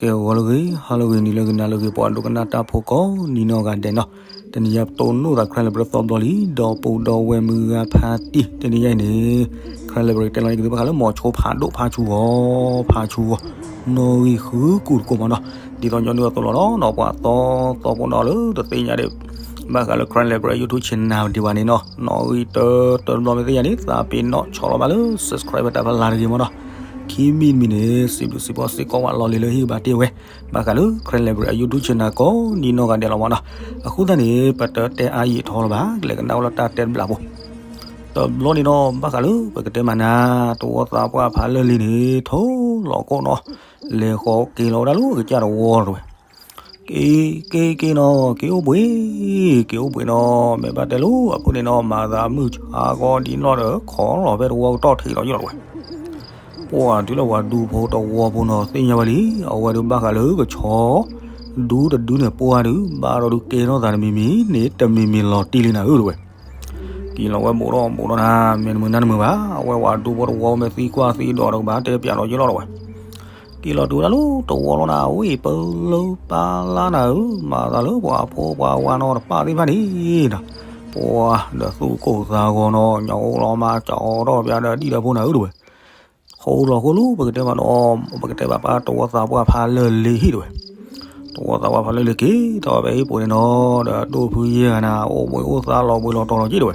ကဲဂီၤလၢအဂ့ၤ ဟါလၢအဂ့ၤ နံၤလၢအဂ့ၤ နၤလၢအဂ့ၤ ပှၤဒိကနၣ်တၢ်ဖိကိးနံၤနီၢ်ဂၤဒဲးနီၤ, တနံၤအံၤပတိၢ်နီၣ်သး Crime Library သီဘျီလံ ဒီပုၢ်ဒီဝဲၢ်မုၢ်ဂၤဖါတံၢ် တနံၤအံၤန့ၣ် Crime Library တဲလီၤန့ၢ်က့ၤသုဘၣ်ဃးလၢ မိၤဆိဖးဒိၣ်ဖါဆူဂီၤ ဖါဆူဂီၤ နီၣ်ဂံၢ်ဃုကူာ်တကိးမးနီၤ, ဒ်သိးညီနုၢ်အသိးလီၤနီၤ ပှၤသီသီဖိနီၤလၢတသ့ၣ်ညါဒံး ဘၣ်ဃးလၢ Crime Library YouTube channel ဒံးဘၣ်န့ၣ်နီၤ, နီၣ်ဂံၢ်တၢတၢတဘျီမ့ၢ်သ့ၣ်ညါန့ၣ် သးပ့ၤနီၣ်ဆီလီၤဘၣ်လၢ subscribe တၢ်ဖးလၢ်တဂ့ၤမးနီၤ, ခံမံၤတမံၤန့ၣ် စံးဘျုးစံးဖှိၣ်စ့ၢ်ကီးဝဲလီၤလံၤလၢဟ့ၣ်ဂံၢ်ဘါတ့ၢ်ဝဲ ဘၣ်ဃးလၢ Crime Library YouTube channel ကိးနံၤနီၢ်ဂၤဒဲးလီၤမးနီၤ, အဃိသတးန့ၣ် ပတတဲအါယံာ်ထီလၢၤဘၣ် ကလဲၤကနၣ်ဝဲလၢတၢ်တဲတဘျီဖိ တဘျီန့ၣ်နီၤ ဘၣ်ဃးလၢပကတဲမးနၤ တဝီသးပှၢ်ဖးလၢာ်လံၤန့ၣ် ထိလီၤကိၣ်နီၤ, လဲၤဃီက့ၤလီၤဝဲဒၣ်လၢကစၢ်တဝီတဝဲ က့ၤက့ၤက့ၤနီၤ က့ၤအိၣ်ဘှံး က့ၤအိၣ်ဘှံးနီၤ, မ့ၢ်ဘၣ်တဲလၢအဖုၣ်န့ၣ်နီၤ မၤသးမုၢ်ဆါဂီၤဒ်နီၢ်ဒီး ခိးလီၤဖဲတဝီကတီၢ်ထံးလီၤယိၣ်လီၤတဝဲ ပှၤတုၤလၢပှၤဒူဖိတဝီဖိနီၤ သ့ၣ်ညါဝဲလံ, အဝဲဒုးဘၣ်ဃးလၢကဆီ ဒူတဒုန့ၣ် ပှၢ်ဒုး ဘၣ်ဒီးဒုးကဲထီၣ်သးတမံၤမံၤန့ၣ် တမံၤမံၤလီၤတံၢ်လံနၤဧၢတဝဲ က့ၤလီၤဝဲဘူးဒီးဘူးဒီးနၤ မ့ၢ်နမုၢ်နၤနမုၢ်ဘၣ်, အဝဲပှၤဒူဖိတဝီမ့ၢ်သံကွၢ်သံဒိးဒီးကဘၣ်တဲပၠးလီၤယိၣ်လီၤတဝဲ က့ၤလီၤတုၤဝဲဒၣ်လၢတဝီလီၤနၤ ဝ့ၢ်ပလၢပၢ်လါနၤဧၢ, မၤသးလၢပှၤဖိပှၤဝါနီၤတပၣ်သ့ၣ်တဖၣ်န့ၣ်နီၤ, ပှၤဒီးသူၣ်ကိၢ်သးဂီၤနီၤ ညၣ်အိၣ်လီၤမး ကၠီဒီးပၠးဒီးဒံၣ်ဒီးဖိနၤဧၢတဝဲ, ဃိလီၤဃိလၢပကတဲဘၣ်နီၤ ပကတဲဘၣ်ပၢ်တဝီသးပှၢ်ဖးလၢာ်လံၤဟံၣ်တဝဲ, တဝီသးပှၢ်ဖးလၢာ်လံၤက့ၤထီၣ်ဖဲဟံၣ်ပူၤန့ၣ်နီၤ ဒီးဒိၣ်ဖုယဲၢ်ဂၤနၤ အိၣ်ဘှံးအိၣ်သါလီၤဘှံးလီၤတီၤလီၤ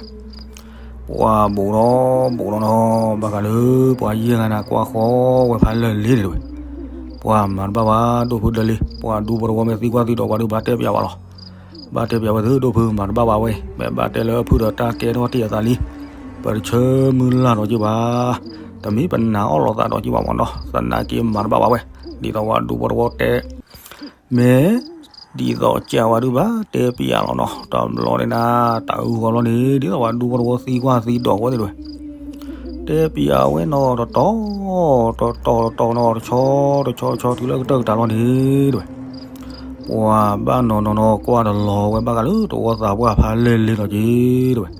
က့ၤတဝဲ ပှၤဘူးဒီးဘူးဒီးနီၤ ဘၣ်ဃးလၢပှၤယဲၢ်ဂၤနၤ ကွၢ်ဃီဝဲဖးလၢာ်လံၤန့ၣ်တဝဲ, ပှၤမၤတဘၣ်ဘၣ် ဒိၣ်ဖုဒီးလံၤ ပှၤဒူဖိတဝီမ့ၢ်သံကွၢ်သံဒိးပှၤဒုးဘၣ်တဲပၠးဘၣ်လီၤ, ဘၣ်တဲပၠးဝဲသု ဒိၣ်ဖုမၤတဘၣ်ဘၣ်ဝဲ မ့ၢ်ဘၣ်တဲလၢအဖုၣ်ဒီးတၢ်ကဲထီၣ်တ့ၢ်အသးလံ, ပတဆၢမုၢ်လၢ်ဒီးက့ၤဘၣ်, တမ့ၢ်ပနာ်အီၣ်လိာ်သးဒီးက့ၤဘၣ်မးနီၤ သနာ်က့မၤတဘၣ်ဘၣ်ဝဲ, ဒ်သိးပှၤဒူဖိတဝီတဲ မ့ၢ်ဒ်သိးကးဝဲဒုးဘၣ်တဲပၠးလီၤနီၤ, တဘျီန့ၣ်နၤ တၢ်အုၣ်ဂီၤဘျီန့ၣ် ဒ်သိးပှၤဒူဖိတဝီသံကွၢ်သံဒိးဝဲသ့ၣ်တဝဲ, တဲပၠးဝဲနီၤ တတီၤ တတီၤတတီၤနီၤ တဆီတဆီတဆီတုၤလၢကတၢၢ်ကတၢၢ်လီၤန့ၣ်တဝဲ, ပှၤဘၣ်နီၤနီၤနီၤ ကွၢ်တလီၤဝဲဘၣ်ဃးလၢတဝီသးပှၢ်ဖးလၢာ်လံၤလီၤက့ၤတဝဲ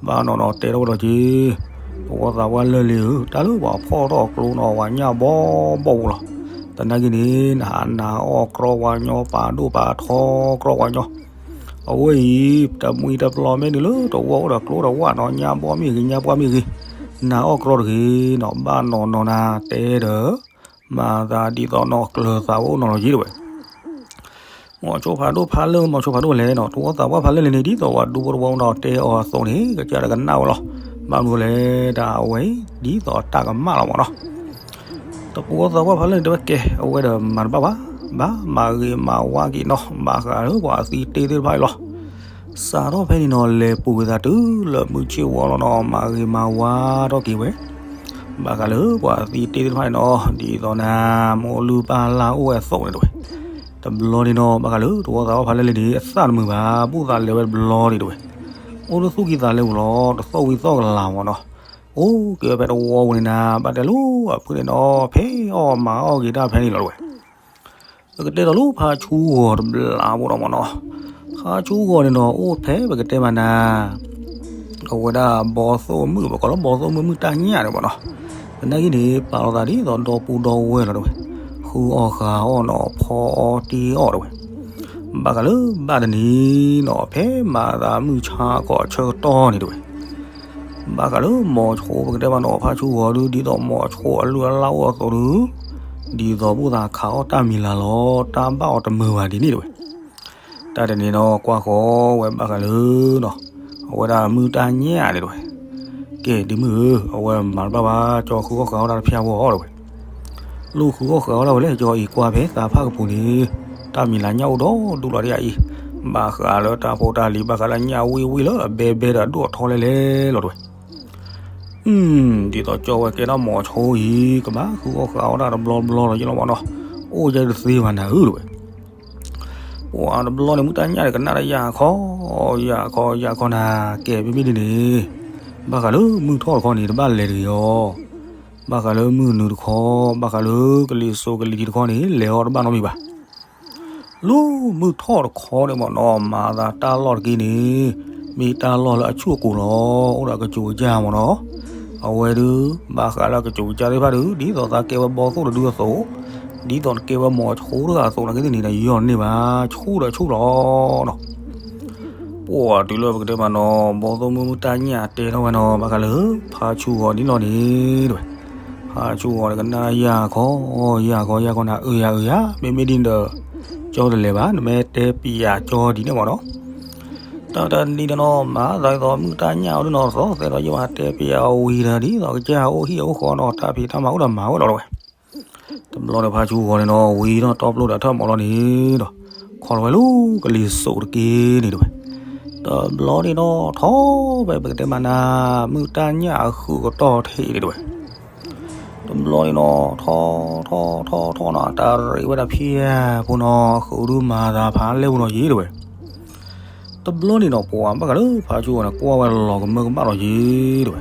ဘၣ်နီၢ်နီၢ်တဲထီၣ်ဝဲဒီးက့ၤ, တဝီသးပှၢ်လၢာ်လံၤဧၢ, တၢ်လၢပှၤဖီၣ်ထီၣ်ကျိနီၤ ပှၤညၣ်ဘီဘီပူၤလီၤ. သနာ်က့န့ၣ် နဟးနၤအီၣ်ကြီပှၤညီ ပာ်ဒိၣ်ပာ်ထီကြီပှၤညီ, အဝဲအံၤ တမှံတပျီမ့ၢ်နုာ်လၢတဝီအိၣ်ဒီးကျိဒီးဝၣ်နီၤ ညၣ်ဘီမ့ၢ်ဂ့ၤ ညၣ်ပှၢ်မ့ၢ်ဂ့ၤ, နၤအီၣ်ကြီတဂ့ၤနီၤ ဘၣ်နီၢ်နီၢ်နၤတဲဒီး မၤသးဒ်သိးနီၢ်ကျၢၤသးဝဲအိၣ်နီၤလီၤက့ၤတဝဲ မိၤဆိဖးဒိၣ်ဖးလၢာ် မိၤဆိဖးဒိၣ်လဲၣ်နီၤ တဝီသးပှၢ်ဖးလၢာ်လံန့ၣ် ဒ်သိးပှၤဒူဖိတဝီနီၤတဲအီၤအသိးန့ၣ် ကစၢ်တကနၣ်ဝဲလီၤ. ဘၣ်မနုၤလဲၣ် တၢ်အဝဲအံၤ ဒ်သိးတၢ်ကမၣ်လီၤမးနီၤ. တဝီသးပှၢ်ဖးလၢာ်န့ၣ် တဲဝဲကဲ အဝဲဒီးမၤတဘၣ်ဘၣ်, ဘၣ်မၤဂ့ၤမၤဝါက့ၤနီၤ ဘၣ်ဃးလၢပှၤအသံတ့ၢ်သ့ၣ်တဖၣ်အံၤလီၤ. စးထီၣ်ဖဲန့ၣ်နီၤ လဲၤပူၤကွံာ်သးတုၤလၢမုၢ်ဆ့ၣ်ဝီလီၤနီၤ မၤဂ့ၤမၤဝါထီၣ်က့ၤဝဲ ဘၣ်ဃးလၢပှၤအသံတ့ၢ်သ့ၣ်တဖၣ်န့ၣ်နီၤ ဒ်သိးနၤ မိၢ်လုၢ်ပၢ်လၢ်အိၣ်ဝဲအသိးန့ၣ်တဝဲ. တဘျီန့ၣ်နီၤ ဘၣ်ဃးလၢတဝီသးပှၢ်ဖးလၢာ်လံန့ၣ် အသၣ်တမုာ်ဘၣ် ဘူၣ်သးလဲၤဝဲတဘျီန့ၣ်တဝဲ. အိၣ်လၢသူၣ်ကံၢ်သးလဲပူၤလီၤ တသီၣ်ဝံၤသီၣ်ကလာ်မးနီၤ. အိၣ်က့ၤဝဲဖဲတဝီပူၤန့ၣ်နၤ ဘၣ်တဲလၢအဖုၣ်န့ၣ်နီၤ ဖဲအီၣ်မၤအီၣ်က့ၤတၢ်ဖဲန့ၣ်လီၤတဝဲ. ပကတဲဒီးလၢဖါဆူဂီၤတဘျီဖိဒီးမးနီၤ. ဖါဆူဂီၤန့ၣ်နီၤ အိၣ်ဖဲပကတဲမးနၤ အဝဲဒၣ်ဘီသိၣ်မုၣ် ပကိးလၢဘီသိၣ်မုၣ် မုၢ်တၢ်ညၣ်န့ၣ်မးနီၤ. သနာ်က့န့ၣ် ပာ်လီၤသးဒ်သိးဒီပုၢ်ဒီဝဲၢ်လီၤတဝဲ. ဃုအီၣ်ဃုအီၣ်နီၤ ဖီအီၣ်တ့အီၣ်တဝဲ. ဘၣ်ဃးလၢဘၣ်တနံၤနီၤ ဖဲမၤသးမုၢ်ဆါခီဆၢကတီၢ်န့ၣ်တဝဲ ဘၣ်ဃးလၢမိၤဆိပကတဲမးနီၤ ဖါဆူဂီၤဒုး ဒ်သိးမိၤဆိအလုၢ်အလၢ်အိၣ်အသိးဒုး ဒ်သိးဘူၣ်သးခးအီၣ်တၢ်မံၤလၢ်လီၤ တၢ်ဘၣ်အီၤတမုာ်ဘၣ်ဒ်န့ၣ်တဝဲ. တၢ်တနံၤနီၤ ကွၢ်ဃီဝဲဘၣ်ဃးလၢနီၤ အဝဲဒၣ်မုၢ်တၢ်ညၣ်န့ၣ်တဝဲ. ကဲဒ်မုၢ်ဧၢ အဝဲမၤတဘၣ်ဘၣ် ကၠီဃုအီၣ်ဃုအီၣ်တၢ်တဖၠၣ်ဝီအီၤတဝဲ. လူၤဃုအီၣ်ဃုအီၣ်တၢ်ဝဲလဲၣ် ကၠီအံၤကွၢ်ဖဲသးဖၣ်ကပူၤန့ၣ် တၢ်မံၤလၢ်ညၣ်အိၣ်ဒီဒူၣ်လီၤဒ်အံၤ, ဘၣ်ဃးလၢတၢ်ဖိတၢ်လံၤ ဘၣ်ဃးလၢညၣ်ဝံၣ်ဝံၣ်လၢအဘဲဘဲဒီးအဒိၣ်အထီလဲၣ်လဲၣ်လီၤတဝဲ. ဒ်သိးကၠီဝဲကဲထီၣ်မိၤဆိအံၤ ကဘၣ်ဃုအီၣ်ဃုအီၣ်တၢ်တဘျီဘျီလီၤယ့ၣ်လီၤမးနီၤ, အိၣ်ယဲတသ့ဘၣ်နၤဧၢတဝဲ. ပှၤတဘျီန့ၣ် မုၢ်တၢ်ညၣ်န့ၣ် ကနၣ်တၢ်ယၢ်ခီ ယၢ်ခီ ယၢ်ခီနၤ, ကဲမ့မ့ၢ်ဒ်န့ၣ် ဘၣ်ဃးလၢမုၢ်ထီၣ်တခီန့ၣ် တဘၣ်လဲၤတဂ့ၤအီၤ, ဘၣ်ဃးလၢမုၢ်နုာ်တခီ ဘၣ်ဃးလၢကလံၤစိးကလံၤထံးတခီန့ၣ် လဲၤအီၤတဘၣ်နီတမံၤဘၣ်. လၢမုၢ်ထီၣ်တခီန့ၣ်မးနီၤ မၤသးတၢ်လီၢ်တက့ၢ်န့ၣ် မ့ၢ်တၢ်လီၢ်လၢအဆူၣ်အကိၤလီၤ, အိၣ်ဒီးကစူၤကစၢ်မးနီၤ. အဝဲဒုး ဘၣ်ဃးလၢကစူၤကစၢ်သ့ၣ်တဖၣ်ဒုး ဒ်သိးသးကဲဝဲဘီသိၣ်တဒုအသိး, ဒ်သိးနကဲဝဲမိၤဆိတဂၤအသိးန့ၣ်ကသ့ၣ်န့ၣ်ဒီး ယီၢ်န့ၢ်ဘၣ် ဆူၣ်ဒီးဆူၣ်လီၤနီၤ. ပှၤတုၤလၢပကတဲမးနီၤ ဘီသိၣ်မုၣ်မုၢ်တၢ်ညၣ်တဲထီၣ်ဝဲနီၤ ဘၣ်ဃးလၢ ဖါဆူၣ်ဂီၤဒ်လီၤန့ၣ်တဝဲ, ဖါဆူၣ်ဂီၤန့ၣ်ကနၣ်ယၢ်ခီ ယၢ်ခီ ယၢ်ခီနၤ အၢယၤအၢယၤ မ့မ့ၢ်ဒ်န့ၣ်ဒီး ကၠီတလဲၤဘၣ် နမ့ၢ်တဲပျးကၠီဒ်န့ၣ်မးနီၤ. တၢ်တနံၤဒီးနီၤ မၤသးဒ်သိးမုၢ်တၢ်ညၣ်အိၣ်ဒ်နီၤ သီသဲဒီးယမၤတဲပျးအဝံၤဒီး ဒ်သိးကစၢ်အိၣ်ဟံၣ်အိၣ်ဃီနီၤ တၢ်ဖံးတၢ်မၤအိၣ်ဒီးမၤဝဲလီၤတဝဲ. တဘျီဒီးဖါဆူၣ်ဂီၤန့ၣ်နီၤ ဝံၤဒီးတီပျိဒီးထၢၣ်မီၤလီၤန့ၣ်ဒီး ခီလီၤဝဲလၢကလံၤစိးတက့ၢ်န့ၣ်တဝဲ. တဘျီန့ၣ်နီၤ ထီၣ်ဝဲပကတဲမးနၤ မုၢ်တၢ်ညၣ်အဃုာ်ကတီၢ်ထံးန့ၣ်တဝဲ. တဘျီန့ၣ်နီၤ ထီၣ်ထီၣ်ထီၣ်ထီၣ်နီၤ တၢ်ရ့ဝဲဒၣ်ဖံးဖိနီၤ ဃုာ်ဒုးမၤသးဖးလဲၢ်ပူၤနီၤယ့ၣ်တဝဲ. တဘျီန့ၣ်နီၤ ပှၤဘၣ်ဃးလၢဖါဆူၣ်ဂီၤန့ၣ် ကွၢ်ဝဲလီၤကမၢကမၣ်လီၤယ့ၣ်တဝဲ.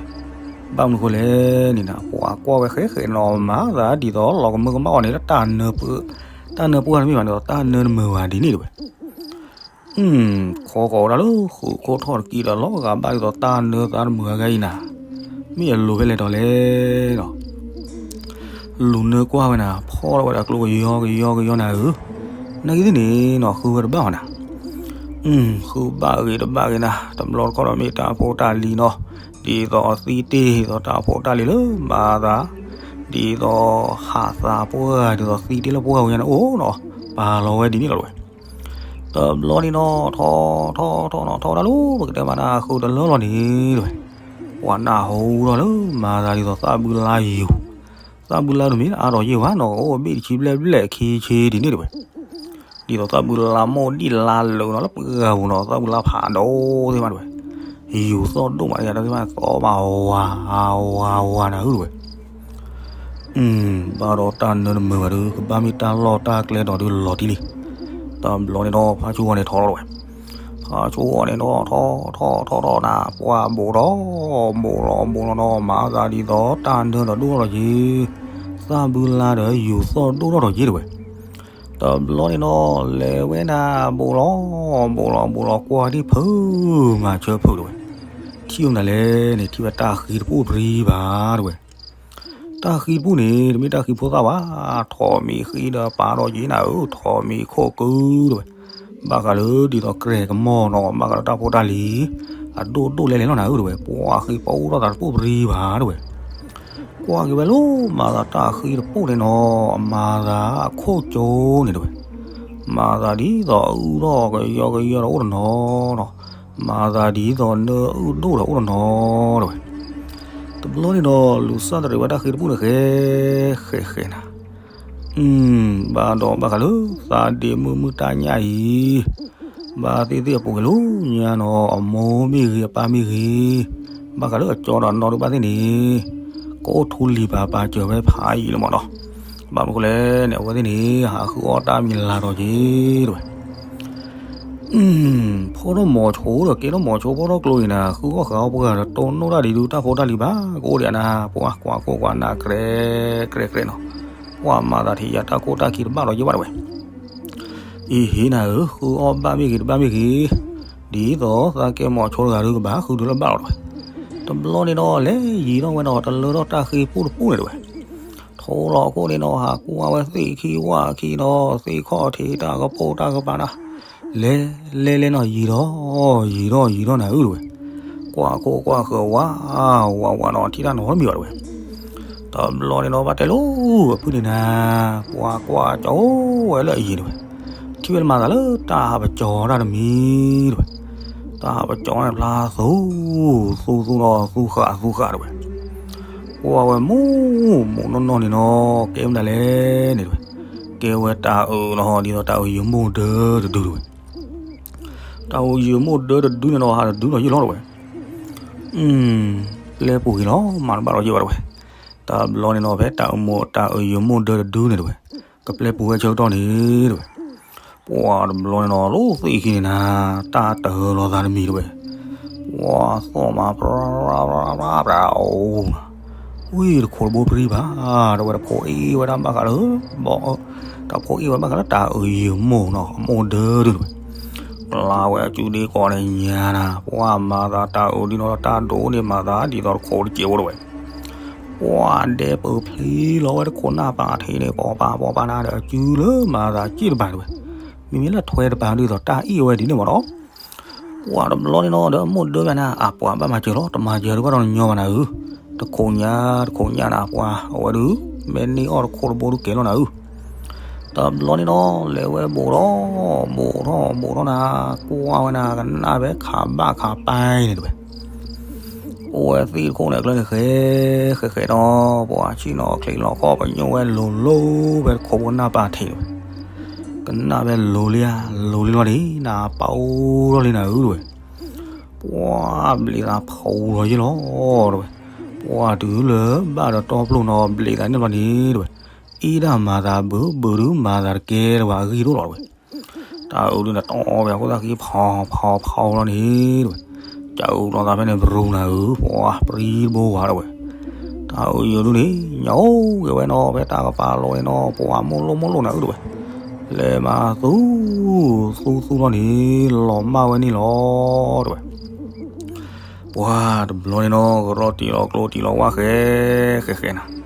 ဘၣ်မနုၤဃိလဲၣ်န့ၣ်နၤ ပှၤကွၢ်ဝဲဃဲဃဲနီၤ မၤသးဒ်သိးလီၤကမၢကမၣ်အီၤန့ၣ် တၢ်နၢပှၢ်တမ့ၢ်ဘၣ်န့ၣ်ဒီး တၢ်နၢတမုာ်ဘၣ်ဒ်န့ၣ်တဝဲ. ခီကီးဝဲဒၣ်လၢဃုာ်ခိၣ်ထီၣ်တက့ၢ်ဒီး လီၤဂာ်ဘၣ်ဒ်သိးတၢ်နၢသါတမုာ်အဂၤအံၤနၤ, မ့ၢ်အလိၤဖဲလဲၣ်တီၤလဲၣ်နီၤ. လူၤနၢကွၢ်ဝဲနၤ ဖီၣ်ထီၣ်ဝဲဒၣ်ကျိကယီကယီကယီနၤဧၢ, နာ်က့သ့ၣ်န့ၣ်နီၤ ဃုဝဲတဘၣ်ဘၣ်နၤ. ဃုဘၣ်ဂ့ၤတဘၣ်ဂ့ၤနၤ တဘျီတခီၣ်ဒီးမ့ၢ်တၢ်ဖိတၢ်လံၤနီၤ, ဒ်သိးသံတ့ၢ် ဒ်သိးတၢ်ဖိတၢ်လံၤလၢမၤသး, ဒ်သိးဟးသးပှၢ် ဒ်သိးသံတ့ၢ်လၢပှၢ်ဝဲညါန့ၣ်အိၣ်နီၤ, ပာ်လီၤဝဲဒ်န့ၣ်လီၤတဝဲ. တဘျီန့ၣ်နီၤ ထီၣ်ထီၣ်ထီၣ်နီၤ ထီၣ်ဝဲဒၣ်လၢပကတဲမးနၤ ဃုတလၢလီၤန့ၣ်တဝဲ, ပှၤနၢ်ဟူထီၣ်လၢမၤသးဒ်သိးသၣ်ဘုလါယိၤ, သၣ်ဘုလါတမ့ၢ်အါထီၣ်ယ့ၣ်ဝဲနီၤ အိၣ်ဘ့ၣ်တဆံဘျဲၣ်ဘျဲၣ်ခံဆံဒ်န့ၣ်တဝဲ. ဒ်သိးသၣ်ဘုလါမိၢ်ဒံၣ်လါလၢာ်နီၤ လၢပှၢ်ပူၤနီၤ သၣ်ဘုလါဖးဒိၣ်သ့ၣ်မးတဝဲ, ယိၤသီၣ်ဒိၣ်မး တသ့ၣ်မးသီမးဝၤ ဝၤဝၤနၤဧၢတဝဲ. ဘၣ်ဒီးတၢ်နၢတမုာ်ဘၣ်ဒီး ကဘၣ်မ့ၢ်တၢ်လီၢ်တၢ်ကျဲဒီးဒုးလီၤတံၢ်လံ. တဘျီန့ၣ်ဒီး ဖါဆူၣ်ဂီၤန့ၣ်ထီၣ်လီၤတဝဲ. ဖါဆူၣ်ဂီၤန့ၣ်ဒီးထီၣ်ထီၣ်ထီၣ်ထီၣ်နၤ ပှၤဘိးဒီး ဘိးလီၤဘိးလီၤနီၤ မၤသးဒ်သိးတၢ်နၢဒီးဒိၣ်ထီၣ်လီၤက့ၤ, သၣ်ဘုလါဒီးယိၤသီၣ်ဒိၣ်ထီၣ်လီၤက့ၤတဝဲ. တဘျီန့ၣ်ဒီး လဲၤဝဲနၤဘိးလီၤ ဘိးလီၤဘိးလီၤ ကွၢ်ဒံၣ်ဖုးမၤဆၢဖုးတဝဲ. ထံၣ်ဝဲမနုၤလဲၣ်န့ၣ် ထံၣ်ဝဲတၢ်ဃံတပူၣ်ပြံဘၣ်တဝဲ. တၢ်ဃံတပူၣ်န့ၣ် တမ့ၢ်တၢ်ဃံဖိသၣ်ဘၣ်, ထိးမံၤဃံဒီးပာ်ဒီးယ့ၣ်နၤဧၢ ထိးမံၤခိၣ်ကုတဝဲ. ဘၣ်ဃးလၢဒ်သိးကြဲကမီၢ်နီၤ ဘၣ်ဃးလၢတၢ်ဖိတၢ်လံၤ အဒိၣ်ဒိၣ်လဲၣ်လဲၣ်လီၤနၤဧၢတဝဲ ပှၤဃံပူၣ်ထီၣ်သးတပူၣ်ပြံဘၣ်တဝဲ. ကွၢ်က့ၤဝဲလၢမၤသးတၢ်ဃံတပူၣ်န့ၣ်နီၤ အမၤသးအခိၣ်ကၠိန့ၣ်တဝဲ. မၤသးဒ်သိးအအုၣ်ထီၣ်ကယီကယီဒီးအိၣ်တနီၤနီၤ, မၤသးဒ်သိးနၢအုၣ်ဒိၣ်ဒီးအိၣ်တနီၤတဝဲ. တဘျီန့ၣ်ဒီး လူၤစၢ်တရံးဝဲတၢ်ဃံတပူၣ်န့ၣ် ဃဲ ဃဲ ဃဲနၤ. ဘၣ်ဒီးဘၣ်ဃးလၢ သးဒ့မုၣ်မုၢ်တၢ်ညၣ်အံၤ ဘၣ်သ့ၣ်သ့ၣ်အပူၤကွံာ်လီၤညါနီၤ အမိၢ်မ့ၢ်ဂ့ၤ အပၢ်မ့ၢ်ဂ့ၤ, ဘၣ်ဃးလၢအကၠီဒီးအနီၢ်ဒုးဘၣ်သ့ၣ်န့ၣ် ကအိၣ်ထူလံၤပာ်ပာ်စၢၤဝဲဖးယံာ်လၢမးနီၤ. ဘၣ်မနုၤဃိလဲၣ်န့ၣ် အဝဲသ့ၣ်န့ၣ် ဟးဃုအီၣ်တၢ်မံၤလၤဒီးက့ၤတဝဲ. ဖီၣ်ထီၣ်မိၤဆိဒီးကဲထီၣ်မိၤဆိဖီၣ်ထီၣ်ကျိအံၤနၤ ဃုအီၣ်ဃုအီပှၢ်ဒီးတိၢ်နီၣ်တၢ်ဒ်ဒုးတၢ်ဖိတၢ်လံၤဘၣ် ကအိၣ်ဒံးနၤ ပှၤကွၢ်ခိၣ်ကွၢ်နၢ်ကြဲကြဲကြဲနီၤ. ပှၤမၤသးထံၣ်ယၤတၢ်ခိၣ်တၢ်ခံတဘၣ်ဒီးယဘၣ်တဝဲ. အံၤဟ့ၣ်နၤဧၢ ဃုအီၣ်ဘၣ်မ့ၢ်ဂ့ၤတဘၣ်မ့ၢ်ဂ့ၤ, ဒ်သိးသးကဲမိၤဆိတဂၤဒီးကဘၣ်ဃုဒုးလၢဘၣ်လီၤတဝဲ. တဘျီန့ၣ်ဒီး လဲၤယံၤထီၣ်ဝဲနီၤ တလၢထီၣ်တၢ်ဃံပူၣ်တပူၣ်န့ၣ်တဝဲ. ထိလီၤခိၣ်န့ၣ်နီၤ ဟးကွၢ်ဝဲသ့ၣ်ခံဝၣ်ခံနီၤ သ့ၣ်ခီၣ်ထံးတၢ်ကပိာ်တၢ်ကပၤနၤ လဲၤလဲၤလဲၤနီၤ ယံၤထီၣ် ယံၤထီၣ်ယံၤထီၣ်နၤဧၢတဝဲ. ကွၢ်ခိၣ်ကွၢ်ဃၢၤဝါ ဝါဝါနီၤ ထံၣ်တၢ်နီတမံၤဘၣ်တဝဲ. တဘျီန့ၣ်နီၤ ဘၣ်တဲလိာ်အဖုၣ်န့ၣ်နၤ ပှၤကွၢ်ကၠီဝဲလၢအယံၤတဝဲ. ထံၣ်ဝဲလၢမၤသးလၢတၢ်ဟးပကၠီတၢ်တမံၤတဝဲ. တၢ်ဟးပကၠီန့ၣ်ဖျါသူ သူသူနီၤ သူဃာ်သူဃာ်တဝဲ. ကွၢ်ဝဲမူးမူးနီၢ်နီၢ်န့ၣ်နီၤ ကဲမနုၤလဲၣ်န့ၣ်တဝဲ. ကဲဝဲတၢ်အုးနီၤ ဒ်သိးတၢ်အုးယမိၢ်ဒၢတဒုတဝဲ. တၢ်အုးယမိၢ်ဒၢတဒုန့ၣ်နီၤ ဟးတဒုနီၤယ့ၣ်လီၤတဝဲ. ပျဲပူၤဂ့ၤလီၤ မၤတဘၣ်လီၤယ့ၣ်ဝဲတဝဲ. တဘျီန့ၣ်နီၤ ဖဲတၢ်အုးမိၢ်တၢ်အုးယမိၢ်ဒၢတဒုန့ၣ်တဝဲ ကပျဲပူၤဝဲဆၢကတီၢ်န့ၣ်တဝဲ. ပှၤတဘျီန့ၣ်နီၤ လီၤသ့ၣ်ခံန့ၣ်နၤ တၢ်တဟၢလီၤသးတမံၤတဝဲ. ပှၤသီၣ်မး ပြပြပြပြပြ အိၣ် ဝံၤတခိးတဘိပြံဘၣ် တဝဲတဖိးအ့ၣ်ဝဲဒၣ်ဘၣ်ဃးလၢ ဘီ တဖိးအ့ၣ်ဝဲဘၣ်ဃးလၢတၢ်အုးယမိၢ်နီၤ အမိၢ်ဒၢတဒုတဝဲ. ပျါဝဲအစုဒ့ကီးန့ၣ်ညါနၤ ပှၤမၤသးတၢ်အုးဒ်နီၤ တၢ်ဒိၣ်န့ၣ်မၤသးဒ်သိးတခိးတစဲးဖိတဝဲ. ပှၤဒဲးပၢၢ်ဖျ့လီၤဝဲတခိၣ်နၢ်ပၢ်ထံးန့ၣ် ပီၤပၢ်ပီၤပၢ်နၤဒီး အစုလၢမၤသးစ့ၢ်တပၤတဝဲ, မ့မ့ၢ်လၢထွဲတပၤဒ်သိးတၢ်အ့ၣ်ဝဲဒ်န့ၣ်မးနီၤ. ပှၤတဘျီန့ၣ်နီၤ ဒီးမိၢ်ဒၢဘၣ်နၤ အပှၤဘၣ်မၤစၢၤလီၤ တမၤစၢၤဒုးဘၣ်ဒီးညီဘၣ်နၤဧၢ, တခိၣ်ညါတခိၣ်ညါနၤ ပှၤအဝဲဒုး မ့ၢ်န့ၢ်အီၣ်တခိၣ်တဘိဒုးကဲၤလီၤနၤဧၢ. တဘျီန့ၣ်နီၤ လဲၤဝဲဘူးထီၣ် ဘူးထီၣ်ဘူးထီၣ်နၤ ကွၢ်ဝဲနၤ ကနၣ်ဖဲခးဘၣ်ခးပၢ်န့ၣ်တဝဲ အိၣ်ဝဲသ့ၣ်တခိၣ်န့ၣ်အကျဲန့ၣ် ဃဲ ဃဲဃဲနီၤ ပှၤဆ့ၣ်နီၤချံးလီၤခီၣ်ပညိၣ်ဝဲလိၤလိၤဖဲတခိၣ်ဖိနၢ်ပၢ်ထံးတဝဲ, ကနၣ်ဖဲလိၤလံဧါ လိၤလံလီၤန့ၣ် နပၢ်အိၣ်ထီၣ်လံနၤဧၢတဝဲ, ပှၤဘျံးသးဖီလီၤယ့ၣ်လီၤတဝဲ, ပှၤတုၤလၢဘၣ်ဒီးတီပျိၢ်နီၤ ဘျံးသးန့ၣ်ဘျီန့ၣ်တဝဲ, အ့ၣ်ဒၣ်မၤသးဘုးဘုးဒုးမၤသးတကဲလၢၤဘၣ်အဂံၢ်ဒိၣ်လီၤတဝဲ တၢ်အုးဒုးန့ၣ်တီဝဲအခိၣ်သၣ်ဃံဖီဖီဖီလီၤန့ၣ်တဝဲ, ကၢ်အုးလီၤသးဖဲန့ၣ်ပရူၤနၤဧၢ ပှၤပြံတဘိဝဲတဝဲ, တၢ်အုးယိာ်ဒုးန့ၣ် ညၣ်အိၣ်က့ၤဝဲနီၤ ဖဲတၢ်ကပၤလီၤန့ၣ်နီၤ ပှၤမိၢ်လိၣ်မိၢ်လိၣ်နၤဧၢတဝဲ, လဲၤမၤသူ သူသူလီၤန့ၣ် လီၤမၢ်ဝဲန့ၣ်လီၤတဝဲ ပှၤတဘျီန့ၣ်နီၤ ကရီတံၢ်လီၤကျိတံၢ်လီၤဝါဃဲ ဃဲဃဲနၤ,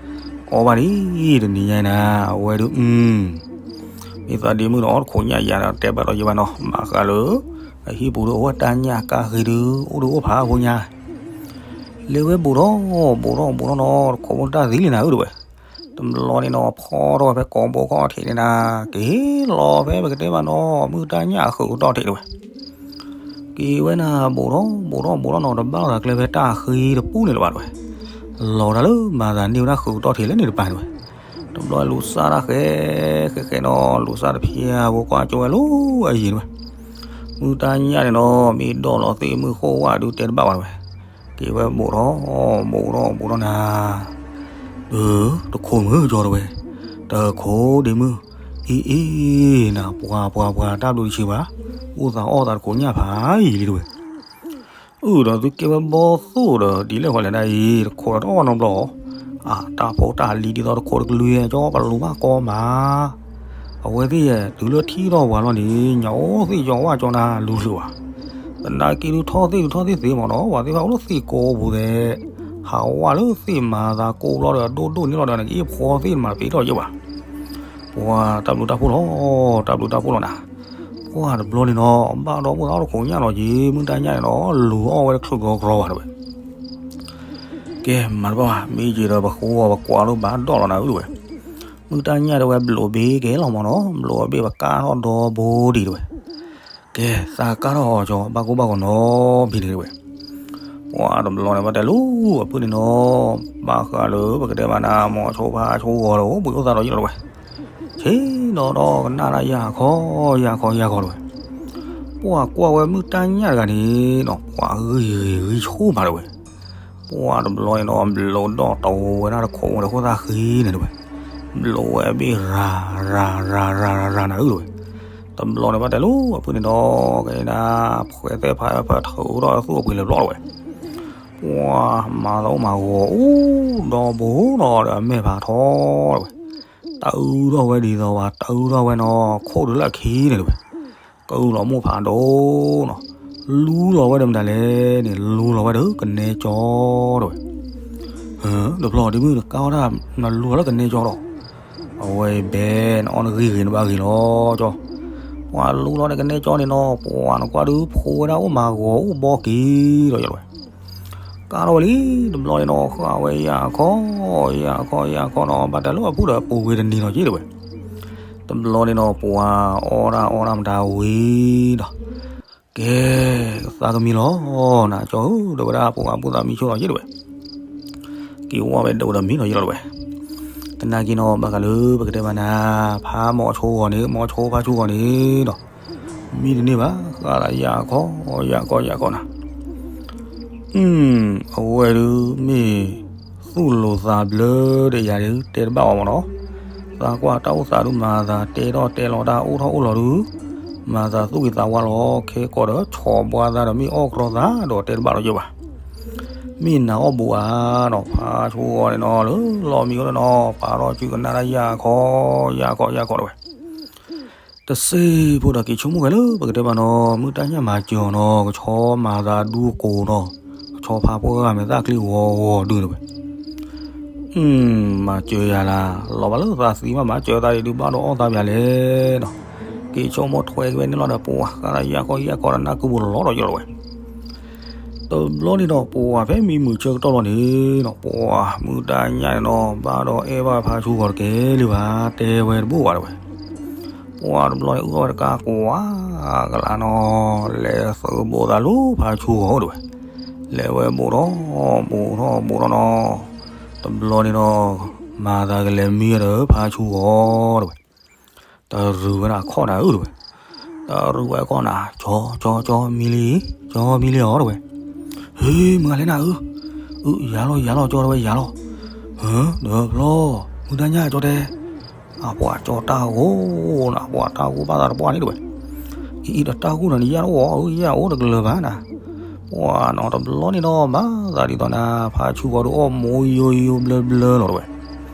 အီၣ်ဘၣ်ဒ်တနံၤညါနၤ အဝဲဒုး မ့ၢ်သးဒ့မုၣ်ဒီးအီၣ်တခိၣ်ညၣ်ယၤဒီးတဲဘၣ်ဒီးယဘၣ်နီၤ ဘၣ်ဃးလၢ အဟံၣ်ပူၤဒီးအိၣ်ဝဲတၢ်ညၣ်ကါဃ့ဒုး အိၣ်ဒုးအိၣ်ဖးအဖိညါ လဲၤဝဲဘူးထီၣ် ဘူးထီၣ်ဘူးထီၣ်နီၤ တခိၣ်မိၢ်တၢ်သံလံနၤဧၢတဝဲ, တဘျီန့ၣ်နီၤ ဖီထီၣ်ဝဲဖဲကိးဘိခီၣ်ထံးန့ၣ်နၤ က့ၤလီၤဖဲပကတဲဘၣ်နီၤ မုၢ်တၢ်ညၣ်အဃုာ်ကတီၢ်ထံးတဝဲ က့ၤဝဲနၤ ဘူးထီၣ်ဘူးထီၣ်ဘူးထီၣ်နီၤ တဘၣ်လီၤသးကျဲဖဲတၢ်ဃ့တပူၤန့ၣ်လၢၤဘၣ်တဝဲ, လီၤတၢ်လၢမၤသးန့ၢ်ဝဲဒၣ်ဃုာ်ကတီၢ်ထံးလၢန့ၣ်တပၤတဝဲ, တဘျီလူၤစၢ်တၢ်ဃဲ ဃဲဃဲနီၤ လူၤစၢ်တဖျၢၣ်ဖိကွၢ်ကၠိဝဲလၢအယံၤတဝဲ, မုၢ်တၢ်ညၣ်န့ၣ်နီၤ မ့ၢ်ဒီၣ်လီၤသ့ၣ်မုၢ်ဃိၣ်ဝၣ်ဒုးတဲတဘၣ်ဘၣ်တဝဲ, က့ၤဝဲဘူးထီၣ်ဘူးထီၣ်ဘူးထီၣ်နၤ အၢ တခိၣ်မုၢ်ကၠီတဝဲ, တခိၣ်ဒ့မုၢ်, အ့ၣ်အ့ၣ် နၤ ပှၤပှၤပှၤတၢ်ဘျုးတဆံးဘၣ်, အိၣ်သးအီၣ်သးတခိၣ်ညၣ်ဖးယံာ်လံတဝဲ, အၢ ဒီးသုကဲဝဲဘီသိၣ်ဒီး ဒ်လဲၣ်ဃီလဲၣ်ဒၣ်အံၤ တခိၣ်ဒီးတအီၣ်နီတဘျီ, အတၢ်ဖိတၢ်လံၤဒ်သိးတခိၣ်တကလုာ်ကၠီ ပလူၤဘၣ်ကီမး, အဝဲသ့ၣ်ယဲ တုၤလၢထံၣ်ထီၣ်ပှၤလီၤန့ၣ် ညၣ်အိၣ်သ့ၣ်ယီၤဝၣ်ကၠီနၤလူၤချုးဘၣ်, သနာ်က့ဒုးထီၣ်သ့ၣ်ဒုးထီၣ်သ့ၣ်သ့မးနီၤ ပှၤသ့ၣ်တဖၣ်အိၣ်လၢသ့ၣ်ကိးပူၤသ့ၣ်, ဟးဝၣ်လၢသ့ၣ်မၤသးကိးဘျီဒီး ဒိၣ်ဒိၣ်န့ၣ်လီၤဒီး နကအ့ၣ်ဖှီသ့ၣ်မးတပ့ၤထီၣ်ယဲၢ်ဘၣ်, ပှၤတၢ်ဘျုးတၢ်ဖှိၣ်လီၤ, တၢ်ဘျုးတၢ်ဖှိၣ်လီၤနၤ, ပှၤတဘျီန့ၣ်နီၤ ဘၣ်ဒီးမိၢ်သးအီၣ်တခိၣ်ညၣ်လီၤက့ၤ မုၢ်တၢ်ညၣ်န့ၣ်နီၤ လူၤအီၣ်ဝဲတချုးကီကရီဘၣ်တဝဲ ကဲ မၤတဘၣ်ဘၣ် မ့ၢ်ယံၤဒီးပဃိအီၤပကွၢ်လိဘၣ်ဒီးလီၤနၤဧၢတဝဲ, မုၢ်တၢ်ညၣ်တဝဲဘျိးဘ့ကဲလီၤမးနီၤ ဘျိးဘ့ပကါထီၣ်ဒီဘိဒံးတဝဲ, ကဲ သးကါထီၣ်အီၤကၠီ ဘၣ်ကိၢ်ဘၣ်ဂီၤနီၤ ဘံန့ၣ်တဝဲ, ပှၤတဘျီန့ၣ်ဘၣ်တဲလိၤအဖုၣ်န့ၣ်နီၤ, ဘၣ်ဃးလၢပကတဲဘၣ်နၤ မိၤဆိဖါဆိဂီၤဒီး အိၣ်ဘှံးအိၣ်သါဒီးယလီၤတဝဲ, ဆ့ဒီးဒီးကနၣ်ဒၣ်ယၤခီ ယၤခီ ယၤခီတဝဲ, ပှၤကွၢ်ဝဲမုၢ်တၢ်ညၣ်တဂၤန့ၣ်နီၤ ပှၤဂံၢ်ဂံၢ်ဂံၢ်ဆိမးတဝဲ, ပှၤတဘျီန့ၣ်နီၤ ဘျိးဒီးတဝဲဒၣ်တခိၣ်ဝဲတခိၣ်သၣ်ဃံန့ၣ်တဝဲ, ဘျိးဝဲအဘ့ၣ်ရၤ ရၤ ရၤ ရၤ ရၤ ရၤ နၤဧၢတဝဲ, တဘျီန့ၣ်ဘၣ်တဲလိၤအဖုၣ်န့ၣ်နီၤ ကဲဒၣ် ဖှဲးသဲဖးဖၢထုးထီၣ်သူၣ်အပှ့ၤလၢၤဘျီတဝဲ, ပှၤမၤသးအိၣ်မၤဂီၤအိၣ်ဒီဘိနီၤဒီးအမဲာ်ဖးထီတဝဲ, တၢ်အုထီၣ်ဝဲဒ်သိးပှၤတၢ်အုထီၣ်ဝဲနီၤ ခိၣ်ဒုးလၢအခံန့ၣ်တဝဲ, ကလူလီၤမိၢ်ဖးဒိၣ်နီၤ, လူလီၤဝဲဒီးမတၤလဲၣ်န့ၣ် လူလီၤဝဲဒီးကနဲကၠီတဝဲ, တဘျီဒ့မုၣ်တကါဝဲဒၣ် နလူလီၤလၢကနဲကၠီဒီး, အဝဲဘဲနအီၣ်နဂံၢ်ဂ့ၤနဘၣ်ဂ့ၤလီၤကၠီ, ပှၤလူလီၤဒီးကနဲကၠီန့ၣ်နီၤ ပှၤနကွၢ်ဒုးဖိဝဲဒၣ်အိၣ်မၤဂီၤအိၣ်ဘီက့ၤဒီးယလီၤဝဲ ကါထီၣ်ဝဲလံ တဘျီန့ၣ်နီၤ ဃၣ်ဝဲယၢ်ခီ ယၢ်ခီ ယၢ်ခီနီၤ ဘၣ်တၢ်လၢအဖုၣ်ဒီးပူၤဝ့ၤတနံၤနီၤက့တဝဲ, တဘျီန့ၣ်နီၤ ပှၤအီၣ်ဒၣ်အီဒၣ်မတၤဝံၤဒီး, ကဲ, သးကမံလီၤ, နကၠီဧၢ ဒီးဝဲဒၣ်ပှၤဘၣ်ဘူၣ်သးမံဆိလီၤက့တဝဲ, က့ၤဝဲဒၣ်ဒီးမံနီၤက့လီၤတဝဲ, သနာ်က့နီၤ ဘၣ်ဃးလၢပကတဲဘၣ်နၤ, ဖါမိၤဆိဂီၤန့ၣ် မိၤဆိဖါဆိဂီၤန့ၣ်ဒီး မံတန့ၢ်ဘၣ် ဃၣ်သးယၢ်ခီ ယၢ်ခီ ယၢ်ခီနၤ အဝဲဒုးမ့ၢ် သူၣ်လိာ်သးဘျၢဒီးယၤဒုး တဲတဘၣ်အီၤမးနီၤ, သးကွၢ်တၢ်အိၣ်သးဒုးမၤသးတဲထီၣ်တဲလီၤတၢ်အိၣ်ထီၣ်အိၣ်လီၤဒုး, မၤသးသူၣ်ဂ့ၤသးဝါလီၤ ခဲကိာ်ဒီး ဆီၣ်ဘှါသးဒီးမ့ၢ်အီၣ်ကြီသးဒီးတဲတဘၣ်လီၤယဲၢ်ဘၣ်, မ့ၢ်နၤအီၣ်ဘူးဧါနီၤ ဖါဆိဂီၤန့ၣ်နီၤ လၢလီၢ်မံအိၣ်ဒီးနီၤ ပာ်ထီၣ်စုကနၣ်တၢ်ယၢ်ခီ ယၢ်ခီ ယၢ်ခီတဝဲ တစ့ဖိဒီးက့ၤဆိကမိၣ်ဝဲလၢ ပကတဲဘၣ်နီၤ မုၢ်တၢ်ညၣ်မၤစၢၤအီၤနီၤ ကဆီမၤသးဒူကိာ်နီၤ, ကဆီဖါဖိဂၤမဲာ်သၣ်ချံဂီၤဂီၤဒုးတဝဲ, မၤစၢၤယၤလၢ လီၤဘၣ်လၢသးသံမး မၤစၢၤသးဒ်ဒုးဘၣ်ဒီးအီၣ်သးပၠးလဲၣ်နီၤ. က့ၤဆိကမိၣ်ထွဲက့ၤဝဲန့ၣ်လီၤဒီး ပှၤဃးဒီးယၢ်ကီၢ်ယၢ်ကီၢ်ဒီးနၢ်ကုပူၤလီၤဒီးယီၤလီၤဝဲ. တဘျီန့ၣ်ဒီး ပှၤဖဲမံမုာ်ဆၢကတီၢ်လီၤန့ၣ်ဒီး ပှၤမုၢ်တၢ်ညၣ်န့ၣ်ဒီး ဘၣ်ဒီးအဲၣ်ဘၣ်ဖါဆူဂီၤတကဲလၢၤဘၣ် တဲဝဲတဘိဘၣ်တဝဲ. ပှၤတဘျီန့ၣ် အုၣ်ထီၣ်ဝဲတကးကွၢ်ကလးနီၤ လဲၤသုးဘိးသးလၢဖါဆူဂီၤတဝဲ. လဲၤဝဲဘိးထီၣ်ဘိးထီၣ်ဘိးထီၣ်နီၤ တဘျီန့ၣ်ဒီး မၤသးကလဲၤမံဝဲဒီးဖါဆူဂီၤတဝဲ. တရူးဝဲဒၣ်အခီၣ်နၤဧၢတဝဲ. တရူးဝဲအခီၣ်နၤ ကၠီ ကၠီ ကၠီ မံလံ ကၠီ မံလံအီၤတဝဲ. ဟ့ မုၢ်ဂၤလဲၤနၤဧၢ. အၢ ယၤလီၤ ယၤလီၤ ကၠီတဝဲ ယၤလီၤ. ဟ့ ဒီးဖျီ မုၢ်တၢ်ညၣ်ကၠီတဲ အပှၤကၠီတၢ်ဂိၢ်နၤ ပှၤတၢ်ဂိၢ်ဘၣ်သးတပှၢ်န့ၣ်တဝဲ. အံၤအံၤဒီးတၢ်ဂိၢ်နၤန့ၣ် ယၢ်အိၣ်အီၤ ယၢ်အိၣ်တကလၢၤဘၣ်နၤ. ပှၤနီၤတဘျီန့ၣ်ဒီး ဘၣ်သးဒ်သိးနၤ ဖါဆူဂီၤဒုးအီၣ်မိၢ်ယိယိဘျၢဘျၢလီၤတဝဲ.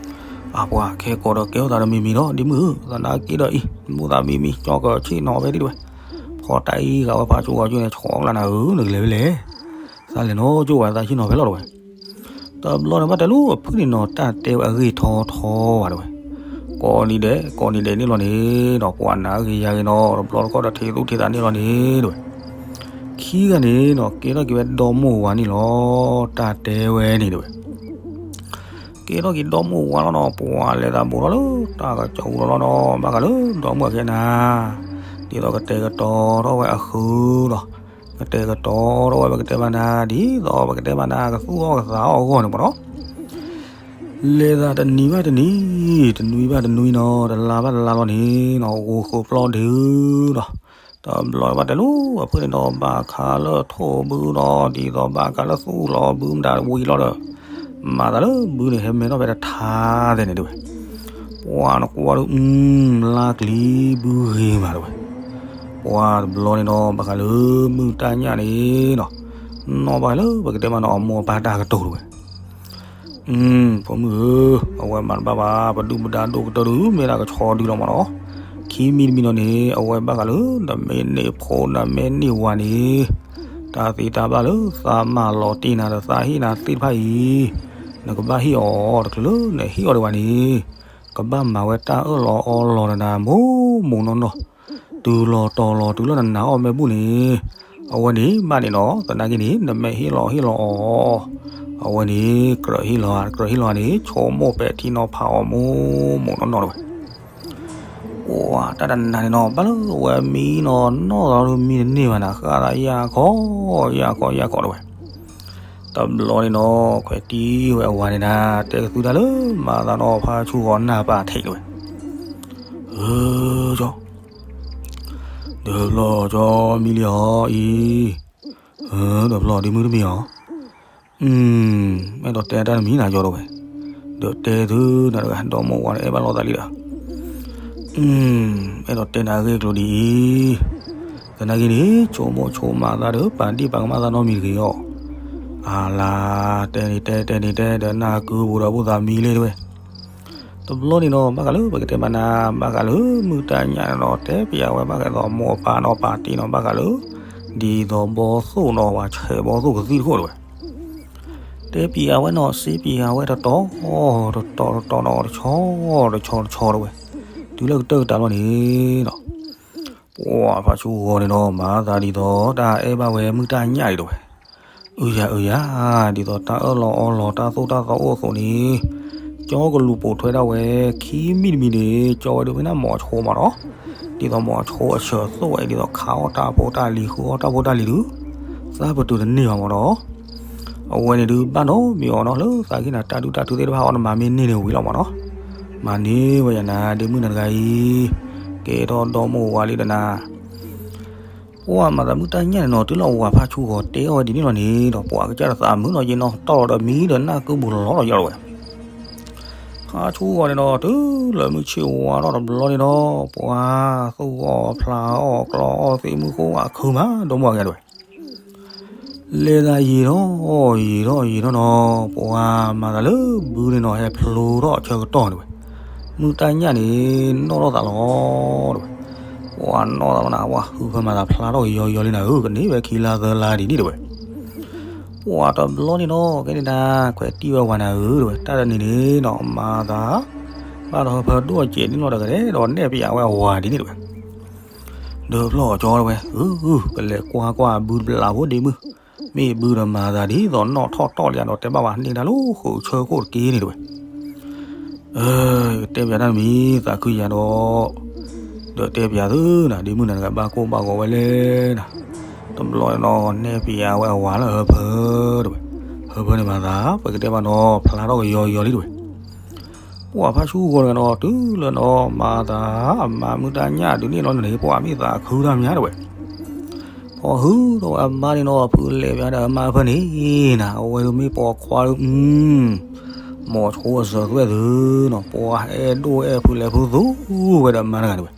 အပှၤခဲကိာ်ဒီးကဲထီၣ်သးတမံၤမံၤဒီး ဒ်မုၢ်ဧၢ သနာ်က့ဒီးအံၤ မိၢ်သးမံမံ ကၠီကဆ့ၣ်နီၤဖဲဒ်တဝဲ. ဖီတၢ်အံၤဂၤဝဲဖါဆူဂီၤကၠိန့ၣ် ဆီအီၣ်ကလါနၤဧၢ နကလဲၤဖဲလဲၣ်. သးလဲၤနီၤကၠိဝဲသးဆ့ၣ်နီၤဖဲလီၤတဝဲ. တဘျီန့ၣ်ဘၣ်တဲလၢအဖုၣ်န့ၣ်နီၤ တၢ်တဲဝဲအဂ့ၢ်ထီထီဘၣ်တဝဲ. ကိးနံၤဒဲး ကိးနံၤဒဲးန့ၣ်လီၤန့ၣ်ဒီး ပှၤနၤအဂ့ၤယၤဂ့ၤနီၤ တဘျီတခီၣ်ဒီးထံၣ်သူၣ်ထံၣ်သးန့ၣ်လီၤန့ၣ်တဝဲ. ခံဂၤန့ၣ်နီၤ ကဲထီၣ်က့ၤဝဲဒီမိၢ်ဝၤန့ၣ်လီၤ တၢ်တဲဝဲန့ၣ်တဝဲ. ကဲထီၣ်က့ၤဒီမိၢ်ဝၤလီၤနီၤ ပှၤလဲၤသးဘိးထီၣ်လၢတၢ်ကစီၣ်အူလီၤလီၤနီၤ ဘၣ်ဃးလၢဒီမိၢ်ဝၤခဲနၤ ဒ်သိးကတဲာ်ကတီၤထီၣ်ဝဲအဃုာ်ဒီး ကတဲာ်ကတီၤထီၣ်ဝဲပကတဲဘၣ်နၤ ဒ်သိးပကတဲဘၣ်နၤ ကသူၣ်အီၣ်ကသးအီၣ်အဂီၢ်န့ၣ်မ့ၢ်နီၤ. လဲၤသးတနံၤဘၣ်တနံၤ တနွံဘၣ်တနွံနီၤ တလါဘၣ်တလါလီၤန့ၣ်နီၤ ဂိၤဃုာ်ပျီဒုးဒီး တဘျီဘၣ်တဲလၢအဖုၣ်န့ၣ်ဒီး ဘၣ်ခါလၢထိၣ်ဘုဒီး ဒ်သိးဘၣ်ခါလၢသူၣ်လီၤဘုမတၤဝံၤလီၤဒီး မၤသးလၢဘုန့ၣ် ဟဲမဲထီၣ်ဖဲတထါသဲန့ၣ်တဝဲ. ပှၤနကွၢ်ဒုး လါကလံၤဘုဂ့ၤမးတဝဲ. ပှၤတဘျီန့ၣ်ဒီး ဘၣ်ဃးလၢမုၢ်တၢ်ညၣ်န့ၣ်နီၤ နီၣ်ဘၣ်လၢပကတဲမးနီၤ အမိၢ်အပၢ်တၢ်ကတိၤတဝဲ. ဖိမုၣ်ဧၢ, အဝဲမၤတဘၣ်ဘၣ်, ပဒုၣ်ပဒါဒိၣ်ကတၢၢ်ဒုး မ့ၢ်ဒၣ်ကဆီဒုလီၤမးနီၤ. ခံမံၤတမံၤနီၤန့ၣ် အဝဲဘၣ်ဃးလၢ နမ့ၢ်န့ၢ်ဖိနမ့ၢ်န့ၢ်ဝၤန့ၣ် တၢ်သ့တၢ်ဘၣ်လၢသးမၤလီၤတံၢ်နၤဒီးသးဟ့ၣ်နၤသ့ၣ်တဖၣ်အံၤ နကဘၣ်ဟ့ၣ်အီၤ, တချုးလၢနဟ့ၣ်အီၤဒံးဘၣ်န့ၣ် ကဘၣ်မၤဝဲတၢ်အၢၣ်လီၤအီလီၤနၤ မိၢ်မိၢ်နီၢ်နီၢ် တုၤလီၤတီၤလီၤတုၤလၢနနၤအီၣ်မ့ၢ်ဘူၣ်န့ၣ် အဝဲန့ၣ်ဘၣ်န့ၣ်နီၤ သနာ်က့န့ၣ် နမ့ၢ်ဟ့ၣ်လီၤဟ့ၣ်လီၤအီၤ အဝဲန့ၣ် ကြၢးဟ့ၣ်လီၤ ကြၢးဟ့ၣ်လီၤန့ၣ် ဆိကမိၣ်ပဲာ်ထံနီၤဖးအီၤ မိၢ်မိၢ်နီၢ်နီၢ်တဝဲ. ပှၤတၢ်တနၤန့ၣ်နီၤ ဘၣ်လၢအဝဲမံနီၤ နီၢ်သီဒုးမံတန့ၢ်ဘၣ်နၤ ဃၣ်သးယၢ်ခီ ယၢ်ခီ ယၢ်ခီတဝဲ. တဘျီန့ၣ်နီၤ ခွဲးတံၢ်ဝဲအဝၤန့ၣ်နၤ တဲကသူတၢ်လၢ မၤသးနီၤ ဖါဆူၣ်ဃီနၢ်ပၢၢ်ထံးတဝဲ. ဧၢ ကၠီ ဒီးဘျီကၠီမံလံအီၤအံၤ, ဒီးဘျီဒ့မုၢ်တမံၤအီၤ, အဲၣ်ဒိးတဲတၢ်တမံၤနၤကၠီတဝဲ, ဒီးတဲသုနၤတဂၤ ဒီမိၢ်ဝၤန့ၣ်အဲၣ်ဘၣ်လိာ်သးလံဒီး, အဲၣ်ဒိးတဲနၤအဂ့ၢ်အကျိၤဒ်အံၤ, သနာ်က့န့ၣ် ဆိကမိၣ်ဆိကမးသးဒီး ပာ်ဒ့ၣ်ပာ်ကမၣ်သးနီတမံၤတဂ့ၤအီၤ, အလါ တဲန့ၣ်တဲ တဲန့ၣ်တဲ ဒီးနၢ်ကုပူၤဒီးဘၣ်သးမံလံတဝဲ. တဘျီန့ၣ်နီၤ ဘၣ်ဃးလၢပကတဲမးနၤ ဘၣ်ဃးလၢမုၢ်တၢ်ညၣ်န့ၣ်နီၤ တဲပျးဝဲဘၣ်ဃးဒီးမိၢ်အပၢ်နီၤ ပာ်တ့ၢ်နီၤ ဘၣ်ဃးလၢ ဒ်သိးဘီသိၣ်နီၤ ပှၤဆဲးဘီသိၣ်ကသံၣ်တခိၣ်တဝဲ, တဲပျးဝဲနီၤ စ့ပျးဝဲတတီၤ တတီၤတတီၤနီၤ တဆီတဆီတဆီတဝဲ, တုၤလၢကတၢၢ်ကတၢၢ်လီၤန့ၣ်နီၤ ပှၤဖါဆူၣ်ဂီၤန့ၣ်နီၤ မၤသးဒ်သိးတၢ်အဲၣ်ဘၣ်ဝဲမုၢ်တၢ်ညၣ်ဒံးတဝဲ. အုယၤအုယၤ, ဒ်သိးတၢ်အၢၣ်လီၤအီလီၤ တၢ်သိၣ်တၢ်သီအိၣ်အသိးန့ၣ်, ကၠီကလူၤပိာ်ထွဲဒၣ်ဝဲ, ခံမံၤတမံၤန့ၣ် ကၠီဝဲဒုးမ့ၢ်ဒၣ်မိၤဆိမးနီၤ, ဒ်သိးမိၤဆိအဆၢသိၣ်ဝဲ ဒ်သိးခးအီၣ်တၢ်ဖိတၢ်လံၤ ဃုအီၣ်တၢ်ဖိတၢ်လံၤဒုး, သးပတုာ်တန့ၢ်ဘၣ်မးနီၤ. အဝဲန့ၣ်ဒုးဘၣ်နီတမံၤအီၤနီၤ လၢသးက့ၤနၤ တၢ်ဒုၣ်တၢ်ထုသ့ၣ်တဖၣ်အီၤ နမၤမ့ၢ်န့ၢ်န့ၣ်ဝံၤလီၤမးနီၤ, မၤန့ၢ်ဝဲယၤနၤ ဒ့မုၣ်နၤတဂၤအံၤ, ကဲထီၣ်ဒီမိၢ်ဝၤလံဒီးနၤ ပှၤမၤသးမုၢ်တၢ်ညၣ်န့ၣ်နီၤ တုၤလၢအဝၤဖါဆူၣ်ဂီၤတဲအီၤဝဲဒ်န့ၣ်လီၤန့ၣ်ဒီး ပှၤကစၢ်တသးမုာ်နီၤ ယနီၤတီၢ်လီၤဒီးမံဒီးနၢ်ကုပူၤလီၤလီၤယီၤလီၤဝဲ. ဖါဆူၣ်ဂီၤန့ၣ်နီၤ တုၤလၢမုၢ်ဆ့ၣ်ဝါထီၣ်တဘျီန့ၣ်နီၤ ပှၤသူၣ်အီၣ်ဖျးအီၣ်ကျီအီၣ်သ့ၣ်မုၢ်ဃိဝဲခုမး ဒီမိၢ်ဂၤတဝဲ လဲၤသးယံာ်ထီၣ်ယံာ်ထီၣ်ယံာ်ထီၣ်နီၤ ပှၤမၤသးလၢဘုန့ၣ်နီၤ ဟဲဖျိထီၣ်ဆၢကတီၢ်န့ၣ်ဝဲ, မုၢ်တၢ်ညၣ်န့ၣ် နီၣ်ထီၣ်သးလီၤတဝဲ, ပှၤနီၣ်သးလီၤနၤ ပှၤဟုးဖၢမၤသးဖျါထီၣ်ကယီယီလံနၤဧၢ ကန့ၢ်ဝဲခံလါသၢလါဒ်န့ၣ်တဝဲ, ပ ပှၤတဘျီန့ၣ်နီၤ ကဲန့ၣ်ဒၣ် ခွဲးတံၢ်ဝဲဝၤနၤဧၢ တဲဝဲ, တၢ်တနံၤန့ၣ်နီၤ မၤသး ဘၣ်ဒီးဟၢဖၢဒိၣ်စဲးန့ၣ်လီၤတဂၤဒဲး ဒီးနဲၣ်ပယၤဝဲအဝၤဒ်န့ၣ်တဲဝဲ. ဒီးဖျီၣ်ကၠီတဲဝဲ, အၢ ကလဲၤကွၢ်ကွၢ်အဘုတဘျီဖိဒ့မုၣ်, မ့ၢ်ဘုဒီးမၤသးဒ်သိးနီၣ်ထီၣ်တီၢ်လံယၤဒီးတဲဘၣ်ဝဲန့ၢ်ဒၣ်လၢဃုာ်ဆၢခိၣ်တက့ၢ်န့ၣ်တဲဝဲ. အၢ ကတဲပယၤတၢ်တမံၤ သးခုယၤဒီး, ဒီးတဲပယၤသုနၤ ဒ့မုၣ်နၤတဂၤဘၣ်ကိၢ်ဘၣ်ဂီၤဝဲလဲၣ်နၤ, တဘျီနီၤ နဲၣ်ပယၤဝဲအဝၤလၢဟၢဖၢတဲဝဲ, ဟၢဖၢန့ၣ်မၤသး ပကတဲဘၣ်နီၤ ဖျါထီၣ်ကယီယီလံတဲဝဲ. ပှၤဖးဆူဂီၤတဂၤနီၤ တုၤလၢနီၤ မၤသး အမါမုၢ်တၢ်ညၣ်ဒုးန့ၣ်လီၤန့ၣ် ပှၤမ့ၢ်သးခုတၢ်မးတဲဝဲ. ပှၤဟုဒီးဝဲအမါန့ၣ်နီၤ ဖုလဲၤပယၤဒီးအမါဖၢန့ၣ်နၤ အဝဲဒၣ်မ့ၢ်ပိာ်ခွါဒုး မိၤဆိအစၢၤသွဲၣ်သုနီၤ ပှၤအဲၣ်ဒိၣ်အဲၣ်ဖုလဲၤဖုသူဝဲဒီးအမါတဂၤတဲဝဲ.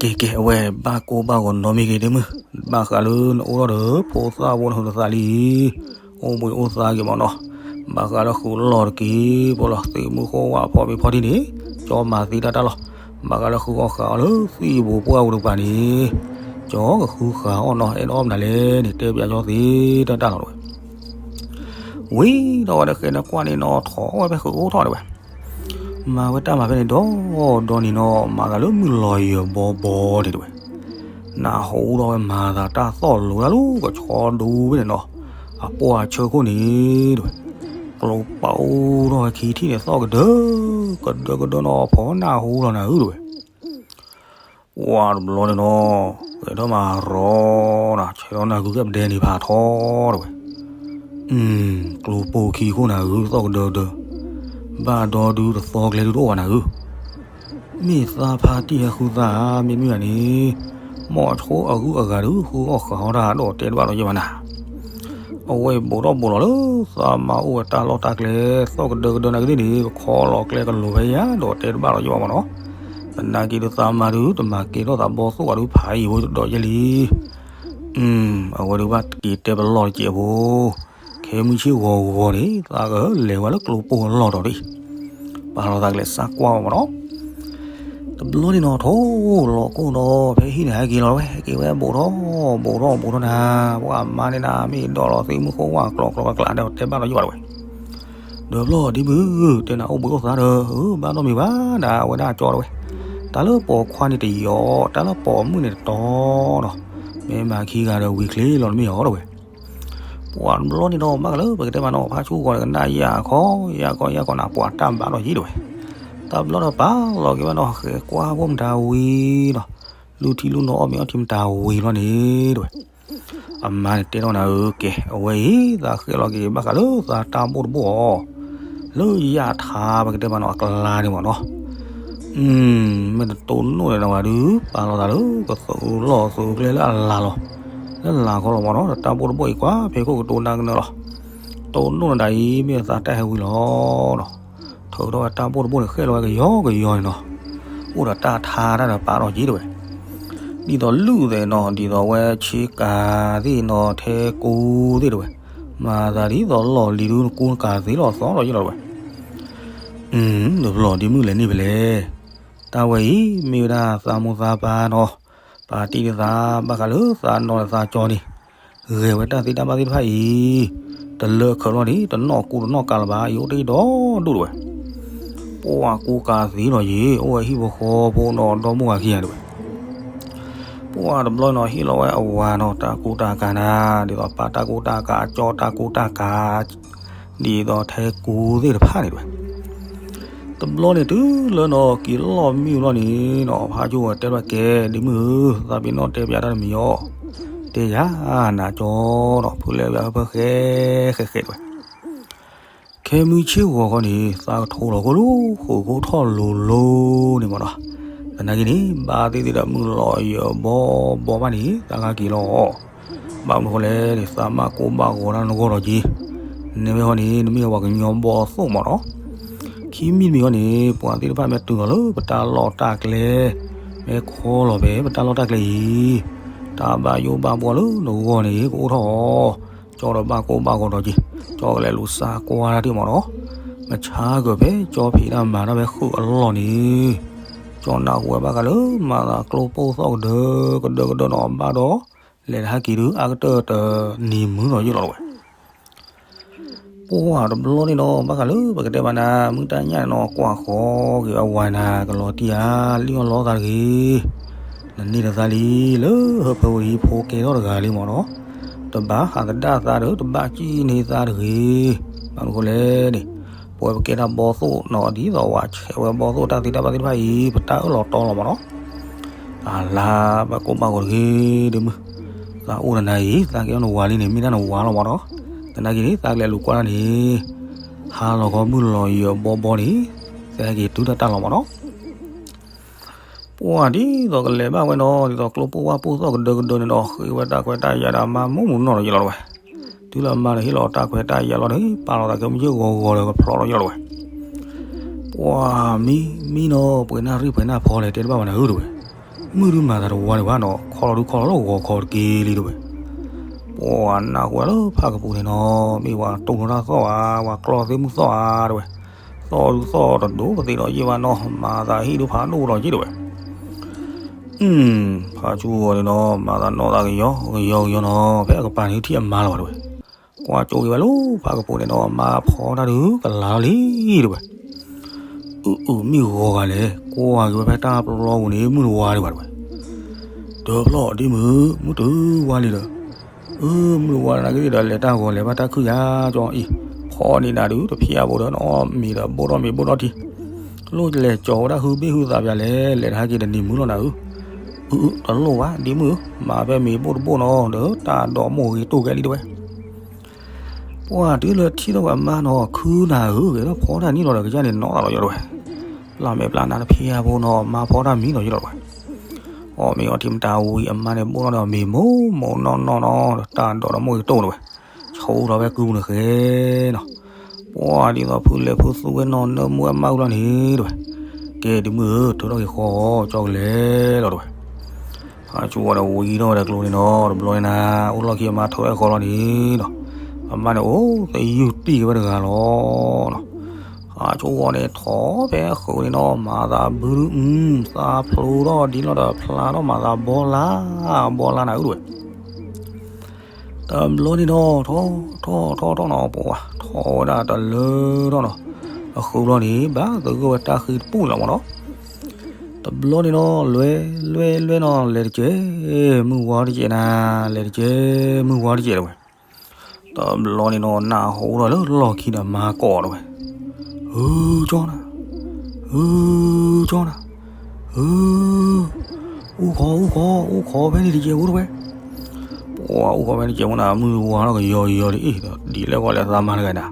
ကဲကဲ အဝဲဘၣ်ကိၢ်ဘၣ်ဂီၤနီတမံၤက့ၤဒ့မုၣ်, ဘၣ်ဃးလၢနအိၣ်ထီၣ်ဒီး ဖိသၣ်ဖိန့ၣ်ဟူသးလံ, အိၣ်ဘှံးအိၣ်သါက့ၤမးနီၤ, ဘၣ်ဃးလၢဃုာ်လီၢ်တက့ၢ် ဖိလီၤ သ့ၣ်မုၢ်ဃိဝဲဖီမ့ၤဖီထံန့ၣ် ကၠီမၤသံတၢ်တၢ်လီၤ, ဘၣ်ဃးလၢဃုာ်အီၣ်ဃာ်အီၤလၢသံၣ်ဘိပှၢ်ပူၤတကပၤန့ၣ် ကၠီကဃုဃာ်အီၣ်နီၤ အဲၣ်ဒိးအီၣ်မနုၤလဲၣ်န့ၣ် တဲပယၤကၠီသ့တၢ်တၢ်လီၤတဲဝဲ. ဝံၤဒီးဝဲဒၣ်ဃဲန့ၣ်ကွၢ်န့ၣ်နီၤ ထီၣ်ဝဲဖဲဃုာ်အိၣ်ထီၣ်တဲဝဲ. မၤဝဲတၢ်မၤဖဲန့ၣ်ဒီး ဒီးန့ၣ်နီၤ မၤသးလၢမုၢ်လီၤယၢၤဘီဘီန့ၣ်တဲဝဲ. နၢ်ဟူဒီးဝဲမၤသးတၢ်သီၣ်လိၤတၢ်လၢကဆီဒူဖဲန့ၣ်နီၤ, အပှၢ်ဆၢခိၣ်န့ၣ်တဲဝဲ, ကျိပာ်အိၣ်ထီၣ်ဝဲခံထံၣ်န့ၣ် သီၣ်ကဒၢ ကဒၢကဒၢနီၤ ဖီနၢ်ဟူလီၤနၤဧၢတဲဝဲ. ပှၤတဘျီန့ၣ်နီၤ ဂဲၤထီၣ်မၤရီနၤ ဆဲးထီၣ်နၢ်ဂုၤကဲပဒဲန့ၣ်ဖးထီတဲဝဲ. ကျိပိာ်ခံခိၣ်နၢ်ဂုၤ သီၣ်ကဒၢကဒၢ, ဘၣ်ဒီဒုတသီကျဲဒုတအိၣ်ဘၣ်နၢ်ဂုၤ, မ့ၢ်သးဖါတံၢ်ဟဲဃုသးဧါ မ့တမ့ၢ်ဧါန့ၣ်, မိၤဆိအဂုၤအဂၤဒုး ဃုအီၣ်ဃာ်အီၣ်တၢ်ဒီးတဲတဘၣ်လီၤယဲၢ်ဘၣ်နၤ. အဝဲအံၤဘူးထီၣ်ဘူးလီၤလၢ သးမါအိၣ်ဝဲတၢ်လီၢ်တၢ်ကျဲ သီၣ်ကဒၢကဒၢနၢ်ဂ့ၤသ့ၣ်န့ၣ် ကခီလီၤကျဲကလိၤဖဲယၤဒီးတဲတဘၣ်လီၤယဲၢ်ဘၣ်မးနီၤ. သနာ်က့ဒုး သးမါဒုးတမၤကဲထီၣ်သးဘီသိၣ်ဘၣ်ဒုး ဖးယံၤဖိဒီးယဲၢ်လံ. အဝဲဒုးဘၣ်က့ၤတဲပလီၢ်တကဲးဖိ, ခဲမုၢ်ဆ့ၣ်ဂီၤဂီၤန့ၣ် သးကလဲၤဝဲလၢကျိပိာ်အလီၢ်ဒီးဒံး, ပာ်လီၤသးကလဲၤစၢ်ကွၢ်ဘၣ်မးနီၤ. တဘျီန့ၣ်နီၤ ထိၣ်လီၤကိၢ်ဒီး ဖဲဟံၣ်န့ၣ် ဟဲက့ၤလီၤဝဲ ဟဲက့ၤဝဲဘူးထီၣ်ဘူးထီၣ်ဘူးထီၣ်နၤ, ပှၤမါန့ၣ်နၤ မ့ၢ်ဒီးလီၤသ့ၣ်မုၢ်ဃိဝဲကျီကျီကျးကျးဒီးတဲဘၣ်လီၤယဲၢ်ဘၣ်တဲဝဲ. ဒီးဖျီၣ်ဒ့မုၣ်ဧၢ တဲနၤအိၣ်ဘှံးအိၣ်သါဒီး ဘၣ်နီတမံၤဘၣ်နၤ အဝဲဒၣ်ကၠီတဲဝဲ. တၢ်လၢပိာ်ခွါန့ၣ်တယီၤ တၢ်လၢပိာ်မုၣ်န့ၣ်တတီၤနီၤ, မ့ၢ်မၤခံဂၤဒီးဝံၤချ့လီၤတမ့ၢ်အီၤတဲဝဲ. ပှၤတဘျီန့ၣ်ဒီး ဘၣ်ဃးလၢပကတဲမးနီၤ ဖးဆူဂီၤန့ၣ် ကနၣ်ယၢ်ခီ ယၢ်ခီ ယၢ်ခီနၤ ပှၤတၢ်ဘၣ်လီၤယံၤတဲဝဲ. တဘျီဒီးပာ်လီၤက့ၤဝဲနီၤ ဃဲၤကွၢ်ဖိမတၤဝံၤနီၤ, လုၢ်ထံလုၢ်နိအီၣ်မ့ၤအီထံမတၤဝံၤလီၤန့ၣ်တဲဝဲ. အမါန့ၣ်တဲထီၣ်နၤဧၢ ကဲ အဝဲအံၤ သးဃဲလီၤက့ၤဘၣ်ဃးလၢသးတၢ်ဘိၣ်တဘိၣ်အီၤ, လၢယၢ်ထါပကတဲမးနီၤ အကျါန့ၣ်မးနီၤ. မ့ၢ်တတိၢ်နီၣ်ဒီးနၤဝဲဒုး ပာ်လီၤသးလၢကသုးလီၢ်သုးကျဲလၢအလၤလီၤ, လၢလၤခီလီၤမးနီၤ ဒီးတၢ်ဘိၣ်တဘိၣ်အံၤကွၢ်ဖဲခိၣ်ကတိၤနၢ်ကနၢလီၤ. တိၢ်နီၣ်နၤဒၣ်အံၤ မ့ၢ်အသးတၢ်ဟဲဝံၤလီၤနီၤ. ထုးထီၣ်ဝဲတၢ်ဘိၣ်တဘိၣ်န့ၣ် ဃဲလီၤဝဲကယီကယီန့ၣ်နီၤ. အိၣ်ဒီးတၢ်ထါတၢ်ဒီးပာ်ထီၣ်က့ၤတဲဝဲ. ဒ်သိးလုၢ်သဲးနီၤ ဒ်သိးဝဲဆ့ကၤသ့ၣ်နီၤ ထဲကူသ့ၣ်တဲဝဲ. မၤသးဒ်သိးလီၢ်လံၤဒုး နကူနကၤသ့လီၤသီလီၤယံၤလီၤတဲဝဲ. ဒီးဖျီၣ်ဒ့မုၣ်လဲၤန့ၢ်ဖဲလဲၣ်. တၢ်ဝဲအံၤ မ့ၢ်ဝဲဒၣ်သးမိၢ်သးပၢ်နီၤ, ပာ်တ့ၢ်န့ၢ်သး ဘၣ်ဃးလၢသးနီၤဒီးသးကၠီန့ၣ်, ဂဲၤဝဲတၢ်သ့တၢ်ဘၣ်သ့ၣ်တဖၣ်အံၤ, တလၢခၢးလီၤန့ၣ် တနီၣ်ကူတနီၣ်ကၤလၢၤဘၣ် အံၤအိၣ်တ့ၢ်ဒီဒူၣ်တဲဝဲ. ပှၤကူကၤသ့လီၤယံၤ အိၣ်ဝဲဟံၣ်ဖိဃီဖိနီၤ ဒီမိၢ်ဂၤခံဂၤတဲဝဲ. ပှၤတဘျီနီၤ ဟ့ၣ်လီၤဝဲအဝၤနီၤ တၢ်ကူတၢ်ကၤနၤ, ဒ်သိးပာ်တၢ်ကူတၢ်ကၤ ကၠီတၢ်ကူတၢ်ကၤ ဒ်သိးထဲကူသ့ၣ်တဖၣ်န့ၣ်တဲဝဲ. တဘျီန့ၣ်တုၤလၢနီၤ က့ၤလီၢ်မံဘျီန့ၣ်နီၤ ဖးကၠိဝဲတဲဘၣ်ကဲ ဒ့မုၣ်ဧၢ သးပ့ၤနီၣ်တဲပယၤတၢ်တမံၤအီၤ, တဲယၤနၤကၠီဒီး ဖုလဲၤပယၤဖၢဖၢဃဲဃဲဃဲတဲဝဲ. ခဲမုၢ်ဆ့ၣ်ဂီၤခီန့ၣ် သးကထိးလီၤခိၣ်လၢ ဃိးခိၣ်ထီၣ်လိၤလိၤန့ၣ်မးနီၤ. သနာ်က့န့ၣ် ဘၣ်သ့ၣ်သ့ၣ်ဒီးမုၢ်လီၤယၢၤဘီဘီဘၣ်န့ၣ် သးကက့ၤလီၤအီၤ. ဘၣ်မနုၤဃိလဲၣ်န့ၣ် သးမၢ်ကိၢ်ဘၣ်ဂီၤတၢ်နဂီၢ်လီၤက့ၤ. နမ့ၢ်ဟီန့ၣ် နမ့ၢ်ပှၤကညီဘီသိၣ်မးနီၤ. ခံမံၤတမံၤဟီန့ၣ် ပှၤသ့ၣ်တဖၣ်မ့ၢ်တုၤလီၤလၢပတၢ်လီၢ်တၢ်ကျဲ, မ့ၢ်ခီလီၤဖဲပတၢ်လီၢ်တၢ်ကျဲအံၤ, တၢ်ဘၣ်ယိၣ်ဘၣ်ဘှီလၢနဂီၢ်န့ၣ် ကအိၣ်ထီၣ်အီၤ. ကၠီဒီးဘၣ်ကိၢ်ဘၣ်ဂီၤဒီးက့ၤ, ကၠီကလဲၤလူၤစၢ်ကွၢ်တၢ်တ့ၢ်မးနီၤ. မဆါကၢၤဖဲကၠီဖံးတၢ်မၤတၢ်ဖဲဃုာ်အလီၢ်န့ၣ်, ကၠီနၢ်ဟူဝဲဘၣ်ဃးလၢမၤသးကျိပိၢ်သီၣ်ကဒၢကဒၢကဒၢနီၤဘၣ်ဒီး, လဲၤတဟဲက့ၤဒုး အါကတၢၢ်တနံၤမုၢ်နီၤယုၢ်လီၤဝဲ. ပှၢ်တဘျီန့ၣ်ဒီး ဘၣ်ဃးလၢပကတဲဘၣ်နၤ မုၢ်တၢ်ညၣ်န့ၣ်နီၤ ကွၢ်ဃီက့ၤအဝၤနၤ ကလီၤတံၢ်ဧါ လံၣ်အီၣ်လီသးတဂ့ၤ, နန့ၢ်တသးလံ, လၢဟၢဖၢဝဲဒၣ်ဖိကဲထီၣ်တဂၤလံမ့ၢ်နီၤ, တဘၣ်ဟးသဒၣ်သးဒီး တဘၣ်စံၣ်န့ၢ်သးတဂ့ၤ, ဘၣ်မနုၤဃိလဲၣ်န့ၣ်, ပဝဲပကဲတၢ်ဘီသိၣ်နီၤ ဒ်သိးဝဲဆဲးဝဲဘီသိၣ် တၢ်သ့တၢ်ဘၣ်သ့ၣ်တဖၣ်အံၤ ပတၢ်အၢၣ်လီၤတီလီၤမ့ၢ်နီၤ အလါ ဘၣ်ကိၢ်ဘၣ်ဂီၤတဂ့ၤ ဒ့မုၣ်, သးအိၣ်ဒီးနၤအံၤ သးကဲအီၣ်နဝၤလံန့ၣ် မ့ၢ်ဒၣ်နဝၤလီၤမ့ၢ်နီၤ, သနာ်က့န့ၣ် သးကလဲၤလူၤကွၢ်တၢ်န့ၣ်, ဟါလီၤခီမုၢ်လီၤယံၤအဘီဘီန့ၣ်, သးဟဲက့ၤတုၤတၢ်တၢ်လီၤမ့ၢ်နီၤ ပှၢ်ဒ်သိးကလဲၤဘၣ်ဝဲနီၤ ဒ်သိးကျိပိၢ်ဝၣ်ပိၢ်သီၣ်ကဒၢကဒၢန့ၣ်ဒီး ဃ့ဝဲတၢ်ခွဲးတၢ်ယာ်ဒီးအမါမိၢ်မုၢ်နီၢ်လီၤယလီၤတဝဲ, တုၤလၢအမါဒီးဟ့ၣ်လီၤတၢ်ခွဲးတၢ်ယာ်လီၤဒီး ပာ်လီၤသးကဲမုၢ်ယ့ၢ်ဂီၤဂီၤဒီးကဖျီလီၤယလီၤတဝဲ ပှၢ်မံ မံနီၤ ပှဲၤနၢ်ရံၣ်ပှဲၤနၢ်ဖီလဲၣ် တဲတဘၣ်ဝဲနၤဧၢတဝဲ, မုၢ်ဒုးမၤသးတဝါဒံးဘၣ်နီၤ ခီလီၤဒုးခီလီၤလၢဂီၤခီတက့ၢ်လံတဝဲ, ပှၢ်နၢ်ဟူဝဲလၢဖးကပူၤန့ၣ်နီၤ မ့ၢ်ဝဲတိၢ်နီၣ်တၢ်သီၣ်ဧါ ဝဲကျီၢ်သ့ၣ်မုၢ်သီၣ်ဧါတဝဲ, သီၣ်ဒုးသီၣ်တဒိးပသ့ဒီးယ့ၢ်ဘၣ်နီၤ မၤသးဟံၣ်ဒုးဖးဒိၣ်ဒီးယ့ၢ်တဝဲ ဖါဆူဂီၤန့ၣ်နီၤ မၤသးနီၣ်သးကယီကယီကယီနီၤ ဖဲအကပၤန့ၣ်ထံၣ်အမါလီၤဘၣ်တဝဲ, ကွၢ်ကၠိက့ၤဝဲလၢဖးကပူၤန့ၣ်နီၤ အမါဖီတၢ်ဒုးကလၤလီၤလံတဝဲ, အုအုမ့ၢ်ဂီၤဂၤလဲၣ် ကွၢ်က့ၤဝဲဖဲတၢ်ပလီပူၤန့ၣ် မုၢ်တဝါဒံးဘၣ်တဝဲ, တဘျီဒ့မုၣ် မုၢ်တဝါလံဒီး, အၢ မုၢ်တဝါနာ်က့ဒီး လဲၤတၢ်ဂီၤလဲၤဘၣ်တၢ်ခုၣ်ယါကၠီအံၤ, ဖီန့ၢ်နၤဒုး တဖျါဘိဒီးနအီၣ်မ့ၤဒီးဘိၣ်ထီၣ်မ့ၤဘိၣ်ထီၣ်ထံ, လိၣ်လဲၤကၠီၤဝဲဒၣ်ဟုဘ့ၣ်ဟုသးပၠးလဲၣ် လဲၤတဟါက့ၤတနံၤမုၢ်လီၤနၤဧၢ, အုအု တလိၣ်ဘၣ် ဒ့မုၣ်ဧၢ, မၤဖဲမ့ၤဘိၣ်တဘိၣ်နီၤ ဒီးတၢ်ဒိးမိၢ်ဂ့ၤတိၢ်ကဲလံတဝဲ ပှၢ်တုၤလၢထံၣ်ထီၣ်ဝဲအမါနီၤ ခုနၤဧၢ ဂဲၤထီၣ်ဖီတၢ်နံၣ်လီၤဒီး ကစၢ်န့ၣ်နီၣ်သးလီၤယီၤတဝဲ, ပျၢ်မဲာ်ပျၢ်နါတဖျါဘိနီၤ မါဖီတၢ်မံနီၤယလီၤတဝဲ, အီၣ်မ့ၤအီထံမတၤဝံၤ အမါန့ၣ်ဘိၣ်ထီၣ်ဒီးမ့ၤမိၢ်မိၢ်နီၢ်နီၢ်နီၤ တၢ်ဒိးဒီးမိၢ်ဂ့ၤတိၢ်တဝဲ, ဆူထီၣ်ဝဲကုပူၤန့ၣ်ဃဲနီၤ, ပှၢ်ဒ်သိးဖုလဲၤဖုသူဝဲနီၤ နၢမူဝဲမါဝံၤလီၤန့ၣ်တဝဲ, ကဲဒ့မုၣ်ဧၢ ထုးထီၣ်က့ၤဃီအီၤ ကၠီကလဲၤလီၤတဝဲ ဖါဆူဂီၤန့ၣ်ဝံၤထီၣ်ဝဲဒီးကျိန့ၣ်နီၤ တဘျီန့ၣ်နၤ အိၣ်လီၢ်ခံအမါထုးထီၣ်ဃီလီၤန့ၣ်နီၤ, အမါန့ၣ်အိၣ်သယုၢ်တံၢ်က့ၤဝဲတဂၤလီၤနီၤ, ဖါဆူဂီၤန့ၣ်ထီၣ်ဖဲအဃုာ်န့ၣ်နီၤ မၤသးဘုဒု သးဖျိထီၣ်ဒ်လီၤဒီးဖျါထီၣ်မၤသးဘီလါ ဘီလါနၤဧၢတဝဲ တဘျီန့ၣ်နီၤ ထီၣ်ထီၣ်ထီၣ်ထီၣ်နီၤ ပှၤထီၣ်ဝဲဒၣ်တလၢထီၣ်နီၤ, အဃုာ်လီၤန့ၣ် ဘၣ်သဂၢၢ်ဝဲတၢ်ဃ့တပူၤလီၤမ့ၢ်နီၤ, တဘျီန့ၣ်နီၤ လွဲလွဲလွဲနီၤ လဲၤတကဲး မုၢ်ဝါတကဲးနၤ လဲၤတကဲး မုၢ်ဝါတကဲးတဝဲ, တဘျီန့ၣ်နီၤ နၢ်ဟူထီၣ်လၢလီၢ်ခံဒီးမါကိးတဝဲ, ဧၢ ကၠီနၤ ဧၢ ကၠီနၤ ဧၢ အိၣ်ခိး အိၣ်ခိး အိၣ်ခိးဖဲန့ၣ်တကဲးဖိတဝဲ, ပှၤအိၣ်ခိးဖဲန့ၣ်တကဲးဖိနၤ မုၢ်ဝါထီၣ်ကယီကယီလံ အ့ၣ် ဒ်လဲၣ်ဂီၤလဲၣ်သးမါတဂၤနၤ,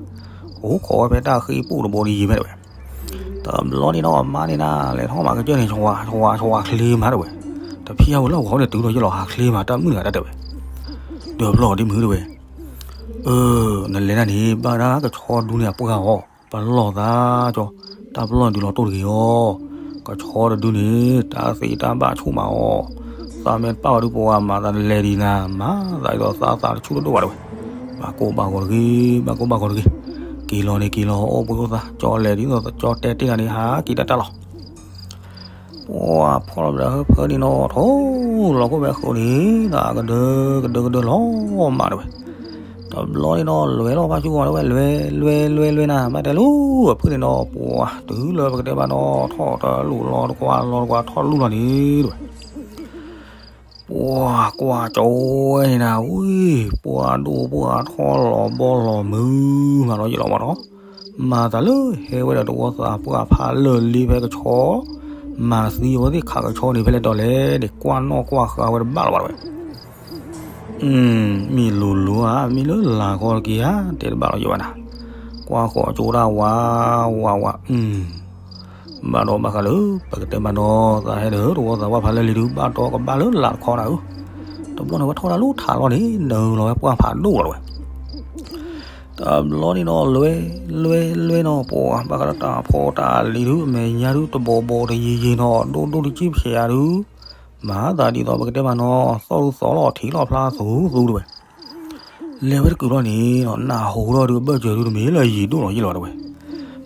အိၣ်ခိးဝဲဖဲတၢ်ဃ့ပူၤတဘိတယံၤဖဲတဝဲ, တဘျီန့ၣ်နီၤ အမါန့ၣ်နၤ လဲၤထီၣ်မၤကစၢၢ်န့ၣ် ဆှးဆှးဆှးချ့မးတဝဲ, တဖျါဝဲလၢဂီၤန့ၣ်တုၤလီၤယလီၤ ဟးချ့မး တၢ်မုၣ်တဂၤတၢ်တဲဝဲ, ဒီးဖျီၣ်ဒ့မုၣ်တဝဲ အၢ နလဲၤဒၣ်န့ၣ် ဘၣ်ဒၣ်ကဆီဒူန့ၣ်အပှၢ်အီၤ, ပလီၢ်သးကၠီ, တၢ်ပလီၢ်ဒုးလီၤတိၢ်တဂ့ၤအီၤ, ကဆီတဒုန့ၣ် တၢ်သ့တၢ်ဘၣ်ဆူၣ်မးအီၤ, သးမ့ၢ်တပာ်ဝဲဒုးပဝဲမၤသးတလဲၤဒံးနၤ, မၤသးဒ်သိးသးသးတဆူၣ်တဒိၣ်ဘၣ်တဝဲ, ဘၣ်ကိၢ်ဘၣ်ဂီၤတဂ့ၤ, ဘၣ်ကိၢ်ဘၣ်ဂီၤတဂ့ၤ, က့ၤလီၤန့ၣ်က့ၤလီၤ အိၣ်ဘှံးအိၣ်သါ, ကၠီလဲၤဒ်သိးကၠီတဲတ့ၢ်နၤန့ၣ် ဟးက့ၤတၢ်တၢ်လီၤ ပှၤဖီၣ်လီၤဘျၢဟၢဖၢန့ၣ်နီၤ ထီၣ်လီၤခိၣ်ဖဲဃုာ်န့ၣ်ဒီး အကဒၢကဒၢကဒၢလီၤမးတဝဲ, တဘျီန့ၣ်နီၤ လွဲလီၤဖါဆူဂီၤတဝဲ လွဲလွဲလွဲလွဲနၤ ဘၣ်တဲလူၤ အဖုၣ်န့ၣ်နီၤ ပှၤတုၤလၢပကတဲဘၣ်နီၤ ထီၣ်တလူၤလီၤတကွၢ်လီၤတကွၢ်ထီၣ်လူၤလီၤန့ၣ်တဝဲ ပှၤကွၢ်ကၠီဝဲန့ၣ်နၤ ဝံၤ ပှၤဒိၣ်ပှၤထီၣ်လီၤဘီလီၤမုၢ်မးလီၤယလီၤမးနီၤ, မၤသးလၢဟဲဝဲဒီးတဝီသးပှၢ်ဖးလၢာ်လံဖဲကဆီ, မၤသံအဝဲသ့ၣ်ခးကဆီန့ၣ် ဖဲလဲၣ်တီၤလဲၣ်န့ၣ် ကွၢ်နီၣ်ကွၢ်ဃာ်ဝဲတဘၣ်လီၤဘၣ်တဝဲ, မ့ၢ်လိၤလိၤဧါ မ့ၢ်လၢလၤကီတက့ၢ်ဧါ တဲတဘၣ်လီၤယဘၣ်နၤ, ကွၢ်ဃီၤကၠိဒၣ်ဝါဝါဝါ ဘၣ်ဒီးဘၣ်ဃးလၢ ပကတဲမးနီၤ သးဟဲဒီးတဝီသးပှၢ်ဖးလၢာ်လံဒုး ဘၣ်တီကဘၣ်လၢလၤတခီနၤဧၢ, တဘျီန့ၣ်ဝဲထီၣ်တၢ်လူၤထးလီၤန့ၣ် နုာ်လီၤဝဲပှၢ်ဖးဒိၣ်လီၤတဝဲ တဘျီန့ၣ်နီၤ လွဲလွဲလွဲနီၤ ပှၤဘၣ်ဃးလၢတၢ်ဖီတၢ်လံၤဒုး အမဲာ်ညါဒုး တဘီဘီတယံၤယံၤနီၤ ဒိၣ်ဒိၣ်တစံၣ်ဖျဲးဧါဒုး, မၤသးဒ်သိးပကတဲမးနီၤ သီၣ်ဒုးသီၣ်လီၤထံးလီၤဖျါသူသူတဝဲ, လဲၤဝဲတကုာ်လီၤန့ၣ်နီၤ နၢ်ဟူထီၣ်ဒုး ဘၢၣ်စၢၤဒုး တမ့ၢ်လၢယံၤဒိၣ်လီၤယလီၤတဝဲ,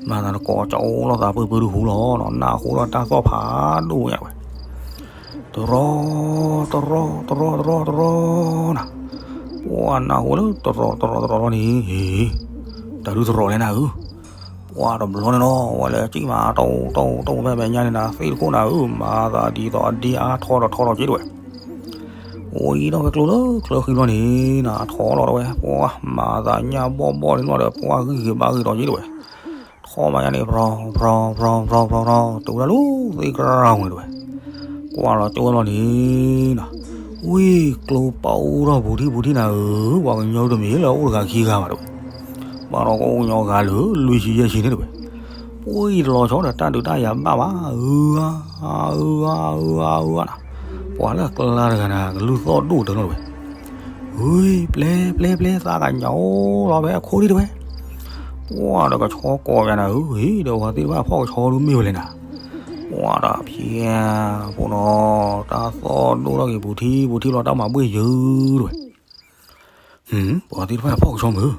မၤသးတကိးကၠီအိၣ်လီၤသးပၢၢ်ပၢၢ်ဒုးဟူလီၤနီၤ နၢ်ဟူထီၣ်တၢ်သီၣ်ဖးဒိၣ်ညါတဝဲ တရီ တရီ တရီ တရီ တရီ နၤ, ပှၤနၢ်ဟူလၢတရီ တရီ တရီ လီၤန့ၣ်, တၢ်ဒုးတရီးလဲၣ်နၤဧၢ, ပှၤတဘျီန့ၣ်နီၤ ဝဲလဲၤကံၣ်မး တီတီတီဖဲမဲာ်ညါန့ၣ်နၤ သ့ၣ်တခိၣ်နၤဧၢ မၤသးဒ်သိးအဒ့အါထီဒီးထီထီက့တဝဲ, အိၣ်အံၤထီၣ်ဝဲကျိလၢချၢဃံဘျီန့ၣ်နၤ ထီထီဒီးဝဲ ပှၤမၤသးညၣ်ဘီၣ်ဘီၣ်န့ၣ်လီၤဒီး ပှၤဂံၢ်ဂ့ၤဘါဂ့ၤဒီးက့တဝဲ ထီၣ်မးညါန့ၣ် ဖြီဖြီဖြီဖြီဖြီ တုၤဝဲဒၣ်လၢသ့ၣ်ကရၢ်ဝဲတဝဲ, ကွၢ်လီၤကၠိဝဲလီၤန့ၣ်နီၤ, ဝံၢ်ကျိပာ်အိၣ်ထီၣ်ပူၤထံပူၤထံနၤဧၢ, ပှၤကညီတမ့ၢ်လၢအအိၣ်တဂၤခံဂၤဘၣ်တဝဲ, ဘၣ်ဒီးကအိၣ်ကညီဂၤလၢလွံၢ်ဆံယဲၢ်ဆံန့ၣ်တဝဲ, ပှၤအံၤတလီၤဆီဒီးတၢ်ဒုးတၢ်ယၤဘၣ်ဘၣ်, အၢအၢအၢအၢနၤ, ပှၤလၢအကျါတဂၤနၤ ကလုၢ်သီၣ်ဒိၣ်တၢ်လီၤတဝဲ ဝံၤ ပျဲပျဲပျဲ သးကညီအိၣ်လီၤဖဲအခိၣ်ဒံးတဝဲ, ပှၤဒီးကဆီကိးယၤနၤဧၢ, ဟ့ၣ်ဒီးပှၤသ့ၣ်တဖၣ်ဖီၣ်ကဆီဒုးမ့ၢ်ဝဲလဲၣ်နၤ, ပှၤဒီးဖျဲးဖိနီၤ, တၢ်သီၣ်ဒိၣ်ထီၣ်က့ၤပူၤထံပူၤထံလီၤတၢ်မၤဘှ့ၣ်ယုၢ်တဝဲ, ပှၤသ့ၣ်တဖၣ်ဖီၣ်ကဆီမုၢ်,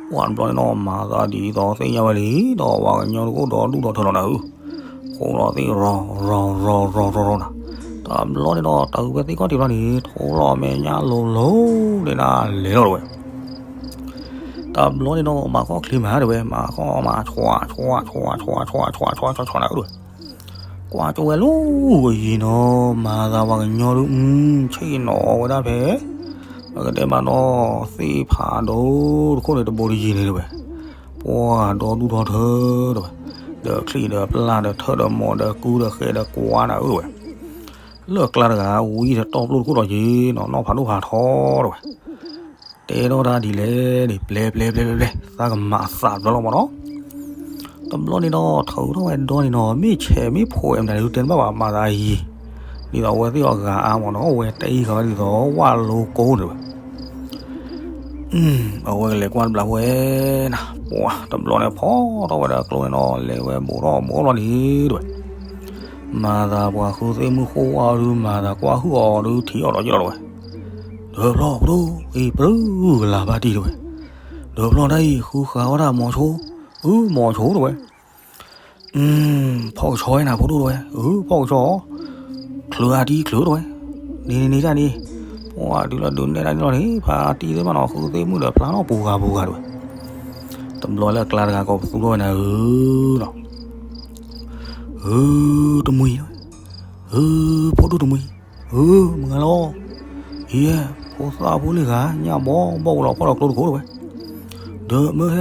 ပှၤတဘျီန့ၣ်နီၤ မၤသးဒ်သိးသ့ၣ်ညါဝဲလံ, ဒီးပှၤကညီတအိၣ်ဒီးဒူၣ်ဒီးထၢလီၤနၤဧၢ, ဃိလီၤသ့ၣ်ရီၤရီၤရီၤရီၤရီၤနၤ, တဘျီန့ၣ်ဒီးတၢ်ဝံၤဖဲသ့ၣ်ခီၣ်ထံးဘျီန့ၣ် ထိလီၤမဲာ်ညါလိၤလိၤန့ၣ်နၤလဲၤလီၤတဝဲ တဘျီန့ၣ်ဒီး မၤခီၣ်ချ့မးတဝဲ, မၤခီၣ်မၤဆွးဆွးဆွးဆွးဆွးဆွးဆွးဆွးဆွးဆွးနၤဧၢတဝဲ, ကွၢ်ကၠိဝဲလီၤအယံၤနီၤ, မၤသးပှၤကညီဒုး ဆ့ၣ်နီၤဝဲဒၣ်ဖဲ ပကတဲမးနီၤ, သ့ၣ်ဖးဒိၣ်တခိၣ်န့ၣ်တဘိတယံၤန့ၣ်တဝဲ, ပှၤဒီဒူၣ်ဒီထၢတဝဲ, ဒီးချံၣ်ဒီးပျၢ်ဒီးထၢဒီးမိၤဒီးကူဒီးဃဲဒီးကွါနၤဧၢတဝဲ, လၢအကျါတဂၤ ဝံၤဒီးတီၢ်ပျိၢ်တခိၣ်ဒီးက့ၤနီၤ, နီၣ်ဖးဒိၣ်ဖးထီတဝဲ တဲထီၣ်တၢ်ဒ်လဲၣ်န့ၣ် ပျဲပျဲပျဲပျဲပျဲ သးကမၤအသးတဘျီလီၤမးနီၤ, တဘျီန့ၣ်ဒီး ထုးထီၣ်ဝဲဒီန့ၣ်နီၤ, မ့ၢ်ဆဲးမ့ၢ်ဖိးအဲၣ်မတၤဒုးတဲတဘၣ်ဘၣ် မၤသးယံၤ, ဒ်သိးအဝဲသ့ၣ်အီၤဂၤအါမးနီၤ, အဝဲတအံၤဃီဒ်သိးဝၣ်လိကိန့ၣ်တဝဲ အဝဲကလဲၤကွၢ်တဘျီဝဲနၤ, ပှၤတဘျီန့ၣ်ဖီၣ်ထီၣ်ဝဲဒီးကျိန့ၣ်နီၤ, လဲၤဝဲဘူးထီၣ်ဘူးလီၤန့ၣ်တဝဲ, မၤသးပှၤဃုသ့ၣ်မုၢ်ဃိဝါဒုး မၤသးကွၢ်ဟုၣ်အီၤဒုး ထံၣ်အီၤဒီးယ့ၢ်လီၤတဝဲ, ဒီးဖျီၣ်ပဒိၣ်အံၤ ပြၢကလၤဘၣ်တံၢ်တဝဲ, ဒီးဖျီၣ်တၢ်အံၤ ဃုဃာ်ဝဲဒၣ်မိၤဆိ, အု မိၤဆိတဝဲ ဖီၣ်ကဆီဝဲနၤ ဖိဒိၣ်တဝဲ, အု ဖီၣ်ကဆီ, ချုးအါတံၢ်ချုးတဝဲ, န့ၣ်န့ၣ်န့ၣ်တၢ်န့ၣ်, ပှၤဒုးလီၤဒုးနဲၣ်တၢ်န့ၣ်လီၤန့ၣ် ဖါတံၢ်သ့ၣ်မးနီၤ ဃုသ့ၣ်မုၣ်ဒီးဖျါထီၣ်ပူၤဂၤပူၤဂၤတဝဲ, တဘျီလၢအကျါတဂၤကိးပသူထီၣ်ဝဲနၤဧၢနီၤ, အု တမှံၤ, အု ဖိဒိၣ်တမှံၤ, အု မုၢ်ဂၤလီၤ, အံၤ ဖိသၣ်ဖိလံၤဂၤ ညၣ်ဘီဘီဝဲလီၤဖီၣ်ဒီးကျိတခိၣ်တဝဲ ဒီးမ့ၢ်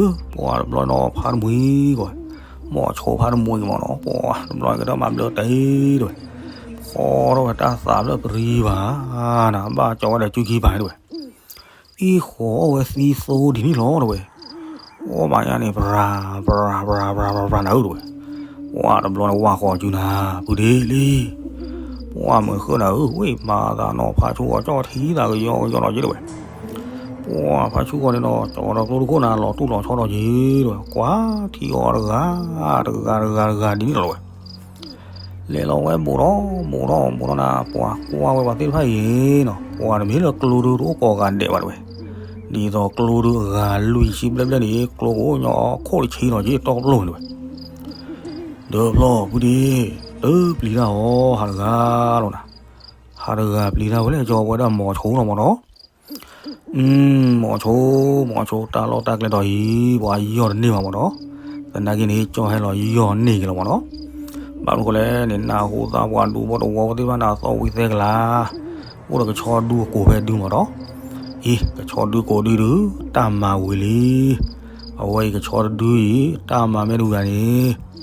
ဟဲဃီၤလံသု, ပှၤတဘျီနီၤ ဖါတမှံၤကီး, မိၤဆိဖါတမှံၤမးနီၤ, ပှၤတဘျီကဒီးမၤဘျၢတ့ၢ်တဝဲ, ဖီၣ်ထီၣ်ဝဲတၢ်သးဖျၢၣ်ပရံဘၣ်နၤ, ဘၣ်ကၠီဝဲဒီးကုခံပၤတဝဲ, အံၤဃီၤအီၣ်ဝဲသံသိဒ်န့ၣ်လီၤတဝဲ, အီၣ်မးညါန့ၣ် ပရၤ ပရၤ ပရၤ ပရၤ ပရၤ ပရၤနၤဧၢတဝဲ, ပှၤတဘျီန့ၣ်ဝၢ်ဃီၤကုနၤ, ပုၢ်ဒ့လံ ပှၤမုၢ်ဃၢနၤဧၢ, ဝံၣ်မၤသးနီၤ ဖါဆူၣ်ဂီၤကၠီၣ်ထံသးကယီကယီလီၤက့တဝဲ, ပှၤဖါဆူၣ်ဂီၤန့ၣ်ဒီး ကၠီဒီးကျိတခိၣ်နၤ လီၤတူၢ်လီၤဆီဒီးက့တဝဲ, ကွၢ်ထံအီၤတဂၤ တဂၤ တဂၤ တဂၤဒ်န့ၣ်လီၤတဝဲ, လဲၤလီၤဝဲဘူးထီၣ် ဘူးထီၣ် ဘူးထီၣ်နၤ, ပှၤကွၢ်ဝဲပှၤသ့ၣ်တဖၣ်အံၤနီၤ, ပှၤတမ့ၢ်လၢကျိဒုတအိၣ်ကိးဂၤဒဲးဘၣ်တဝဲ, ဒ်သိးကျိဒုအဂၤလွံၢ်ဆံဘျဲၣ်ဘျဲၣ်န့ၣ် ကျိကအိၣ်ညီအခိၣ်တဆံလီၤက့ တီပျိၢ်န့ၣ်တဝဲ, ဒီးဖျီၣ်ပုၢ်ဒ့ တပျံၤတၢ်အီၤ ဟးတဂၤလီၤနၤ, ဟးတဂၤပျံၤတၢ်ဝဲလဲၣ် ကၠီဝဲဒၣ်မိၤဆိလီၤမးနီၤ မိၤဆိ မိၤဆိ တၢ်လီၢ်တၢ်ကျဲဒီးအံၤ ပှၤယီၢ်တန့ၢ်ဘၣ်မးနီၤ, သနာ်က့န့ၣ် ကၠီဟဲလီၤယီၢ်န့ၢ်က့ၤလီၤမးနီၤ, ဘၣ်မနုၤဃိလဲၣ်န့ၣ် နၢ်ဟူသးပှၤဒူဖိတဝီဖိသ့ၣ်တဖၣ်န့ၣ် သီၣ်ဝံသဲကလၤ, အိၣ်ဒီးကဆီဒုအကိးဖဲဒုမးနီၤ, အံၤ ကဆီဒုကိးဒုဒု တၢ်မၤဝံၤလံ, အဝဲအံၤကဆီတဒုအံၤ တၢ်မၤမ့ၢ်တဝံၤဘၣ်န့ၣ်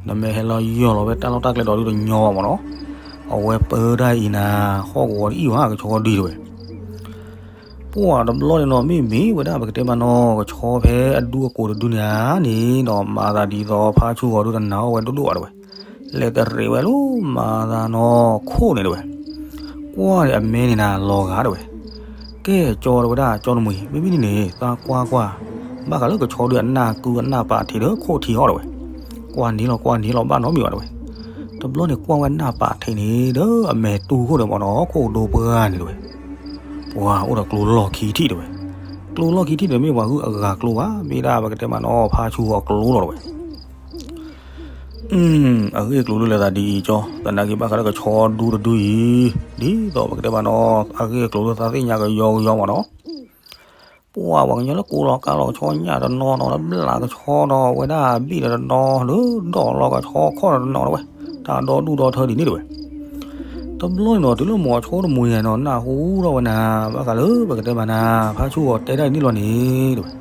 နမ့ၢ်ဟဲလီၤယီၢ်လီၤဖဲတၢ်လီၢ်တၢ်ကျဲဒီးဒုတညီဘၣ်မးနီၤ, အဝဲပၢတၢ်အံၤနၤ ဟီၣ်ကဝီၤတအံၣ်ဘၣ်ကဆီဒုတဝဲ, ပှၤတဘျီန့ၣ်နီၤ မ့မ့ၢ်ဝဲဒၣ်ပကတဲမးနီၤ ကဆီဖဲအဒုအကိးတဒုန့ၣ်ဧါန့ၣ်ဒီး မၤသးဒ်သိးဖါဆူၣ်ဂီၤဒုတနာ်အီၣ်ဝဲဒိၣ်ဒိၣ်ဘၣ်တဝဲ, လဲၤတရံးဝဲလၢမၤသးနီၤခိၣ်န့ၣ်တဝဲ, ကွၢ်န့ၣ်အမဲန့ၣ်နၤလီၤဂာ်တဝဲ, ကဲကၠီတဝဲဒၣ်ကၠီတမှံၤ မ့မ့ၢ်န့ၣ်န့ၣ် သးကွၢ်ကွၢ်, ဘၣ်ဃးလၢကဆီဒုအနၢ်ကုအနၢ်ပာ်ထံးဒီးခိၣ်ထံဟီၣ်တဝဲ, ကွၢ်န့ၣ်လီၤကွၢ်န့ၣ်လီၤဘၣ်နီတမံၤဘၣ်တဝဲ, တဘျီန့ၣ်ကွၢ်ဝဲနၢ်ပာ်ထံးန့ၣ်ဒီးအမဲာ်တူၢ်ခိၣ်န့ၣ်မးနီၤ ခိၣ်ဒိပှၢ်န့ၣ်တဝဲ, ပှၤအိၣ်ဒီးကျိလီၢ်ခံထံၣ်တဝဲ, ကျိလီၢ်ခံထံၣ်န့ၣ်မ့ၢ်ပှၤဟုၣ်အဂၤကျိဘၣ် မ့ၢ်ဒၣ်ပကတဲမးနီၤ ဖါဆူၣ်ဂီၤကျိလီၤတဝဲ အဂ့ၢ်အကျိၤဒုးလဲၤသးဒ်အံၤကၠီ, သနာ်က့ဘၣ်ဃးလၢကဆီဒုတဒုအံၤ, ဒ်သိးပကတဲမးနီၤ အဂ့ၢ်အကျိၤဒုးသးသ့ၣ်ညါကယီကယီမးနီၤ, ပှၤ ပှၤကညီလၢကိးလီၤကးလီၤကဆီညၣ်တနီၤနီၤ လၢဘျးကဆီဒီးဝဲဒၣ်ဘ့ၣ်ဒီးတနီၤ လၢဒီးလီၤကဆီခီၣ်ဒီးတနီၤဝဲ, တၢ်ဒီဒူၣ်ဒီထၢဒ်န့ၣ်တဝဲ. တဘျီန့ၣ်ဒီး တုၤလၢမိၤဆိတမှံၤယၤနီၤ နၢ်ဟူထီၣ်ဝဲနၤ ဘၣ်ဃးလၢပကတဲမးနၤ ဖးဆူၣ်အီၤတဲဒၣ်ဒ်န့ၣ်လီၤန့ၣ်တဝဲ.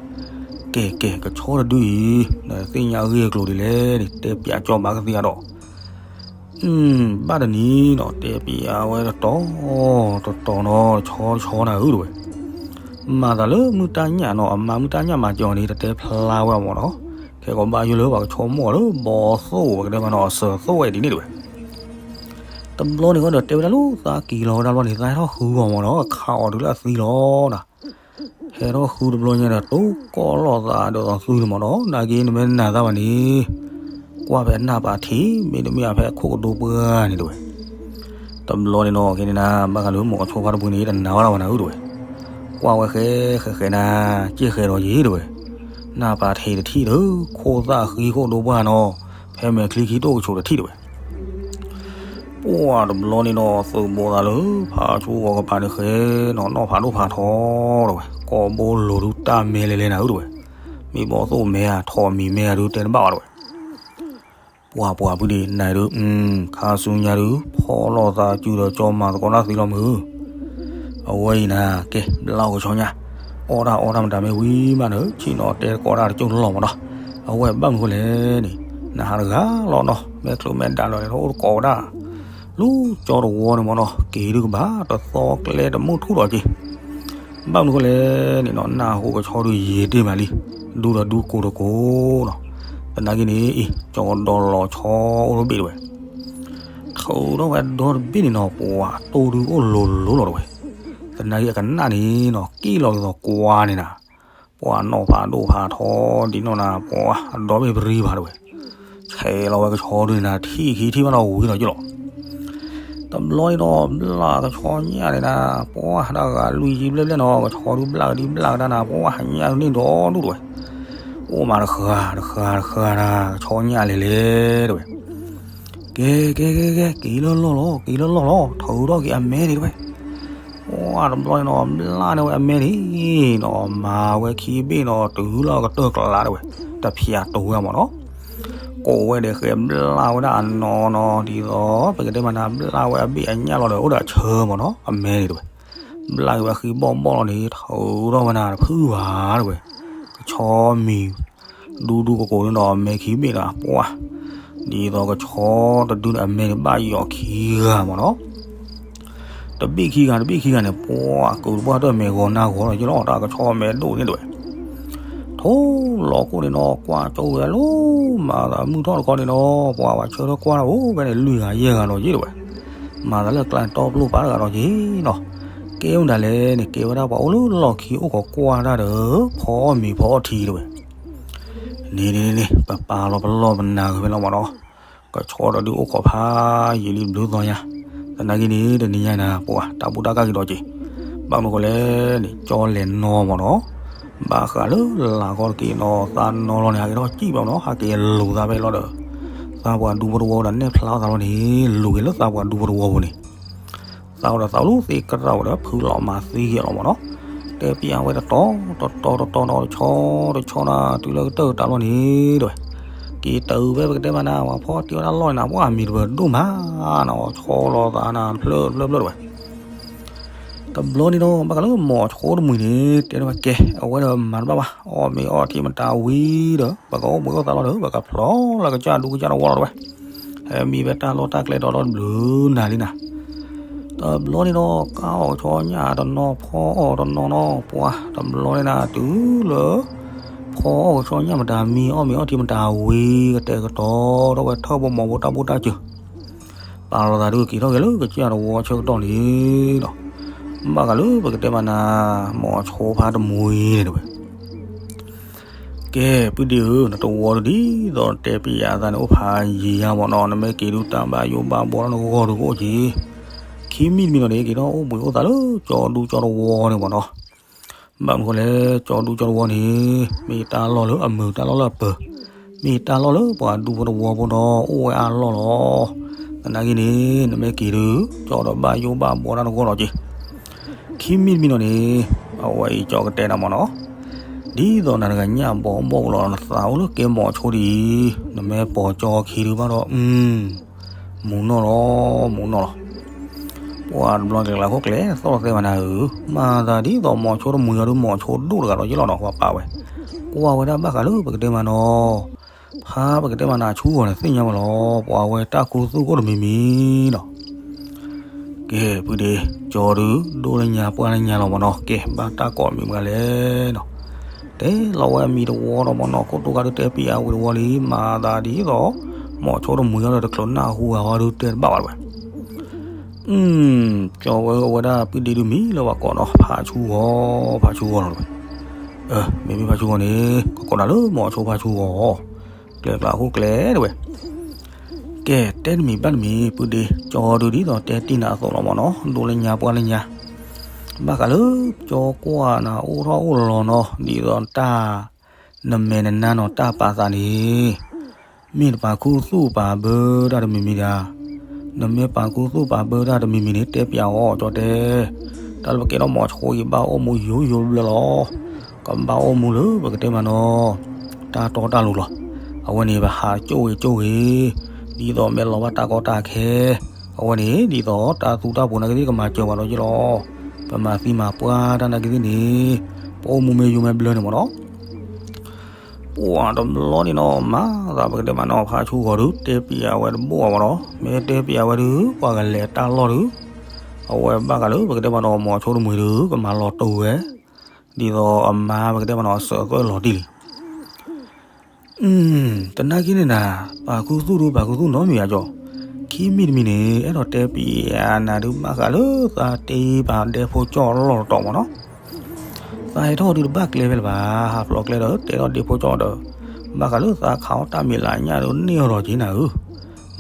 ကဲ ကဲ ကဆီတဒုအံၤ နသ့ၣ်ညါအဂ့ၢ်အကျိၤဒ်လဲၣ်န့ၣ် တဲပၠးကၠီဘၣ်ကသ့အဒီး ဘၣ်တနံၤနီၤ တဲပၠးဝဲတတီၤတတီၤနီၤ တဆီတဆီနၤဧၢတဝဲ. မၤသးလၢမုၢ်တၢ်ညၣ်နီၤ အမါမုၢ်တၢ်ညၣ်မၤစၢၤအီၤန့ၣ် တတဲဖျါဝဲအီၤမးနီၤ. ခဲကီးဘၣ်ယိၣ်လၢပှၤကဆီမိၣ်အီၤလၢဘီသိၣ် ပကတဲမးနီၤ အစၢၤသိၣ်ဝဲဒ်န့ၣ်တဝဲ. တဘျီန့ၣ်ဃီဒီးတဲဝဲဒၣ်လၢသးက့ၤလီၤဝဲဒၣ်ဘျီန့ၣ် သးဟဲထီၣ်ဃုအီၤမးနီၤ ခးအီၤတုၤလၢအသံလီၤနီၤ. ဟဲထီၣ်ဃုတဘျီညါဒီး တိၢ်ကီၢ်လိာ်သးဒီးသးသုန့ၣ်မးနီၤ နာ်က့နမ့ၢ်နာ်သးဘၣ်န့ၣ် ကွၢ်ဖဲအနၢ်ပာ်ထံး မ့တမ့ၢ်အဖဲအခိၣ်ကဒိပှၢ်န့ၣ်တဝဲ. တဘျီန့ၣ်နီၤ ကဲန့ၣ်နၤ ဘၣ်ဃးလၢမိၤဆိဖါတမှံၤန့ၣ် တနာ်ဝဲဒၣ်ဝဲနၤဧၢတဝဲ. ကွၢ်ဝဲဃဲဃဲဃဲနၤ ကဲဃဲဒီးယ့ၤတဝဲ. နၢ်ပာ်ထံးတထံၣ်ဒီး ခိၣ်သၣ်ဃံခိၣ်ဒိပှၢ်နီၤ ဖဲမဲာ်ချံခံတိၣ်ကဆိးတထံၣ်တဝဲ. ပှၢ်တဘျီန့ၣ်နီၤ သုးဘိသးလၢ ဖးဆူဂီၤကပၤန့ၣ်ဃဲနီၤ နီၢ်ဖးဒိၣ်ဖးထီတဝဲ ကိးဘိလိၤဒုတၢ်မဲလဲၤလဲၤနၤဧၢတဝဲ. မ့ၢ်ဘီသိၣ်မဲဧါ ထိးမံၤမဲဧါဒုတဲတဘၣ်ဘၣ်တဝဲ. ပှၤပှၤဖုဒံးနၤဒု ခါဆူညါဒု ဖီၣ်လိာ်သးစုဒီးကၠီမၤသကိးတၢ်သံလီၤမုၢ်. အဝဲအံၤနၤ ကဲ ဘျၢ်အိၣ်ကဆီညၣ် အီၣ်တၢ်အီတၢ်မတၤမ့ၢ်ဝံၤမးဒီး ဆ့ၣ်နီၤတဲသကိးတၢ်တကၠိၢ်လီၤမးနီၤ. အဝဲဘၣ်မနုၤဃိလဲၣ်န့ၣ် နဟးတဂၤလီၤနီၤ မဲာ်ချူမဲာ်ဒါလီၤန့ၣ် အိၣ်သကိးဝဲဒၣ် လူၤကၠီတဝီန့ၣ်မးနီၤ က့ၤဒုကဘၣ်တသီကျဲတမုၢ်ထူၣ်ဒီးက့ၤ ဘၣ်မနုၤဃိလဲၣ်န့ၣ်နီၤ နၢ်ဟူကဆီဒုယံာ်တ့ၢ်မးလံ ဒူဒီးဒူကိးတကိးနီၤ. သနာ်က့န့ၣ် အံၤ ကၠီဒီလီၤဆီအိၣ်တဘ့ၣ်တဝဲ. ထုးထီၣ်ဝဲဒီတဘ့ၣ်န့ၣ်နီၤ ပှၤတိၢ်ဒုအိၣ်လိၤလိၤလီၤတဝဲ. သနာ်က့အကနၣ်န့ၣ်နီၤ က့ၣ်လီၤက့ၤသီကွါန့ၣ်နၤ ပှၤနီၢ်ဖးဒိၣ်ဖးထီဒ်နီၢ်နၤ ပှၤအဒီဘ့ၣ်ပရံဖးတဝဲ. ဆဲးလီၤဝဲကဆီဒုန့ၣ်နၤ ထံၣ်ခံထံၣ်ဘၣ်ဒီးဝံၤလီၤက့ၤလီၤ. တဘျီန့ၣ်ဒီး ဘျၢ်ကဆီညၣ်န့ၣ်နၤ ပှၤတဂၤလွံၢ်ဆံဘျဲၣ်ဘျဲၣ်နီၤ ကဆီဒုဘျၢ်ကဒံဘျၢ်ကဒါနၤ ပှၤဟးညၣ်န့ၣ်ဒီဒူၣ်တဝဲ. အိၣ်မးတဃာ်တဃာ်တဃာ်နၤ ကဆီညၣ်လဲၤလဲၤတဝဲ. ကဲ ကဲ ကဲ ကဲ က့ၤလၢလီၢ်လီၤ က့ၤလၢလီၢ်လီၤ ထုးထီၣ်က့ၤအမဲန့ၣ်တဝဲ. ပှၤတဘျီန့ၣ်နီၤ ဘျၢ်န့ၢ်ဝဲအမဲန့ၣ်နီၤ မၤဝဲခံဘ့ၣ်နီၤ တုၤလၢအကတၢၢ်ကျါတဝဲ တဖၠးတိၤဝဲမးနီၤ. ကိးဝဲဒီးဃဲဘျၢ်ဝဲဒၣ်အနီၢ်နီၤ ဒ်သိး ပကတဲမးနၤ ဘျၢ်ဝဲအဘ့ၣ်အညၣ်လီၤဒီး အိၣ်ဒီးအဆၢမးနီၤ အမဲန့ၣ်တဝဲ. ဘျၢ်က့ၤဝဲဃံဘီၣ်ဘီၣ်လီၤန့ၣ် ထုးထီၣ်ဝဲနၤတဖုဘၣ်တဝဲ. ကဆီမံၤ ဒူဒူကိးကိးန့ၣ်ဒီး အမဲခံဘ့ၣ်ဒီး ပှၤ ဒ်သိးကဆီတဒုန့ၣ် အမဲန့ၣ်ဘၣ်ယီၤခံဂၤမးနီၤ. တဘ့ၣ်ခံဂၤ တဘ့ၣ်ခံဂၤန့ၣ် ပှၤကုးတပှၢ်တၢၢ်မဲာ်ဂီၤနါဂီၤလီၤယ့လီၤ တၢ်ကဆီအမဲဒိၣ်န့ၣ်တဝဲ. ထိၣ်လီၤကိၣ်န့ၣ်နီၤ ကွၢ်ကၠီဝဲလီၤ မၤသးမုၢ်ထီၣ်တခီန့ၣ်နီၤ ပှၤဘၣ်ဆၢထၢၣ်ကွၢ်တၢ်အိၣ်ဖဲန့ၣ် လွံၢ်ဂၤယဲၢ်ဂၤလီၤယ့တဝဲ. မၤသးလၢကျါန့ၣ် တီပျိၢ်ပာ်တဂၤလီၤယ့နီၤ. ကဲမတၤလဲၣ်န့ၣ် ကဲဝဲဒၣ်ပှၤအိၣ်လၢလီၢ်ခံအိၣ်ခိးကွၢ်တၢ်ဒီး ဖီအီၣ်မ့ၤဖီအီၣ်ထံတဝဲ. န့ၣ်န့ၣ်န့ၣ် ပပာ်လီၤပလီၢ်ပနၢ်ကဖဲလီၤမးနီၤ. ကဆီတဒုအိၣ်ခိးဖးယံာ်လံတဘျုးသီညါ, သနာ်က့န့ၣ် တနံၤညါအံၤနၤ ပှၤတၢ်ဘူၣ်တၢ်ကၢ်က့ၤဒီးက့ၤ, ဘၣ်မနုၤဃိလဲၣ်န့ၣ် ကၠီလဲၤနီၢ်မးနီၤ, ဘၣ်ဃးလၢလၢ်ခီတက့ၤနီၤ သးနီၢ်လီၤန့ၣ် ဟးက့ၤထီၣ်စံၣ်ဘၣ်မးနီၤ ဟးက့ၤလိၤသးဖဲလီၤဒီး သးပှၢ်ဒူဖိတဝီဒီးနဲၣ်ဖျါအသးလီၤန့ၣ် လိၤက့ၤလၢသးပှၢ်ဒူဖိတဝီပူၤန့ၣ် သးဝဲဒီးသးအိၣ်လၢသ့ၣ်ကရၢ်ဝဲဒီး ဖုလီၤမၤသံက့ၤလီၤမးနီၤ, တဲပျးဝဲတတီၤတတီၤတတီၤနီၤ တဆီတဆီနၤ တုၤလၢကတၢၢ်ကတၢၢ်လီၤန့ၣ် တဲဝဲ, က့ၤတၢ်အုးဖဲပကတဲမးနၤ ပှၤဖီအီၣ်တံၢ်ဝဲဒၣ်လီၢ်န့ၣ်နၤ ပှၤမံၤတပၢၤဒိၣ်မးနီၤ ဆီလီၤသးနၤ တဖျၢၣ်တဖျၢၣ်တဖျၢၣ်တဲဝဲ. တဘျီန့ၣ်နီၤ ဘၣ်ဃးလၢမိၤဆိတမှံၤန့ၣ် တဲဝဲကဲ အဝဲဒီးမၤတဘၣ်ဘၣ် အီၣ်မ့ၤအီထံမတၤဝံၤဒီး ပကအိၣ်ဘှံးအိၣ်သးလီၤဒီး ပကဖျီလၢကစၢ်ဒူကစၢ်တဝီလီၤတဲဝဲ. ဟဲမံဖဲတၢ်လီၢ်တၢ်ကျဲဒီးလီၤတဘျုးနၤလံနၤ. တဘျီန့ၣ်နီၤ ကၢ်အီၣ်ကဆီညၣ်တနီၤ ဖီအီၣ်တနီၤနီၤ ပှၤတဘျီန့ၣ်နၤ တုၤလၢ ဖီအီၣ်ကဆီညၣ်မတၤမံ အီၣ်မ့ၤအီထံမတၤဝံၤ ကတဲာ်ကတီၤထီၣ်ဝဲထၢၣ်ဘီမီၤဘိတၢ်ဘိၣ်တၢ်စၢၤ ပာ်လီၤသးဒုးက့ၤထီၣ်က့ၤလၢကစၢ်တဝီဆၢကတီၢ်န့ၣ်ဒီး ဘၣ်ဃးလၢပကတဲမးနၤ မိၤဆိဖါတမှံၤန့ၣ်တဲဝဲ. ကဲ ပုၢ်ဒ့ဧၢ နတဝီတဒ်သိးတဲပျးသးန့ၣ် အိၣ်ဖးယံာ်ယါမးနီၤ နမ့ၢ်က့ၤဒုးတၢ်ဘၣ်ယိၣ်ဘၣ်ဘှီလၢနဂီၢ်ဒုးကအိၣ်က့ၤ ခံမံၤတမံၤနီၤန့ၣ် က့ၤထီၣ်အိၣ်ဘှံးအိၣ်သးလၢကၠီဒူကၠီတဝီန့ၣ်မးနီၤ. ဘၣ်မနုၤဃိလဲၣ် ကၠီဒူကၠီတဝီန့ၣ် မ့ၢ်တၢ်လီၢ်လၢအမုာ်တၢ်လီၢ်လၢအပၢၤ မ့ၢ်တၢ်လီၢ်လၢပှၤဒူဖိတဝီဖိဒီး အိၣ်ဝဲအါလီၢ်လီၤ. သနာ်က့န့ၣ် နမ့ၢ်က့ၤဒုး ကၠီဒီးဘၣ်ယိၣ်ဘၣ်ဘှီတၢ်နဂီၢ်လီၤက့ၤ ခံမံၤတမံၤနီၤန့ၣ် အဝဲအံၤကၠီကတဲနၤမ့ၢ်နီၤ, ဒ်သိးနၤတဂၤညၣ်ဘီဘီၣ်လီၤ နသးအိၣ်လၢကဲမိၤဆိဒ်အံၤ, နမ့ၢ်ပိာ်ကၠီခံဒုဘၣ်ဒီး အု မူနီၢ်လီၤ, မူနီၢ်လီၤ. ပှၤတဘျီကျဲကျါခိၣ်ကျဲ သီၣ်သဲမးနၤဧၢ, မၤသးဒ်သိးမိၤဆိတမှံၤအီၤဒု မိၤဆိဒိၣ်တဂၤဒီးယလီၤနီၤ ပှၤပာ်ဝဲ, ကွၢ်ဝဲဒၣ်ဘၣ်ဃးလၢပကတဲမးနီၤ ဖးပကတဲမးနၤဆူဂီၤန့ၣ်သ့ၣ်ညါဘၣ်လီၤ, ပှၤဝဲတၢ်ခူသူၣ်အိၣ်တမံၤမံၤနီၤ. ကဲ ပုၢ်ဒ့ ကၠီဒု ဒိၣ်လၢညါပှၢ်လၢညါလီၤမ့ၢ်နီၤ, ကဲ ဘၣ်တၢ်ကိးမံၤမတၤလဲၣ်နီၤ. တဲလီၤဝဲအမံၤတဝီဒီးမ့ၢ်နီၤ ခိၣ်တိၢ်ခါဒုတဲပံၤအဝံၤတဝီလံ, မၤသးဒ်သိး မိၤဆိတမှံၤအီၤဒီးတချုးနၢ်ဟူဂၤဝဲဒု တဲတဘၣ်ဘၣ်တဝဲ. အု ကၠီဝဲအဝဲဒၣ်ပုၢ်ဒ့ဒုမံၤလၢပှၤကိးနီၤ ဖးဆူဂီၤ, ဖးဆူဂီၤလီၤတဝဲ. အၢ မ့မ့ၢ်ဖးဆူဂီၤန့ၣ် ကကိးနၤလၢမိၤဆိဖးဆူဂီၤ, ကျဲကျါခိၣ်ကျဲတဝဲ. ကဲ တဲတမံၤဘၣ်တမံၤ ပုၢ်ဒ့ ကၠီဒုဒ်သိးတဲတ့ၢ်နၤအသိးလီၤမ့ၢ်နီၤ ဒိၣ်လၢညါပှၢ်လၢညါ, ဘၣ်ဃးလၢ ကၠီကွၢ်နၤအိၣ်ထီၣ်အိၣ်လီၤနီၤ ဒ်သိးတၢ် နမဲာ်နနါနီၤ တၢ်ပာ်သးန့ၣ် မ့ၢ်တပာ်ခူသူၣ်ပာ်ဘၢတၢ်တမံၤမံၤဒၣ်, နမ့ၢ်ပာ်ခူသူၣ်ပာ်ဘၢတၢ်တမံၤမံၤန့ၣ် တဲပျးအီၤ ကၠီတဲ, တၢ်လၢပကဲထီၣ်မိၤဆိအံၤ ဘၣ်အိၣ်မူယိယိဘျၢလီၤ, ကဘၣ်အိၣ်မူလၢပကတဲမးနီၤ တၢ်တီတၢ်လိၤလီၤ. အဝဲန့ၣ် ပဟးကၠိၣ်ဂ့ၤကၠိၣ်ဂ့ၤ, ဒ်သိးမ့ၢ်လီၤဘၣ်တၢ်ကီတၢ်ခဲ, အဝဲန့ၣ် ဒ်သိးတၢ်သူတၢ်ပှိၤနာ်က့သ့ၣ်ကမၤစၢၤပှၤဒီးယလီၤ, ပမၤသံမၤပှၢ်တၢ်နာ်က့သ့ၣ်န့ၣ် ပအိၣ်မူမ့ၢ်ယိမ့ၢ်ဘျၢန့ၣ်မ့ၢ်နီၤ. ပှၤတဘျီန့ၣ်နီၤ မၤသးပကတဲမးနီၤ ဖးဆူဂီၤဒု တဲပျးဝဲတဘိၣ်အီၤမ့ၢ်နီၤ, မ့ၢ်တဲပျးဝဲဒု ပှၤကလဲၤတၢ်လီၢ်ဒု, အဝဲဘၣ်ဃးလၢပကတဲမးနီၤ မိၤဆိတမှံၤဒု ကမၤလီၤတူာ်ဝဲ, ဒ်သိးအမါပကတဲမးနီၤ အစၢၤအသွဲၣ်လီၤတံၢ်လံ တနာ်က့န့ၣ်နၤ, ပာ်ခူသူၣ်ဒု ပာ်ခူသူၣ်နီတမံၤဧါကၠီ, ခံမံၤတမံၤန့ၣ် အဲၣ်ဒိးတဲပျးနၤဒု ဘၣ်ဃးလၢသးတ့ပာ်ဒဲဖိကၠီၣ်လီၢ်တတီၤမ့ၢ်နီၤ, သးဟဲထီၣ်ဒုတဘၣ်ကျဲဖဲလၢၤဘၣ်, ဟးဖျိးကျဲဒီး တဲထီၣ်ဒဲဖိကၠီၣ်ဒီး, ဘၣ်ဃးလၢသးခးအီၣ်တၢ်မံၤလးညၣ်ဒုန့ၢ်အီၤဒီးက့နၤဧၢ,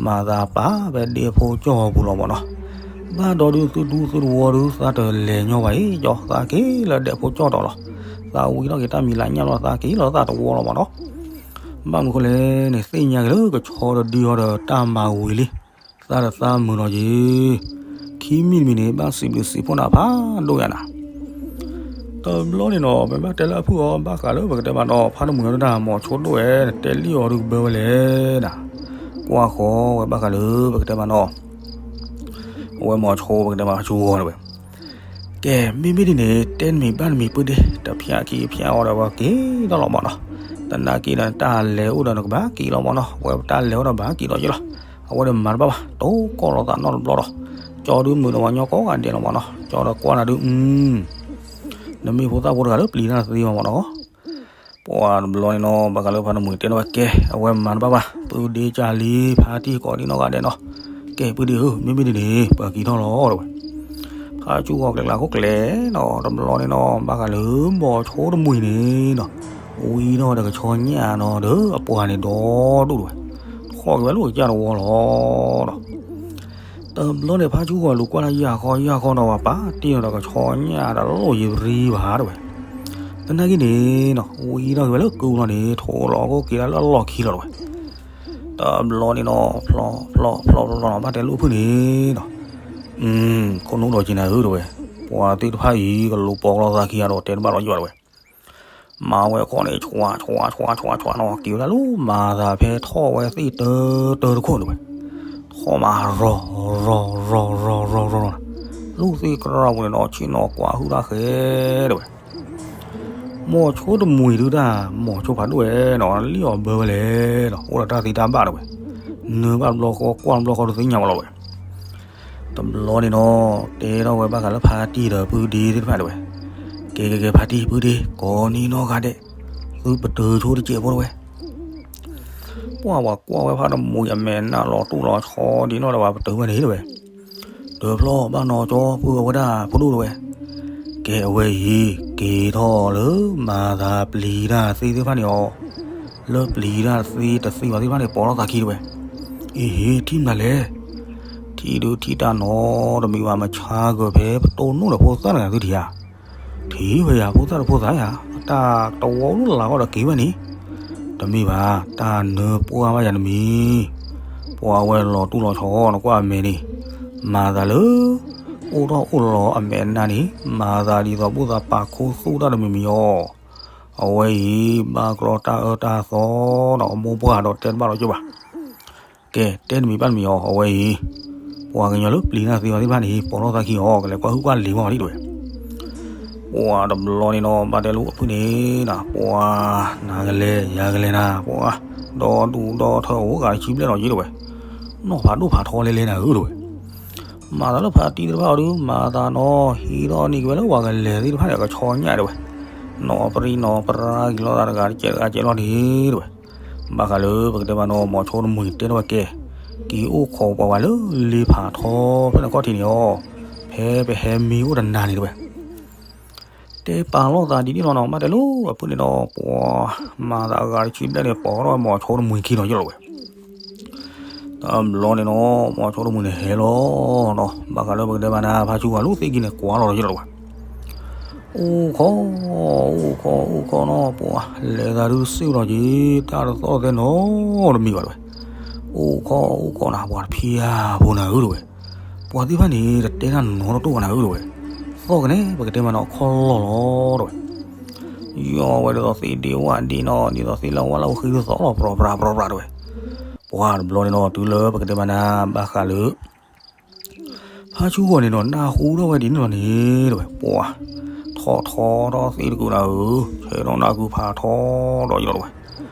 မၤသးပာ်ဖဲဒဲဖိကၠီၣ်အပူၤလီၤမ့ၢ်နီၤ, ဘၣ်ဒီးဒုသုဒူသုတဝီဒု သးတလဲၤညီဘၣ်အံၤကၠီ, သးက့ၤလၢဒဲဖိကၠီၣ်တီၤလီၤ, သးဝံထီၣ်က့ၤတၢ်မံၤလးညၣ်လီၤ သးက့ၤလၢသးတဝီလီၤမ့ၢ်နီၤ ဘၣ်မနုၤဃိလဲၣ်န့ၣ် သ့ၣ်ညါက့ၤလၢကဆီတဒုအီၤဒီးတၢ်မၤဝံၤလံ, သးဒီးသးမုာ်လီၤက့ၤ, ခံမံၤတမံၤန့ၣ် ဘၣ်စံးဘျုးစံးဖှိၣ်နၤဖးဒိၣ်ယၤနၤ, တဘျီန့ၣ်နီၤ ပဘၣ်တဲလၢအဖုၣ်အီၤ ဘၣ်ဃးလၢပကတဲမးနီၤ ဖးတမှံၤအီၤဒုတၢ် မိၤဆိဒိၣ်ဝဲ တဲလံအီၤဒုကဘၢဝဲလဲၣ်နၤ, ကွၢ်ဃီဝဲဘၣ်ဃးလၢပကတဲမးနီၤ အဝဲမိၤဆိပကတဲမးဆိဂီၤတဝဲ ကဲ မ့မ့ၢ်ဒ်န့ၣ် တဲနမံၤဘၣ်နမံၤပုၢ်ဒ့ တဖၠးခံဖၠးအီၤဒီးဝဲက့ၤထီၣ်လီၤမးနီၤ, သနာ်က့ဒီး တၢ်လဲၤအိၣ်ဒီးနကဘၣ်က့ၤလီၤမးနီၤ, အဝဲတၢ်လဲၤအိၣ်ဒီးဘၣ်က့ၤဒီးယ့လီၤ, အဝဲဒီးမၤတဘၣ်ဘၣ် တိကိၢ်လိာ်သးနီတဘျီဒီး, ကၠီဒုမုာ်ဒီးပှၤညီကိးဂၤဒဲးလီၤမးနီၤ, ကၠီဒီးကွၢ်နၤဒု နမ့ၢ်ဖိသၣ်ဖိတဂၤလၢပျံၤတၢ်သ့မးမးနီၤ ပှၤတဘျီန့ၣ်နီၤ ဘၣ်ဃးလၢဖါတမှံၤတဲနီၢ်ဝဲကဲ အဝဲမၤတဘၣ်ဘၣ် ပုၢ်ဒ့ကၢ်လံ ဖါတံၢ်ကိးဒံနီၢ်ဂၤဒဲးနီၤ, ကဲပုၢ်ဒ့ဧၢ မ့မ့ၢ်ဒ်န့ၣ် ပှၤက့ၤထီၣ်လီၤတဲဝဲ, ဖါဆူဂီၤကျဲကျါခိၣ်ကျဲနီၤ တဘျီန့ၣ်နီၤ ဘၣ်ဃးလၢမိၤဆိတမှံၤန့ၣ်နီၤ, ဝံထီၣ်ဒီးကဆီညၣ်နီၤ ဒီးအပှၤန့ၣ်ဒီဒူၣ်တဲဝဲ, ထီၣ်က့ၤဝဲလၢကစၢ်တဝီလီၤဒီး တဘျီန့ၣ် ဖါဆူဂီၤလူၤကွၢ်လၢယၢ်ခီယၢ်ခီနီၤ ပှၤပာ်တ့ၢ်နီၤဒီးကဆီညၣ်တလိၣ်ယံၤရံဘၣ်တဲဝဲ, သနာ်က့န့ၣ်နီၤ ဝံထီၣ်က့ၤဝဲလၢကုလီၤန့ၣ် ထိးလီၤကိၢ်က့ၤဒၣ်လၢအလီၢ်ခံလီၤတဲဝဲ, တဘျီန့ၣ်နီၤ ဖျီဖျီဖျီဖျီနီၤ ဘၣ်တဲလၢဖုၣ်န့ၣ်နီၤ, ခိၣ်နူာ်ဒီးက့ၤနၤဧၢတဲဝဲ, ပှၤသ့ၣ်တဖၣ်အံၤ ကလူၤပိာ်လီၤသးခံဂၤဒီးတဲတဘၣ်လီၤယွၤတဲဝဲ မၤဝဲခီန့ၣ် ဆွးဆွးဆွးဆွးဆွးနီၤ က့ၤဝဲဒၣ်လၢမၤသးဖဲထီၣ်ဝဲသ့ၣ်တၢတၢတခိၣ်တဲဝဲ, ထီၣ်မးရီၤရီၤရီၤရီၤရီၤရီၤ, လူၢ်သ့ၣ်ကြၢးပူၤန့ၣ်နီၤ ဆ့ၣ်နီၤကွၢ်ဟုၣ်တၢ်ဃဲတဲဝဲ, မိၤဆိတမှံၤဒုတၢ် မိၤဆိဖးဒိၣ်ဝဲနီၤ လံၣ်အီၤဘၢဝဲလဲၣ်နီၤ အိၣ်ဒီးတၢ်သံတၢ်ဘၣ်တဲဝဲ, နၢဘၣ်တဘျီဃီကွၢ်တဘျီဃီတသ့ၣ်ညါဝဲလီၤတဲဝဲ တဘျီန့ၣ်နီၤ တဲထီၣ်ဝဲဘၣ်ဃးလၢဖါတံၢ်ဒီးပုၢ်ဒ့သ့ၣ်တဖၣ်တဲဝဲ, ကဲကဲကဲ ဖါတံၢ်ပုၢ်ဒ့ ကိးနံၤနီၢ်ဂၤဒဲး, သုပတုာ်ဆိတစဲးဖိတဲဝဲ, ပှၢ်ပှၤကွၢ်ဝဲဖါတမှံၤအမဲာ်နၢ်လီၤတူၢ်လီၤဆီဒ်နီၢ်ဒီးပှၤပတုာ်ဝဲန့ၣ်တဲဝဲ, တဖျီၣ်ဘၣ်နီၤကၠီ ပုၢ်အဝဲဒၣ်ဖိဒိၣ်တဲဝဲ, ကဲအဝဲအံၤ က့ၤထီၣ်လၢမၤသးပျံၤတၢ်သ့သ့ၣ်တဖၣ်န့ၣ်အီၤ, လၢပျံၤတၢ်သ့တသ့ဘၣ်သ့ၣ်တဖၣ်န့ၣ် ပိာ်ထီၣ်သးခံတဲဝဲ, အ့ဟ့ ထံၣ်မနုၤလဲၣ်, ထံၣ်ဒုထံၣ်တၢ်နီတမံၤဘၣ် မဆါကၢၤဖဲပတိၢ်နီၣ်ဒီးဖိသၣ်တဂၤသုထံၣ်ဧါ, ထံၣ်ဝဲယၤ ဖိသၣ်တဖိသၣ်ယၤ, တၢ်တဝီလၢလၢ်ဂီၢ်ဒီးက့ၤဝဲန့ၣ်, တမ့ၢ်ဘၣ် တၢ်နၢပှၢ်ဘၣ်ယၤတမံၤ, ပှၤဝဲလီၤတူၢ်လီၤဆီနကွၢ်အမဲာ်န့ၣ်, မၤသးလၢ အိၣ်ထီၣ်အိၣ်လီၤအမဲာ်နါန့ၣ် မၤသးဒ်သိးဘူၣ်သးပာ်ခူသူၣ်တၢ်တမံၤမံၤအီၤ. အဝဲအံၤ ဘၣ်ကြီတၢ်အၢတၢ်သီဒီး အမိၢ်ပှၢ်ဒီးတဲတဘၣ်လီၤကၠိဘၣ်. ကဲ တဲတမံၤဘၣ်တမံၤအီၤ အဝဲအံၤ ပှၤကညီလၢပျံၤတၢ်သ့ဝဲသ့ၣ်တဖၣ်န့ၣ် ပိာ်ထီၣ်သးခံအီၤ ကလဲၤကွၢ်ဟုၣ်ကွၢ်လံၤမီၢ်လံတဲဝဲ. ပှၤတဘျီန့ၣ်နီၤ ဘၣ်တဲလိာ်အဖုၣ်န့ၣ်နီၤ ပှၤ နၤကလဲၤ ယၤကလဲၤနၤ ပှၤ ဒီဒူၣ်ဒီထၢအိၣ်ဂၤတဆံဘျဲၣ်လီၤက့တဲဝဲ. နီၢ်ဖးဒိၣ်ဖးထီလဲလဲနၤဧၢတဲဝဲ. မၤသးလၢဖါတံၢ်သ့ၣ်တဖၣ်အီၤဒုး မၤသးနီၤ ဟံးထီၣ်န့ၢ်က့ၤဝဲလၢပှၤကလဲၤသ့ၣ်တဖၣ်န့ၣ် အကဆီညၣ်တဲဝဲ. နီၢ်ပရံနီၢ်ပရါက့ၤလိာ်သးတဂၤတကဲးတဂၤကဲးလီၤန့ၣ်တဲဝဲ. ဘၣ်ဃးလၢပကတဲမးနီၤ မိၤဆိတမှံၤတဲထီၣ်ဝဲကဲ က့ၤအိၣ်ခိးပှၤဝဲလၢလ့ဖးထီဖဲန့ၣ်ခီၣ်ထံးန့ၣ်အီၤ ဖဲပဟဲမံအိၣ်တနၤန့ၣ်တဲဝဲ. တဲပာ်လိာ်သးဒ်န့ၣ်လီၤနီၤ ဘၣ်တဲလိာ်အဖုၣ်န့ၣ်ဒီး ပှၤ မၤသးအဂၤတဆံဘျဲၣ်န့ၣ် ပိာ်ထီၣ်ဝဲမိၤဆိတမှံၤခံလီၤယလီၤဝဲ. တဘျီန့ၣ်နီၤ မိၤဆိတမှံၤန့ၣ်ဟဲလီၤနီၤ ဘၣ်ဃးလၢပကတဲမးနၤ ဖါဆူဂၤလိာ်သ့ၣ်က့ၤန့ၣ် ကွၢ်လီၤယလီၤဝဲ. အိၣ်ခိး အိၣ်ခိး အိၣ်ခိးနီၤ ပှၤ လဲၤသးဒုးစ့ၢ်ကီးလီၤက့ၤ တၢ်တသီၣ်သဲနီတမံၤဘၣ်တဲဝဲ. အိၣ်ခိး အိၣ်ခိးနၤ ပှၤတဖံးဧါဖိနၤဧၢတဲဝဲ. ပှၤသ့ၣ်တဖၣ်န့ၣ် တတဲတၢ်နီတတိၢ်ဘၣ်နၤဧၢတဲဝဲ. သီၣ်ကနဲ ပကတဲမးနီၤ ခီၣ်လီၢ်လီၤတဲဝဲ. ယီၢ်ဝဲဒ်သိးသ့ၣ်ဒ့ဝၣ်ဒ့နီၤ ဒ်သိးသ့ၣ်လၢဝၣ်လၢအဃံသီၣ်လီၤ ပြီၤပြီၤပြီၤပြီၤတဲဝဲ. ပှၤတဘျီန့ၣ်နီၤ တုၤလၢပကတဲမးနၤ ဘၣ်ဃးလၢ ဖါဆူဂီၢ်န့ၣ်ဒီး နၢ်ဟူထီၣ်ဝဲဒ်န့ၣ်လီၤန့ၣ်တဲဝဲ ပှၤ ထီၣ်ထီထီၣ်သ့ၣ်တကုာ်နၤဧၢ, ဆဲးထီၣ်နၢ်ကုာ်ဖးထီဒီးယလီၤတဲဝဲ,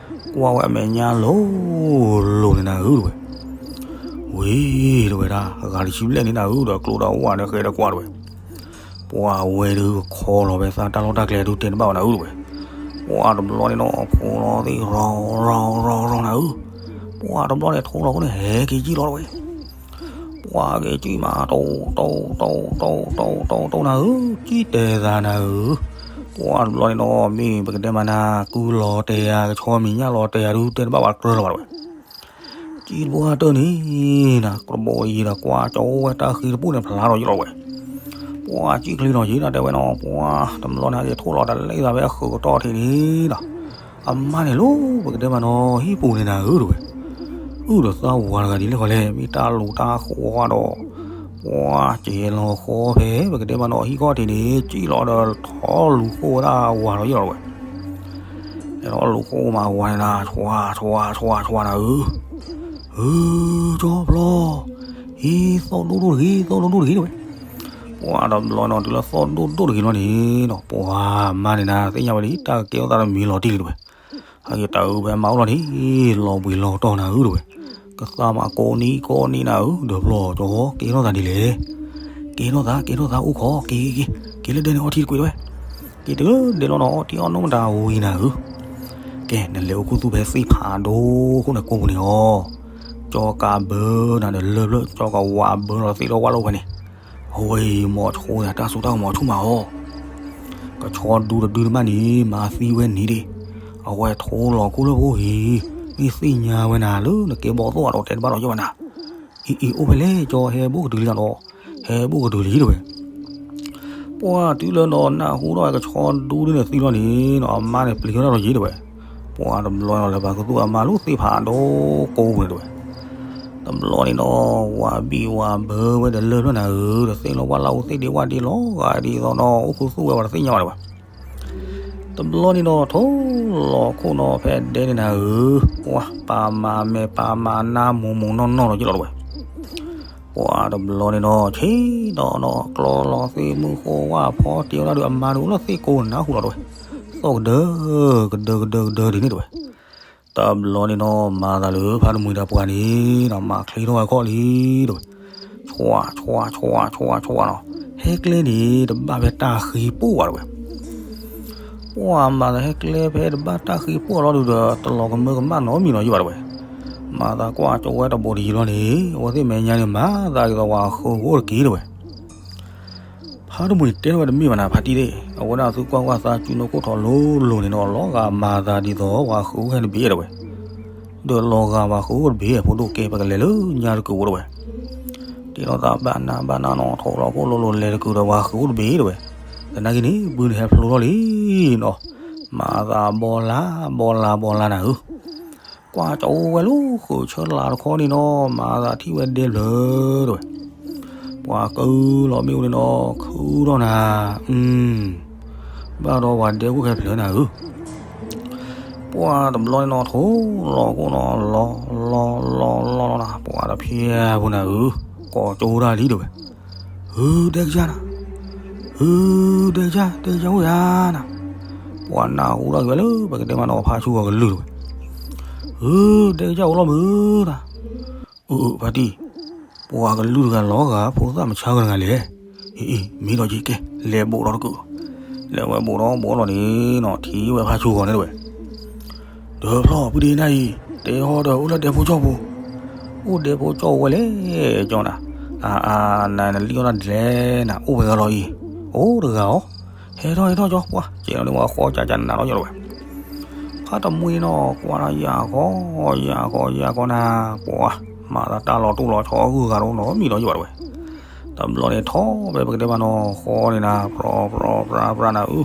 ကွၢ်ဝဲအမဲာ်ညါလိၤလိၤန့ၣ်နၤဧၢတဲဝဲ, ဝ့ၢ်တဲဝဲဒၣ် အဂၤတဆံဘျဲၣ်န့ၣ်နၤဧၢဒီး ကျိဒီးဝၣ်ဒီးဃဲဒီးကွၢ်တဲဝဲ, ပှၤဝဲဒုးခီလီၤဝဲသးတၢ်လီၢ်တၢ်ကျဲဒုးတဲတဘၣ်ဝဲနၤဧၢတဲဝဲ, ပှၤတဘျီန့ၣ်ဒီး ဖိလီၤသ့ၣ်ရီၤရီၤရီၤရီၤနၤဧၢ, ပှၤတဘျီန့ၣ်ထိလီၤခိၣ်န့ၣ် ဟဲက့ၤကံၣ်လီၤတဲဝဲ ပှၤက့ၤကံၣ်မး တိတိတိတိတိတိနၤဧၢ, ကံၣ်တဲာ်သးနၤဧၢ, ပှၤတဘျီန့ၣ်ဒီး မ့ၢ်ပကတဲမးနၤ ကုလီၤတဲာ်ယၤ ကဆီမံၤညၣ်လီၤတဲာ်ယၤဒုး တဲတဘၣ်ဝဲတြၢၤလီၤဘၣ်တဲဝဲ, ကံၣ်တဘၣ်တၢၢ်န့ၣ် နၤ ကတဘိးယံၤဒီးကွၢ်ကၠီဝဲတၢ်ဃံတပူၣ်န့ၣ်ဖျါထီၣ်ယလီၤဝဲ, ပှၤကံၣ်ချံနီၤယံၤနၤတဲဝဲနီၤ, ပှၤတဘျီန့ၣ် ဟဲက့ၤထိၣ်လီၤတလၢသးဖဲအဃုာ်ကတီၢ်ထံးန့ၣ်ဒီး အမါန့ၣ်လီၤ ပကတဲမးနီၤ ဟံၣ်ပူၤန့ၣ်နၤဧၢတဲဝဲ, အုၣ်ဒီးသးဝၤတဂၤဒ်လဲၣ်ဃီလဲၣ် မ့ၢ်တၢ်လူၤတၢ်ဃီဒီး ပှၤစဲးလီၤဃီဖဲ ပကတဲမးနီၤ ဟံၣ်ခီၣ်ထံးန့ၣ် ကံၣ်လီၤဒီးထီၣ်လူၤဃိဝဲဒၣ်ဝၤလီၤယလီၤဝဲ, ထီၣ်လူၤဃိမးဝၤန့ၣ်နၤ ဆွၤဆွၤဆွၤဆွၤနၤဧၢ, ဧၢ ကၠီဖျီ ဟံၣ်သီၣ်ဒိၣ်ဒိၣ်တဂ့ၤ သီၣ်ဒိၣ်ဒိၣ်တဂ့ၤတဲဝဲ, ပှၤတဘျီနီၤ တုၤလၢသီၣ်ဒိၣ်ဒိၣ်တဂ့ၤလီၤန့ၣ်နီၤ ပှၤမါန့ၣ်နၤ သ့ၣ်ညါဝဲလံ တၢ်ကကဲထီၣ်သးတမံၤလီၤတံၢ်လံတဲဝဲ, ဟဲက့ၤတၢ်အုးဖဲမါအိၣ်လီၤန့ၣ် လီၤဘှံးလီၤတီၤနၤဧၢတဲဝဲ, ကသးမးကိးနံၤကိးနံၤနၤဧၢ, ဒီးဖျီၣ်ကၠီ ကဲထီၣ်သးဒ်လဲၣ်, ကဲထီၣ်သး ကဲထီၣ်သးအိၣ်ခိး က့ၤက့ၤက့ၤ က့ၤလၢဒဲန့ၣ်အီထံတကွံာ်တဲဝဲ, က့ၤတုၤလၢဒဲလီၤနီၤ အီထံအီနိၣ်မတၤဝံၤနၤဧၢ, ကဲ နလဲၤအိၣ်ခူသူၣ်ဖဲသ့ၣ်ဖးဒိၣ်ခိၣ်န့ၣ်ကိးပူၤန့ၣ်အီၤ, ကၠီကးဘၢနၤဒီးလၢၢ်ဖျၢၣ် ကၠီကးဝးဘၢဒီးသ့ၣ်ထီၣ်ဝၣ်လိာ်ဖဲန့ၣ်, အဝဲအံၤမိၤဆိန့ၣ် တၢ်စိတၢ်ကမီၤဆူၣ်မးအီၤ, ကဆီဒူတဒုန့ၣ်မးန့ၣ် မၤသံဝဲန့ၣ်ဒံး, အဝဲထိလီၤခိၣ်လၢပအိၣ်အံၤ, မ့ၢ်သ့ၣ်ညါဝဲနၤလၢနကဲဘီသိၣ်အဒီးတဲတဘၣ်ဒီးယဘၣ်နၤ, အံၤအံၤအိၣ်ဖဲလဲၣ် ကၠီဟဲဘူးကတုၤလံနၤဒီး, ဟဲဘူးကတုၤလံတဲဝဲ ပှၤတုၤလၢနီၤ နၢ်ဟူထီၣ်ဝဲကဆီဒူဒုန့ၣ်သံလီၤန့ၣ်နီၤ အမါန့ၣ်ပျံၤထီၣ်တၢ်လီၤယံၤတဲဝဲ, ပှၤတဘျီနီၤ လဲၤပာ်ခူသူၣ်အမါလၢသ့ၣ်ဖးဒိၣ်ကိးပူၤန့ၣ်တဲဝဲ, တဘျီန့ၣ်နီၤ ဝၤဘံၣ်ဝၤဘၢဝဲဒီးလၢၢ်ဖျၢၣ်နၤဧၢ, ဒီးသ့ၣ်လီၤဝၣ်လၢအူသ့ၣ်ဒ့ဝၣ်ဒ့လီၤဂာ်ဒ်သိးနီၤ အိၣ်ခူသူၣ်ဝဲပှၤတသ့ၣ်ညါဘၣ်တဲဝဲ တဘျီန့ၣ်ဒီး ထိလီၤခိၣ်နီၤဖဲဒဲန့ၣ်နၤဧၢ, ပှၤပာ်မၤမဲာ်ပာ်မၤနါမူးမူးနီၢ်နီၢ်လီၤယလီၤတဲဝဲ, ပှၤတဘျီန့ၣ်ဒီး ဆ့ဒီးနီၤ ကျီလီၤသ့ၣ်မုၢ်ဃိဝၣ်ဖီတ့ဝဲဒၣ်ဒီး အမါဒုးအိၣ်လၢသ့ၣ်ကိးနၢ်ဟူလီၤတဲဝဲ, သီၣ်ကဒၢ ကဒၢကဒၢကဒၢဒ်န့ၣ်တဲဝဲ, တဘျီန့ၣ်နီၤ မၤသးလၢဖါတမှံၤဒီးပှၤန့ၣ်နီၤ မၤချ့ထီၣ်ဝဲခီၣ်လံတဲဝဲ, ဆွးဆွးဆွးဆွးဆွးနီၤ, ဟဲကျဲန့ၣ် တဘၣ်ဖဲတၢ်ဃံပိၢ်ဘၣ်တဲဝဲ ပှၤမၤသးဟဲကျဲဖဲတဘၣ်တၢ်ဃံပိၢ်လီၤဒုးဒီး တလီၤကမၢကမၣ်နီတမံၤလီၤယဘၣ်တဲဝဲ, မၤသးကွၢ်ကၠီဝဲတဘိးတယံၤလီၤန့ၣ် အဝဲသ့ၣ်မဲာ်ညါန့ၣ် မၤသးဒ်သိးပှၤဃုာ်အိၣ်တက့ၢ်တဲဝဲ ဖါတမှံၤတဲထီၣ်ဝဲတမ့ၢ်ဘၣ်နၤ ဖါတံၢ်သ့ၣ်, အဝဲဒၣ်သုကွၢ်ကွၢ်သးစုနိခိၣ်ထီၣ်လိၤလိၤန့ၣ်နီၤ လီၤဂာ်မၤသးဒ်သိးပှၤဃုာ်အိၣ်ဟဲတဘ့ၣ်တဲဝဲ, ဒီးလီၤဂာ်ပှၤဃုာ်အိၣ်တဘ့ၣ် ဖိဒိၣ်ကဲ ပကလဲၤလၢညါတကုာ်ဝဲတဲဝဲ တ့ထီၣ်သးဘၣ်နးဘၣ်နးနီၤ ထိးလီၤခိၣ်လိၤလိၤလဲၤတကုာ်ဒီးပှၤဃုာ်အိၣ်တဘ့ၣ်တဲဝဲ, သနာ်က့န့ၣ် ဘုန့ၣ်ဟဲဖျိထီၣ်လံနီၤ, မၤသးဘီလၢဘီလၢဘီလၢနၤဧၢ ကွၢ်ကၠီဝဲလၢဃုာ်ဆၢလၤတခီန့ၣ်နီၤ မၤသးထံၣ်ဝဲဒဲဖျၢၣ်တဲဝဲ, ပ ပှၤကၢလီၤမ့ၣ်အူန့ၣ်နီၤ ခုထီၣ်နၤ, အု, ဘၣ်ဒီးပှၤဒဲခိၣ်ခဲဖျၢၣ်နၤဧၢ, ပှၤတဘျီန့ၣ်နီၤ ထိၣ်လီၤကိၣ်နီၤ လီၤ လီၤ လီၤ လီၤ လီၤနၤ ပှၤတဖျဲၣ်ဖိနၤဧၢ, ကိးကၠိတၢ်လံတဝဲ, ဧၢ ဒဲကစၢ်နၤ, ဧၢ ဒဲကစၢ် ဒဲကစၢ်အိၣ်ယၤနၤ, ပှၤနၢ်ဟူထီၣ်က့ၤဝဲလၢ ပကတဲမးနီၤ ဖါဆူဂီၤကလုၢ်တဝဲ, ဧၢ ဒဲကစၢ်အိၣ်လီၤမုာ်နၤ, အု အု ဖါတံၢ်, ပှၤကလုၢ်တဂၤလီၤဂာ် ဖိသၣ်မဆါဂၤတဂၤလဲၣ်, အံၤ အံၤ မ့ၢ်ဒီးက့ၤကဲ လဲၤဘိးဒီးတကုာ်, လဲၤဝဲဘိးဒီးဘိးလီၤန့ၣ်နီၤ ထံၣ်ဝဲဖါဆူဂီၤန့ၣ်တဝဲ, ဒီးဖျီၣ် ပုၢ်ဒ့နၢ်အံၤ တဲဟီဒီးအိၣ်လၢဒဲဖိကၠီၣ်ပူၤ, အိၣ်ဒဲဖိကၠီၣ်ဝဲလဲၣ် ကၠီၣ်နၤ, အါ အါ နၤနလံၣ်အီၣ်တၢ်ဒ်လဲၣ်နၤ အိၣ်ဝဲဂၤလီၤအံၤ, အိၣ်တဂၤအီၤ, ဟဲထီၣ် ဟဲထီၣ်ကၠီၣ် ပှၤ ကဲလီၤန့ၣ် ပှၤဃီကၠးကၠးနးလီၤယီၤတဝဲ, ဖါတမှံၤနီၤ ကွၢ်ဒီးယၤခီ ယၤခီ ယၤခီနၤ, ပှၤ မၤသးတၢ်လီၤတိၢ်လီၤဆီအဂုၤအဂၤတအိၣ်နီတမံၤဒီးယီၤတဝဲ, တဘျီန့ၣ်ထီၣ်ဖဲပကတဲမးနီၤ ဃီန့ၣ်နၤ ပြီၤပြီၤပြၤပြၤနၤအု,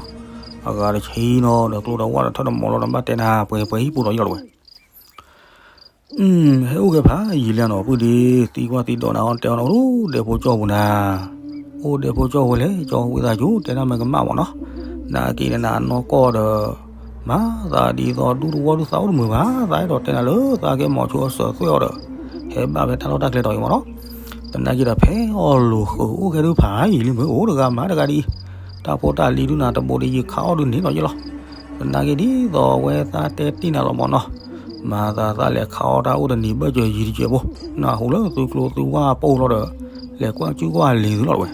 အဂၤတဆံနီၤ ဒီးကျိဒီးဝၣ်ဒီးထၢၣ်ဒီးမီၤလီၤဒီးဘၣ်တဲနၤ ပှဲၤပှဲၤဟံၣ်ပူၤဒီးယီၤတဝဲ, အု, ဟဲအိၣ်ကဲဖးယံာ်လံနီၤ ပုၢ်ဒ့, သံကွၢ်သံဒိးနၤအီၤ တဲအီၤနီၤ အိၣ်ဒဲဖိကၠီၣ်ပူၤနၤ, အိၣ်ဒဲဖိကၠီၣ်ဝဲလဲၣ် ကၠီၣ်ဝံသးစူၤ တဲတၢ်မ့ၢ်ကမၣ်မးနီၤ, နာ်က့န့ၣ်နၤနီၢ်ကီၢ်ဒီး မၤသးဒ်သိးဒူသဝီဒူသးအိၣ်တမုာ်ဘၣ်, သးအဲၣ်ဒိးတဲနၤလၢသးကဲမီၤဆိအစၢၤသွဲၣ်အီၤဒီး ဟဲဘၣ်ဖဲတၢ်လီၢ်တၢ်ကျဲတီၤအံၤမးနီၤ, သနာ်က့ဒီးဖဲအီၣ်လိာ်ဃုာ်အိၣ်ကဲဒုဖးယံာ်လံမုၢ် အိၣ်တဂၤမၤတဂၤဒ်အံၤ, တၢ်ဖိတၢ်လံၤဒုနၤတဘိဒ်ယံာ်ခးအီၣ်ဒုန့ၣ်ဒီးယလီၤ, သနာ်က့ဒ်သိးအဝဲသးတဲတ့ၢ်နၤလီၤမးနီၤ, မၤသးသးလဲၤခးအီၣ်တၢ်အိၣ်တနံၤဘၢၣ်စၢၤယံၤတစဲးဖိ, နၢ်ဟူလၢသုကျိသုဝၢ်ပိၢ်လီၤဒီး လဲၤကွၢ်ကၠူကွၢ်လံၤသုလီၤတဝဲ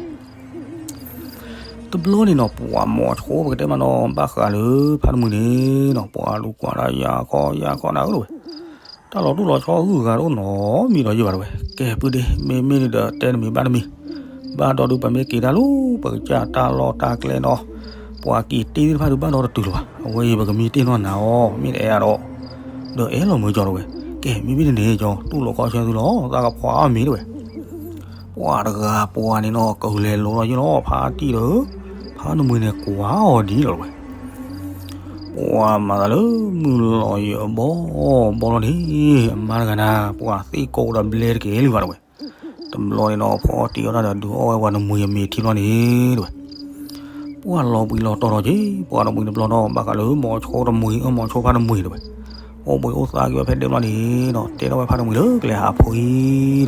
တဘျီန့ၣ်နီၤ ပှၤမီၤဆိပကတဲမးနီၤ ဘၣ်ဃးလၢဖါတမှံၤန့ၣ်နီၤ ပှၤလူၤကွၢ်ဒၣ်ယၤခီယၤခီနၤဧၢတဝဲ, တၢ်လီၤတိၢ်လီၤဆီအဂုၤအဂၤတအိၣ်နီတမံၤဒီးယံာ်ဘၣ်တဝဲ, ကဲပုၢ်ဒ့ မ့မ့ၢ်န့ၣ်ဒီးတဲတမံၤဘၣ်တမံၤ, ဘၣ်ဒီးဒုးပမ့ၢ်က့ၤတၢ်လီၤ ပကစၢ်တၢ်လီၢ်တၢ်ကျဲနီၤ, ပှၤက့ၤတ့ၢ်သ့ၣ်တဖၣ်ဒုးဘၣ်ဒီးတတုၤလၢၤဘၣ်, အဝဲအံၤပကမံတ့ၢ်နီၢ်နၤအီၤ မ့ၢ်တအဲၣ်အါဒီး ဒီးအဲၣ်လီၤမုာ်ကၠီတဝဲ, ကဲမ့မ့ၢ်န့ၣ်န့ၣ် ကၠီတူၢ်လိာ်ခီဆၢသုလီၤ သးကဖှီအီၣ်မ့ၤတဝဲ ပှၤတဂၤပှၤန့ၣ်နီၤ ကလဲၤလိၤလီၤယလီၤ ဖါတံၢ်ဒီး ဖါတမှံၤန့ၣ်ကွၢ်အီၤဒ်န့ၣ်လီၤတဝဲ, ပှၤမၤသးလၢမုၢ်လီၤယံၤအဘီဘီလီၤန့ၣ် အမါတဂၤန့ၣ် ပှၤသ့ၣ်ကိးဒီးဘျဲတကဲလံဘၣ်တဝဲ, တဘျီန့ၣ်နီၤ ဖီတံၢ်အီၣ်တၢ်ဒီးဒုးအီၣ်ဝဲပှၤတမှံၤအမ့ၤထံဘျီန့ၣ်တဝဲ ပှၤလီၤဘှံးလီၤတီၤဒီးက့ၤ ပှၤတမှံၤတဘျီနီၤ ဘၣ်ဃးလၢမီၤဆိတမှံၤအမီၤဆိဖါတမှံၤတဝဲ, အိၣ်ဘှံးအိၣ်သါက့ၤဝဲဖဲဒဲးဘျီန့ၣ်နီၤ တဲထီၣ်ဝဲဖါတမှံၤလၢကလဲၤဟးဖှံတဝဲ, အၢ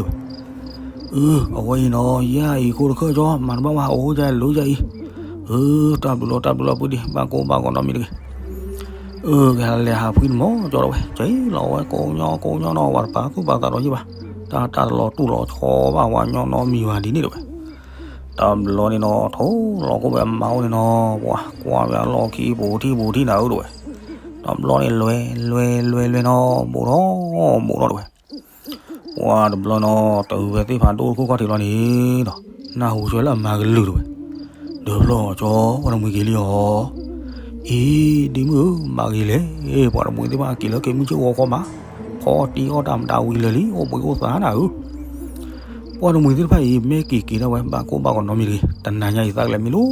အဝဲအံၤနီၤ ယၤအံၤခိၣ်တခၢၣ်ကၠီ မၤတဘၣ်ဝဲ အိၣ်ယၤလိၤယၤအံၤ, အၢ တၢ်ဘျုးလီၤတၢ်ဘျုးလီၤပုၢ်ဒ့ ဘၣ်ကိၢ်ဘၣ်ဂီၤနီတမံၤတဂ့ၤ အၢ ကလဲၤဟးဖှံတမီၤကၠီတဝဲ ကဲလီၤဝဲကိးညီကိးညီနီၤ ဝဲတပာ်သူၣ်ပာ်သးဒီးယံာ်ဘၣ်, တၢ်တၢ်တလီၤတူၢ်လီၤဆီဘၣ် ဝဲညီနီတမံၤဘၣ်ဒ်န့ၣ်တဝဲ, တဘျီန့ၣ်နီၤ ထိၣ်လီၤကိၣ်ဝဲအမါအိၣ်န့ၣ်နီၤ ပှၤကွၢ်ဝဲအလီၢ်ခံပူၤထံၣ်ပူၤထံၣ်နၤဧၢတဝဲ, တဘျီန့ၣ်လွဲလွဲလွဲလွဲနီၤ ဘိးထီၣ်ဘိးထီၣ်တဝဲ ပှၤတဘျီနီၤ တုၤဝဲသ့ၣ်ဖးဒိၣ်တခိၣ်ခီၣ်ထံးလီၤန့ၣ်ဒီး နၢ်ဟူဆၢလၢအမါကလုၢ်တဝဲ, ဒီးဖျီၣ်ကၠီ ပှၤတမှံၤက့ၤလံအီၤ, အံၤ ဒ့မုၣ်ဧၢ မၤဂ့ၤလဲၣ်, ပှၤတမှံၤသ့ၣ်တဖၣ်က့ၤလၢက့ၤမုၢ်ဆ့ၣ်ဂီၤခီမး, ဖီတံၢ်အီၣ်တၢ်မတၤဝံၤလၢာ်လံ အိၣ်ဘှံးအိၣ်သါနၤဧၢ, ပှၤတမှံၤသ့ၣ်တဖၣ်အံၤ မ့ၢ်က့ၤက့ၤဒၣ်ဝဲ ဘၣ်ကိၢ်ဘၣ်ဂီၤနီတမံၤတဂ့ၤ, တနၤညါအံၤသးကလဲၤမံလီၤ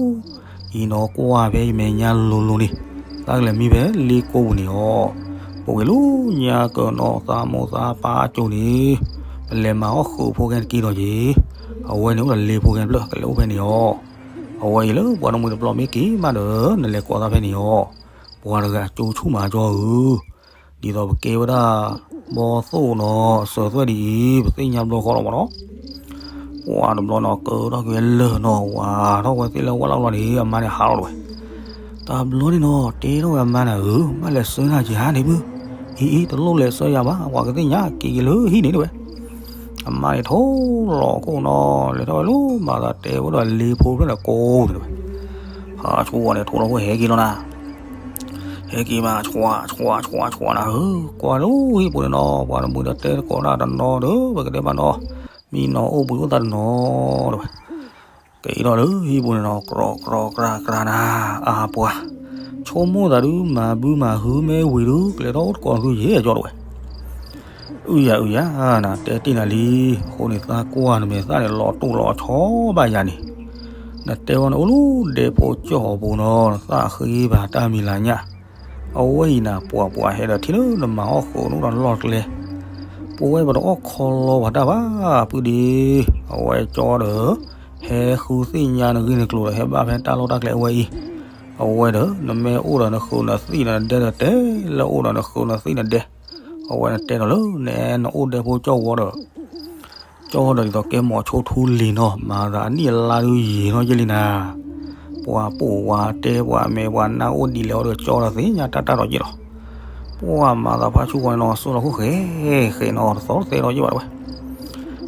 အံၤနီၤကွၢ်ဖဲယမဲာ်ညါလိၤလိၤန့ၣ်, သးကလဲၤမံဖဲလ့ကိပူၤန့ၣ်အီၤ, ပှၤက့ၤလၢညါကၢၤနီၣ်သးမိၢ်သးပၢ်အစိၤန့ၣ်, ပလဲၤမၤအီၣ်ဃုာ်ဖိခဲတက့ဒီးက့ၤ, အဝဲန့ၣ်အိၣ်ဒီးလ့ဖိခဲတဖျၢၣ် ကလဲၤအိၣ်ဖဲန့ၣ်အီၤ, အဝဲအံၤလၢပှၤတမှံၤတဘျီမ့ၢ်က့ၤမးဒီး နလဲၤကိးသးဖဲန့ၣ်အီၤ, ပှၤတဂၤကၠိဆူၣ်မးကၠီဧၢ ဒ်သိးပကဲဝဲဒၣ် ဘီသိၣ်နီၤ အစၢၤသွဲၣ်ဒ်အံၤ ပသ့ၣ်ညါဘျီဃီလီၤမးနီၤ, ပှၤတဘျီနီၤ ကၢထီၣ်က့ၤဝဲလၢာ်နီၤ ဝၤထီၣ်ဝဲသ့ၣ်လၢဝၣ်လီၢ်လီၤန့ၣ် အမါန့ၣ်ဟးလီၤတဝဲ, တဘျီန့ၣ်နီၤ တဲထီၣ်ဝဲအမါန့ၣ်ဧၢ ဘၣ်လဲၤဆှၢနၤက့ၤဧါန့ၣ်မုၢ်, အံၤအံၤ တလိၣ်လဲၤဆှၢယၤဘၣ် ပှၤကသ့ၣ်ညါ က့ၤက့ၤလၢဟံၣ်န့ၣ်တဝဲ အမါန့ၣ်ထိၣ်လီၤခိၣ်နီၤ လဲၤထီၣ်ဝဲလၢမၤသးတဲဝဲဒီးလ့ဖိဖျၢၣ်န့ၣ်ကိးန့ၣ်တဝဲ, ဖါဆူဝဲန့ၣ် ထိၣ်လီၤခိၣ်ဟဲက့ၤလီၤနၤ, ဟဲက့ၤမး ဆှးဆှးဆှးဆှးနၤဧၢ, ကွၢ်လၢဟံၣ်ပူၤန့ၣ်နီၤ ပှၤတမှံၤဒီးတဲသကိးတၢ်တနီၤဒီး ပကတဲဘၣ်နီၤ, မံနီၤအိၣ်ဘှံးအိၣ်သါတနီၤတဝဲ က့ၤထီၣ်လၢဟံၣ်ပူၤန့ၣ်နီၤ ကြီကြီကြီကြီနၤ, အါပှၤ, ဆိကမိၣ်သးဒုးမၤဘုမၤဟုမ့ၢ်ဝံၤဒုး ကလဲၤထီၣ်အိၣ်သကိးသုယဲၢ်ကၠီတဝဲ, အုယၤအုယၤနၤ တဲတ့ၢ်နၤလံ, အဃိန့ၣ်သးကွၢ်နမဲာ်သၣ်န့ၣ် လီၤတိၢ်လီၤဆီဘၣ်ယၤန့ၣ်, နတဲဝဲနအိၣ်လၢဒဲဖိကၠီၣ်အပူၤနီၤ နသးဃ့ဘၣ်တၢ်မံၤလၤညၣ်, အဝဲအံၤနၤ ပှၤပှၤဟဲဒီးထံၣ်လၢနမၤအီၣ်ဃုာ်နအိၣ်ဒီးလီၢ်ကျဲ, ပဝဲပတအီၣ်ခီလီၤပှၤတၢ်ဘၣ် ပုၢ်ဒ့, အဝဲကၠီဒီး ဟဲဃုသ့ၣ်ညါနဂ့ၢ်နကျိၤဒီး ဟဲဘၣ်ဖဲတၢ်လီၢ်တၢ်ကျဲအဝဲအံၤ, အဝဲဒီး နမ့ၢ်အိၣ်ဒီးနဃုာ်နသံၣ်နဒဲဒီး တဲလၢအိၣ်ဒီးနဃုာ်နသံၣ်နဒဲ, အဝဲနတဲဒီးလၢ နအဲၣ်နအိၣ်ဒဲဖိကၠီၣ်ဝီဒီး ကၠီၣ်ဒီးဒ်သိးကဲမိၤဆိထူလံၤနီၤ, မၤသးအနံၣ်အလါဒုးယံာ်နီၤယဲလံနၤ, ပှၤပိာ်ပှၤတဲ ပှၤမဲာ်ပှၤနါအိၣ်ဒ်လဲၣ်အီၤဒီး ကၠီၣ်ဒီးသ့ၣ်ညါတၢ်တၢ်ဒီးယဲလီၤ. ပှၤမၤသးဖါဆူၣ်ဃီန့ၣ်နီၤ စိၢ်လီၤခိၣ်ဃဲဃဲနီၤ တသီတသဲဒီးယဲဘၣ်တဝဲ.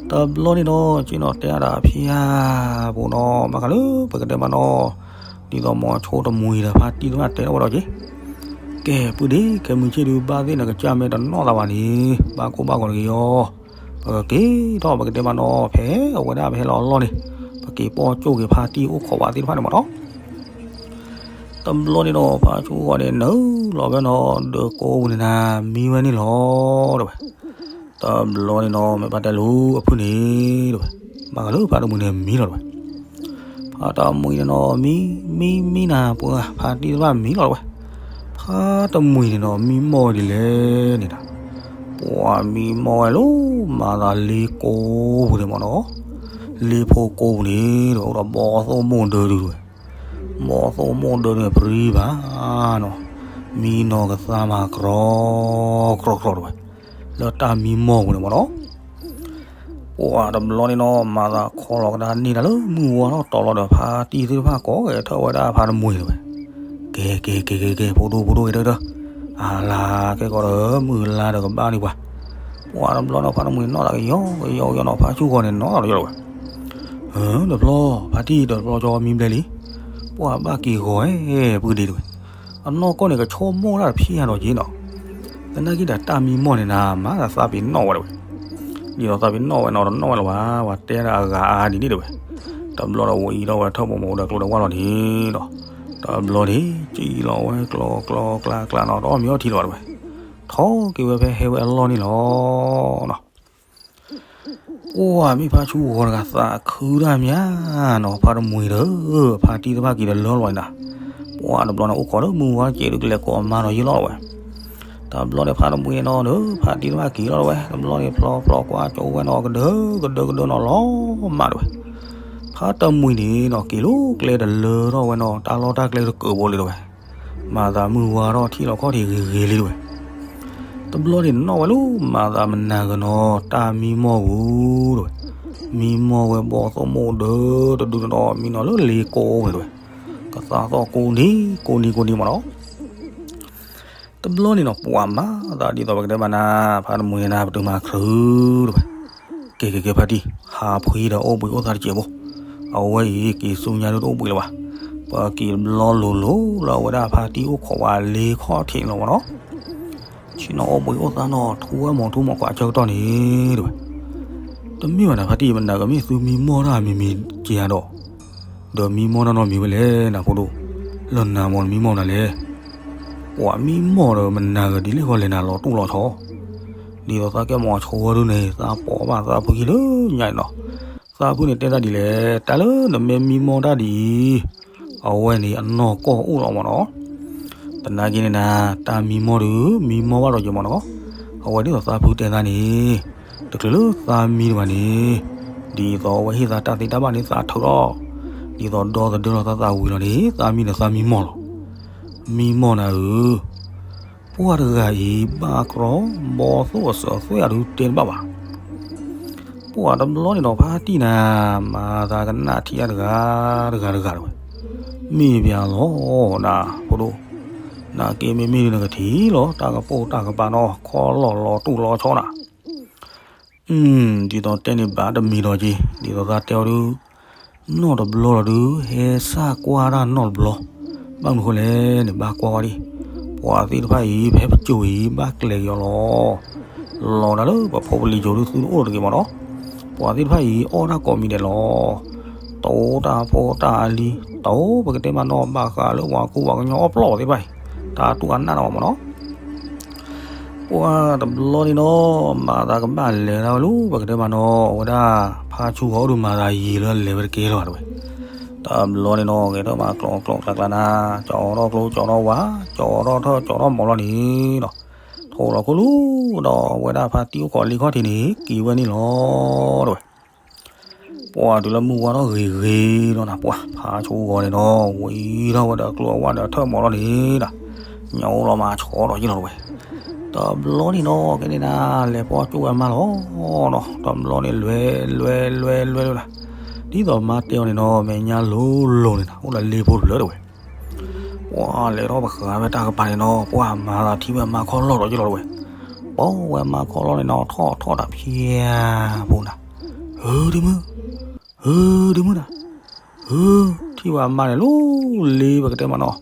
တဘျီန့ၣ်ဒီး က့ၤနီၤတဲအါဒၣ်အဖံအါဖိနီၤ ဘၣ်ဃးလၢပကတဲမးနီၤ, ဒ်သိးမိၤဆိတမှံၤဒီးဖါတံၢ်တဖၣ်တဲထီၣ်ဝဲဒီးက့ၤ, ကဲ ပုၢ်ဒ့ ခဲမုၢ်ဆ့ၣ်ဒုး ဘၣ်သ့ၣ်နကစၢ်မ့ၢ်တနီၣ်သးဘၣ်န့ၣ် ဘၣ်ကိၢ်ဘၣ်ဂီၤတဂ့ၤအီၤ, ပကက့ၤထီၣ်ပကတဲမးနီၤ ဖဲအဝဲဒၣ်ပဟဲလီၤအလီၢ်န့ၣ် ပက့ၤပိာ်ကၠိၣ်က့ၤဖါတံၢ်အိၣ်ခိးဝဲသ့ၣ်တဖၣ်န့ၣ်မးနီၤ. တဘျီန့ၣ်ဒီး ဖါဆူၣ်ဃီန့ၣ် နုာ်လီၤဝဲနီၤ ဒၢးကိပူၤန့ၣ်နၤ မံဝဲန့ၣ်လီၤ တဲဝဲ. တဘျီန့ၣ်နီၤ မ့ၢ်ဘၣ်တဲလိၤအဖုၣ်န့ၣ် တဲဝဲ, ဘၣ်ဃးလၢဖါတမှံၤန့ၣ် မံလီၤ တဲဝဲ. ဖါတမှံၤန့ၣ်နီၤ မံ မံ မံနၤ ပှၤဖါတံၢ်တဖၣ်မံလီၤ တဲဝဲ. ဖါတမှံၤန့ၣ်နီၤ မံမီၢ်ဝဲဒ်လဲၣ်န့ၣ်နၤ, ပှၤမံမီၢ်ဝဲလၢ မၤသးလ့ကိပူၤန့ၣ်မးနီၤ, လ့ဖိကိပူၤန့ၣ် တဲဝဲ အိၣ်ဒီးဘီသိၣ်မိၢ်ဒၢဒုး တဲဝဲ. ဘီသိၣ်မိၢ်ဒၢန့ၣ် ပရံဘၣ်နီၤ, မံနီၤကသါမၤကြီကြီကြီ တဲဝဲ, လၢတၢ်မံမီၢ်ပူၤန့ၣ်မးနီၤ. ပှၤတဘျီန့ၣ်နီၤ မၤသးခီလီၤကဒါန့ၢ်တၢ်လၢမုၢ်ဝါထီၣ်တီၤလီၤဒီး ဖါတံၢ်သ့ၣ်တဖၣ်ကိးဂဲၤထၢၣ်ဝဲဒၣ်ဖါတမှံၤ တဲဝဲ. ကဲ ကဲ ကဲ ကဲ ကဲ ဖိဒိၣ် ဖိဒိၣ် ကဲ တဲ တဲ အလါ ကဲကီးဒီး မုၢ်လါဒီးကဘၣ်န့ၢ်ပှၤ, ပှၤတဘျီန့ၣ် ဖါတမှံၤနီၣ်သးကယီကယီကယီနီၤ ဖါဆူၣ်ဃီန့ၣ်နီၣ်သးကယီလီၤဝဲ. တဘျီ ဖါတံၢ် တဘျီကၠီမံဘျဲလံ, ပှၤဘၣ်က့ၤဂီၤဝဲ ပုၢ်ဒ့ တဲဝဲ, အနီၢ်ကီၢ်န့ၣ် ကဆီမိၢ်တၢ်တဖံးအါဒီးက့ၤနီၤ, သနာ်က့ဒီးတၢ်မံမီၢ်န့ၣ်နၤ မၤသးသးပ့ၤနီၣ်ဝဲ တဲဝဲ, ဒ်သိးသးပ့ၤနီၣ်ဝဲနီၤ တနီၣ်ဝဲလၢၤဘၣ်, ပှၤတဲဒၣ်အဂၤအါဒ်န့ၣ် တဲဝဲ. တဘျီဒီးဝဲအံၤဒီးဝဲထၢၣ်ပိာ်မုၣ်ဒီးကျိဒီးဝၢ်လီၤန့ၣ်ဒီး, တဘျီန့ၣ် စံၣ်လီၤဝဲကျီကျီကျါကျါနီၤ တအီၣ်မ့ၤအီထံလၢၤဘၣ် တဲဝဲ, ထီၣ်က့ၤဝဲဖဲဟဲဝဲအလီၢ်န့ၣ်လီၤ ပှၤမ့ၢ်ဖါဆူၣ်ဂီၤတဂၤသးခုတၢ်မးနီၤ ဖါတမှံၤဒီး ဖါတံၢ်တဖၣ်က့ၤတလၢလီၤန့ၣ်နၤ, ပှၤတဘျီန့ၣ် အိၣ်ခိးလၢမုၢ်ဝါတကဲးဒုးကလဲၤကိးအမါဒီးယံာ်လီၤဝဲ, တဘျီန့ၣ် ဖါတမှံၤနီၤဒီး ဖါတံၢ်တဖၣ်က့ၤလီၤဝဲ, တဘျီန့ၣ်ဖျီဖျီကွၢ်ကၠိဝဲနီၤ ကဒၢကဒၢကဒၢနီၤလီၤမးတဲဝဲ, ဖါတမှံၤန့ၣ်နီၤ က့ၤလၢကျဲတလၢထီၣ်ဝဲနီၤ တၢ်လီၢ်တၢ်ကျဲတကၢးဘိလံတဲဝဲ, မၤသးမုၢ်ဝါထီၣ်ထံၣ်လီၤခီၣ်ထံးဂ့ၤဂ့ၤလံတဲဝဲ တဘျီန့ၣ်နီၣ်ဝဲလၢ မၤသးမနၤဂ့ၤနီၤ တၢ်မံမီၢ်ပူၤတဲဝဲ, မံမီၢ်ဝဲဘီသိၣ်မိၢ်ဒၢတဒုန့ၣ်ဒီး မံနီၤလၢလ့ကိပူၤန့ၣ်တဲဝဲ, ကသးသီၣ်ကိးနံၤကိးနံၤကိးနံၤမးနီၤ. တဘျီန့ၣ်နီၤ ပှၤမၤသးဒ်သိးပကတဲဘၣ်နၤ ဖါတမှံၤန့ၣ်နၤ ပတုၤမၤချုးတဲဝဲ, ကဲကဲကဲဖါတံၢ် ဟးဖှံဒီးအိၣ်ဘှံးအိၣ်သါတစဲးဖိ, အဝဲအံၤက့ၤဆူညါဒုတအိၣ်ဘှံးလၢၤဘၣ်, ပက့ၤတဘျီလိၤလိၤလၢအဝဲဒၣ်ဖါတံၢ်အိၣ်ခိးဝဲလ့ခီၣ်ထံးန့ၣ်လီၤမးနီၤ. ဆ့ၣ်နီၤအိၣ်ဘှံးအိၣ်သါနီၤ ထူဝဲမိၤထူမိၤကွၢ်ဆၢကတီၢ်န့ၣ်တဲဝဲ, တမ့ၢ်ဘၣ်နၤဖါတံၢ် မနၤကမ့ၢ်သုမံမီၢ်တၢ်မံၤမံၤက့ၤဧါဒီး, ဒီးမံမီၢ်တၢ်နီတမံၤဝဲလဲၣ် နဖိဒိၣ်, လၢနၤမ့ၢ်နမံမီၢ်နၤလဲၣ်, ပှၤမံမီၢ်ဒီးမနၤဂ့ၤဒ်လဲၣ်ဃီလဲၣ်နၤလီၤတူၢ်လီၤဆီ, ဒ်သိးသးကဲမိၤဆိဝဲဒုန့ၣ် သးပိာ်ဘၣ်သးဖုခံလၢညါန့ၣ်နီၤ, သးဖုန့ၣ်တဲသးဒ်လဲၣ် တၢ်လၢနမ့ၢ်မံမီၢ်တၢ်ဒ်အံၤ အဝဲန့ၣ်အနီၢ်ကီၢ်အိၣ်လီၤမးနီၤ. သနာ်က့န့ၣ်နၤ တၢ်မံမီၢ်ဒု မံမီၢ်ဘၣ်ဒီးက့ၤမးနီၤ. အဝဲဒ်သိးသးဖုတဲသးန့ၣ် တချုးလၢသးမံတဘၣ်န့ၣ် ဒ်သိးအဝဲဟ့ၣ်သးတၢ်သ့တၢ်ဘၣ်န့ၣ် သးထုးထီၣ် ဒ်သိးဒီသဒၢလီၤသးသးဝံၤလီၤန့ၣ် သးမံဒီးသးမံမီၢ်လီၤ. မံမီၢ်နၤဧၢ, ပှၤတဂၤအံၤ ဘၣ်ကြီ ဘီသိၣ်အစၢၤသွဲၣ်အဒုတဲတဘၣ်ဘၣ်. ပှၤတဘျီန့ၣ်ဒီးဖါတံၢ်နၤ မၤသးကနၣ်ထံၣ်အတဂၤတဂၤတဂၤတဝဲ, မ့ၢ်ပၠးလီၤနၤဖိဒိၣ်, နာ်က့မ့မ့ၢ်ဒုနကထံၣ်လီၤ တၢ်ကပိာ်တၢ်ကပၤနီၤ ခီလီၤလီၤတူၢ်လီၤဆီနၤ ဒ်သိးတဲန့ၣ်ဘၣ်တမံၤဒီးက့ၤ ဒ်သိးသးတဲအီၤဒု နီၢ်တဘျီလီၤဒု ဟဲစၢ်ကွၢ်တၢ်နီၢ်တဘျီ, ဘၣ်မနုၤဃိလဲၣ်န့ၣ် ဘၣ်ကွၢ်ဝဲဒၣ်, ပှၤသ့ၣ်တဖၣ်အံၤ ဖဲပစိၤအံၤ ဘၣ်ကျဲၤက့ၤအီၤလီၤ. လီၤဒၣ်လၢပဖိပလံၤစိၤဒုသုတအိၣ်တဂ့ၤမးနီၤ, ပှၤသ့ၣ်တဖၣ်အံၤ အီၣ်တၢ်ကိးမံၤဒဲးလီၤ. တအိၣ်တၢ်ဖိတၢ်လံၤ, တအိၣ်ပကတဲမးနီၤ ဘၣ်ဃးလၢပှၤကူပှၤကညီအီၣ်ပျီၢ်ပှၤသ့ၣ်တဖၣ်အံၤ, တၢ်တူၢ်အနၢ်နီၤမးနီၤ ပှၤတဘျီန့ၣ်နီၤ မၤသးကဘၣ်လဲၤဒၣ်ဝဲလၢ ပကတဲမးနီၤ အဝဲဒၣ် ဖါဆူၣ်ဃီအိၣ်ဒုးမၤသးယံာ်လၢလဲၤဝဲတကဲလၢၤဘၣ်တဝဲ, တဘျီန့ၣ်နီၤ ဂဲၤထၢၣ်မၤကျိးကျိးကျါကျါနၤ, ကၠီထီၣ်ကျိကၠီထီၣ်ဝါ, ကၠီထီၣ်ထၢၣ်ကၠီထီၣ်မီၤလီၤန့ၣ်နီၤ, ထိးလီၤခိၣ်လူၤဒီးအဝဲဒၣ်ဖါတံၢ်အိၣ်ခိးလ့ခီၣ်ထံးန့ၣ် က့ၤဝဲန့ၣ်လီၤတဝဲ. ပှၢ်တုၤလၢမုၢ်ဝါထီၣ်ဂ့ၤဂ့ၤလီၤနၤ ပှၢ်ဖါဆူဂီၤန့ၣ်နီၤ ဝံၤထီၣ်ဝဲဒီးကျိအဝၣ်ဒီးထၢၣ်မီၤလီၤန့ၣ်ဒီး ညၣ်အိၣ်လီၤမၤဆီထီၣ်က့ၤလီၤတဝဲ. တဘျီန့ၣ်နီၤ ကဲန့ၣ်နၤ လဲၤပီၢ်ကၠိဝဲမါလီၤနီၤ တဘျီန့ၣ်လွဲလွဲလွဲလွဲလၢနၤ ဒ်သိးမါတဲအီၤန့ၣ်နီၤ မဲာ်ညါလိၤလိၤန့ၣ်နၤ အိၣ်ဒီးလ့ဖိတဖျၢၣ်တဝဲ. ပှၢ်လဲၤထီၣ်ပဃာ်ဝဲတၢ်ကပၤန့ၣ်နီၤ ပှၢ်မၤသးထံၣ်ဝဲမါခီၣ်လီၢ်ဒီးက့ၤလီၤတဝဲ. ပီၢ်ဝဲမါခီၣ်လီၢ်န့ၣ်နီၤ ထီၣ်ထီၣ်တၢ်ဖျဲးဖိနၤ ဟုဒုမုၣ် ဟုဒုမုၣ်နၤ ဟု ထံၣ်ဝဲအမါန့ၣ်လီၤ လ့ပကတဲမးနီၤ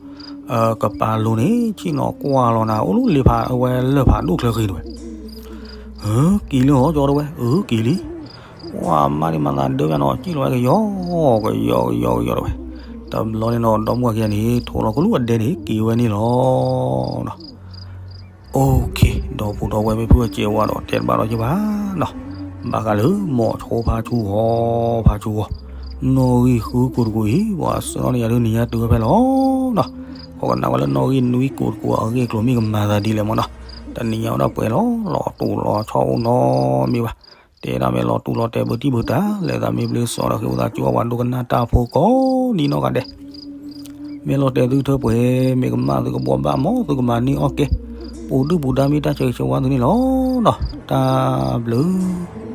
ကပၤလိၤန့ၣ် ဆ့ၣ်နီၤကွၢ်လီၤနၤ အိၣ်လၢလ့ဖးဝဲလၢၢ်ဖးဒိၣ်ချၢဃံတဝဲ. ဟု က့ၤလံဟီကၠီတဝဲ ဟုက့ၤလံ. ပှၢ်မါန့ၣ်မၤသးဒၢဝဲနီၤ စံၣ်လီၤဝဲကယီကယီကယီကယီတဝဲ. တဘျီန့ၣ်နီၤ ဒီမါဝၤခံဂၤန့ၣ် ထိးလီၤကလူးအဒဲန့ၣ် က့ၤဝဲန့ၣ်လီၤ. အိၣ်ခ့ ဒီပုၢ်ဒီဝဲၢ်မ့ၢ်ဖုအစဲးဝါဒီး တဲတဘၣ်ဒီးက့ၤဘၣ်နီၤ ဘၣ်ဃးလၢမိၤဆိဖါဆူဂီၤ ဖါဆူဂီၤ နီၣ်ဂံၢ်ဃုကိးတကိးအံၤ ပှၤဆှၢထီၣ်န့ၢ်ယၤဒုးနံၤညါတုၤဝဲဖဲလီၤနီၤ. ဃိကနၣ်ဝဲလၢနီၣ်ဂံၢ်နွံကိးတကိးအဂ့ၢ်အကျိၤမ့ၢ်ကမၤသးဒ်လဲၣ်မးနီၤ တနံၤညါဝဲဒၣ်ပှဲၤလီၤ လီၤတူာ်လီၤဆီအိၣ်နီတမံၤဘၣ်. တဲဒၣ်မ့ၢ်လီၤတူာ်လီၤတဲာ်ဘုတံၢ်ဘုတၢ် လဲၤသးမ့ၢ်ဘျ့စီဒီးဃ့ဝံသးစူၤအဝဲဒိကနၣ်တၢ်ဖိကိးနံၤနီၢ်ဂၤဒဲး မ့ၢ်လီၤတဲာ်သုထၢပှဲၤ မ့ၢ်ကမၣ်သုကဘှီဘၣ်မး သုကမၤန့ၢ်အီၣ်ကဲ ပူၤဒုၣ်ပူၤဒါမ့ၢ်တၢ်ဆၢဂ့ၤဆၢဝါသုန့ၣ်လီၤနီၤ တၢ်ဘျုး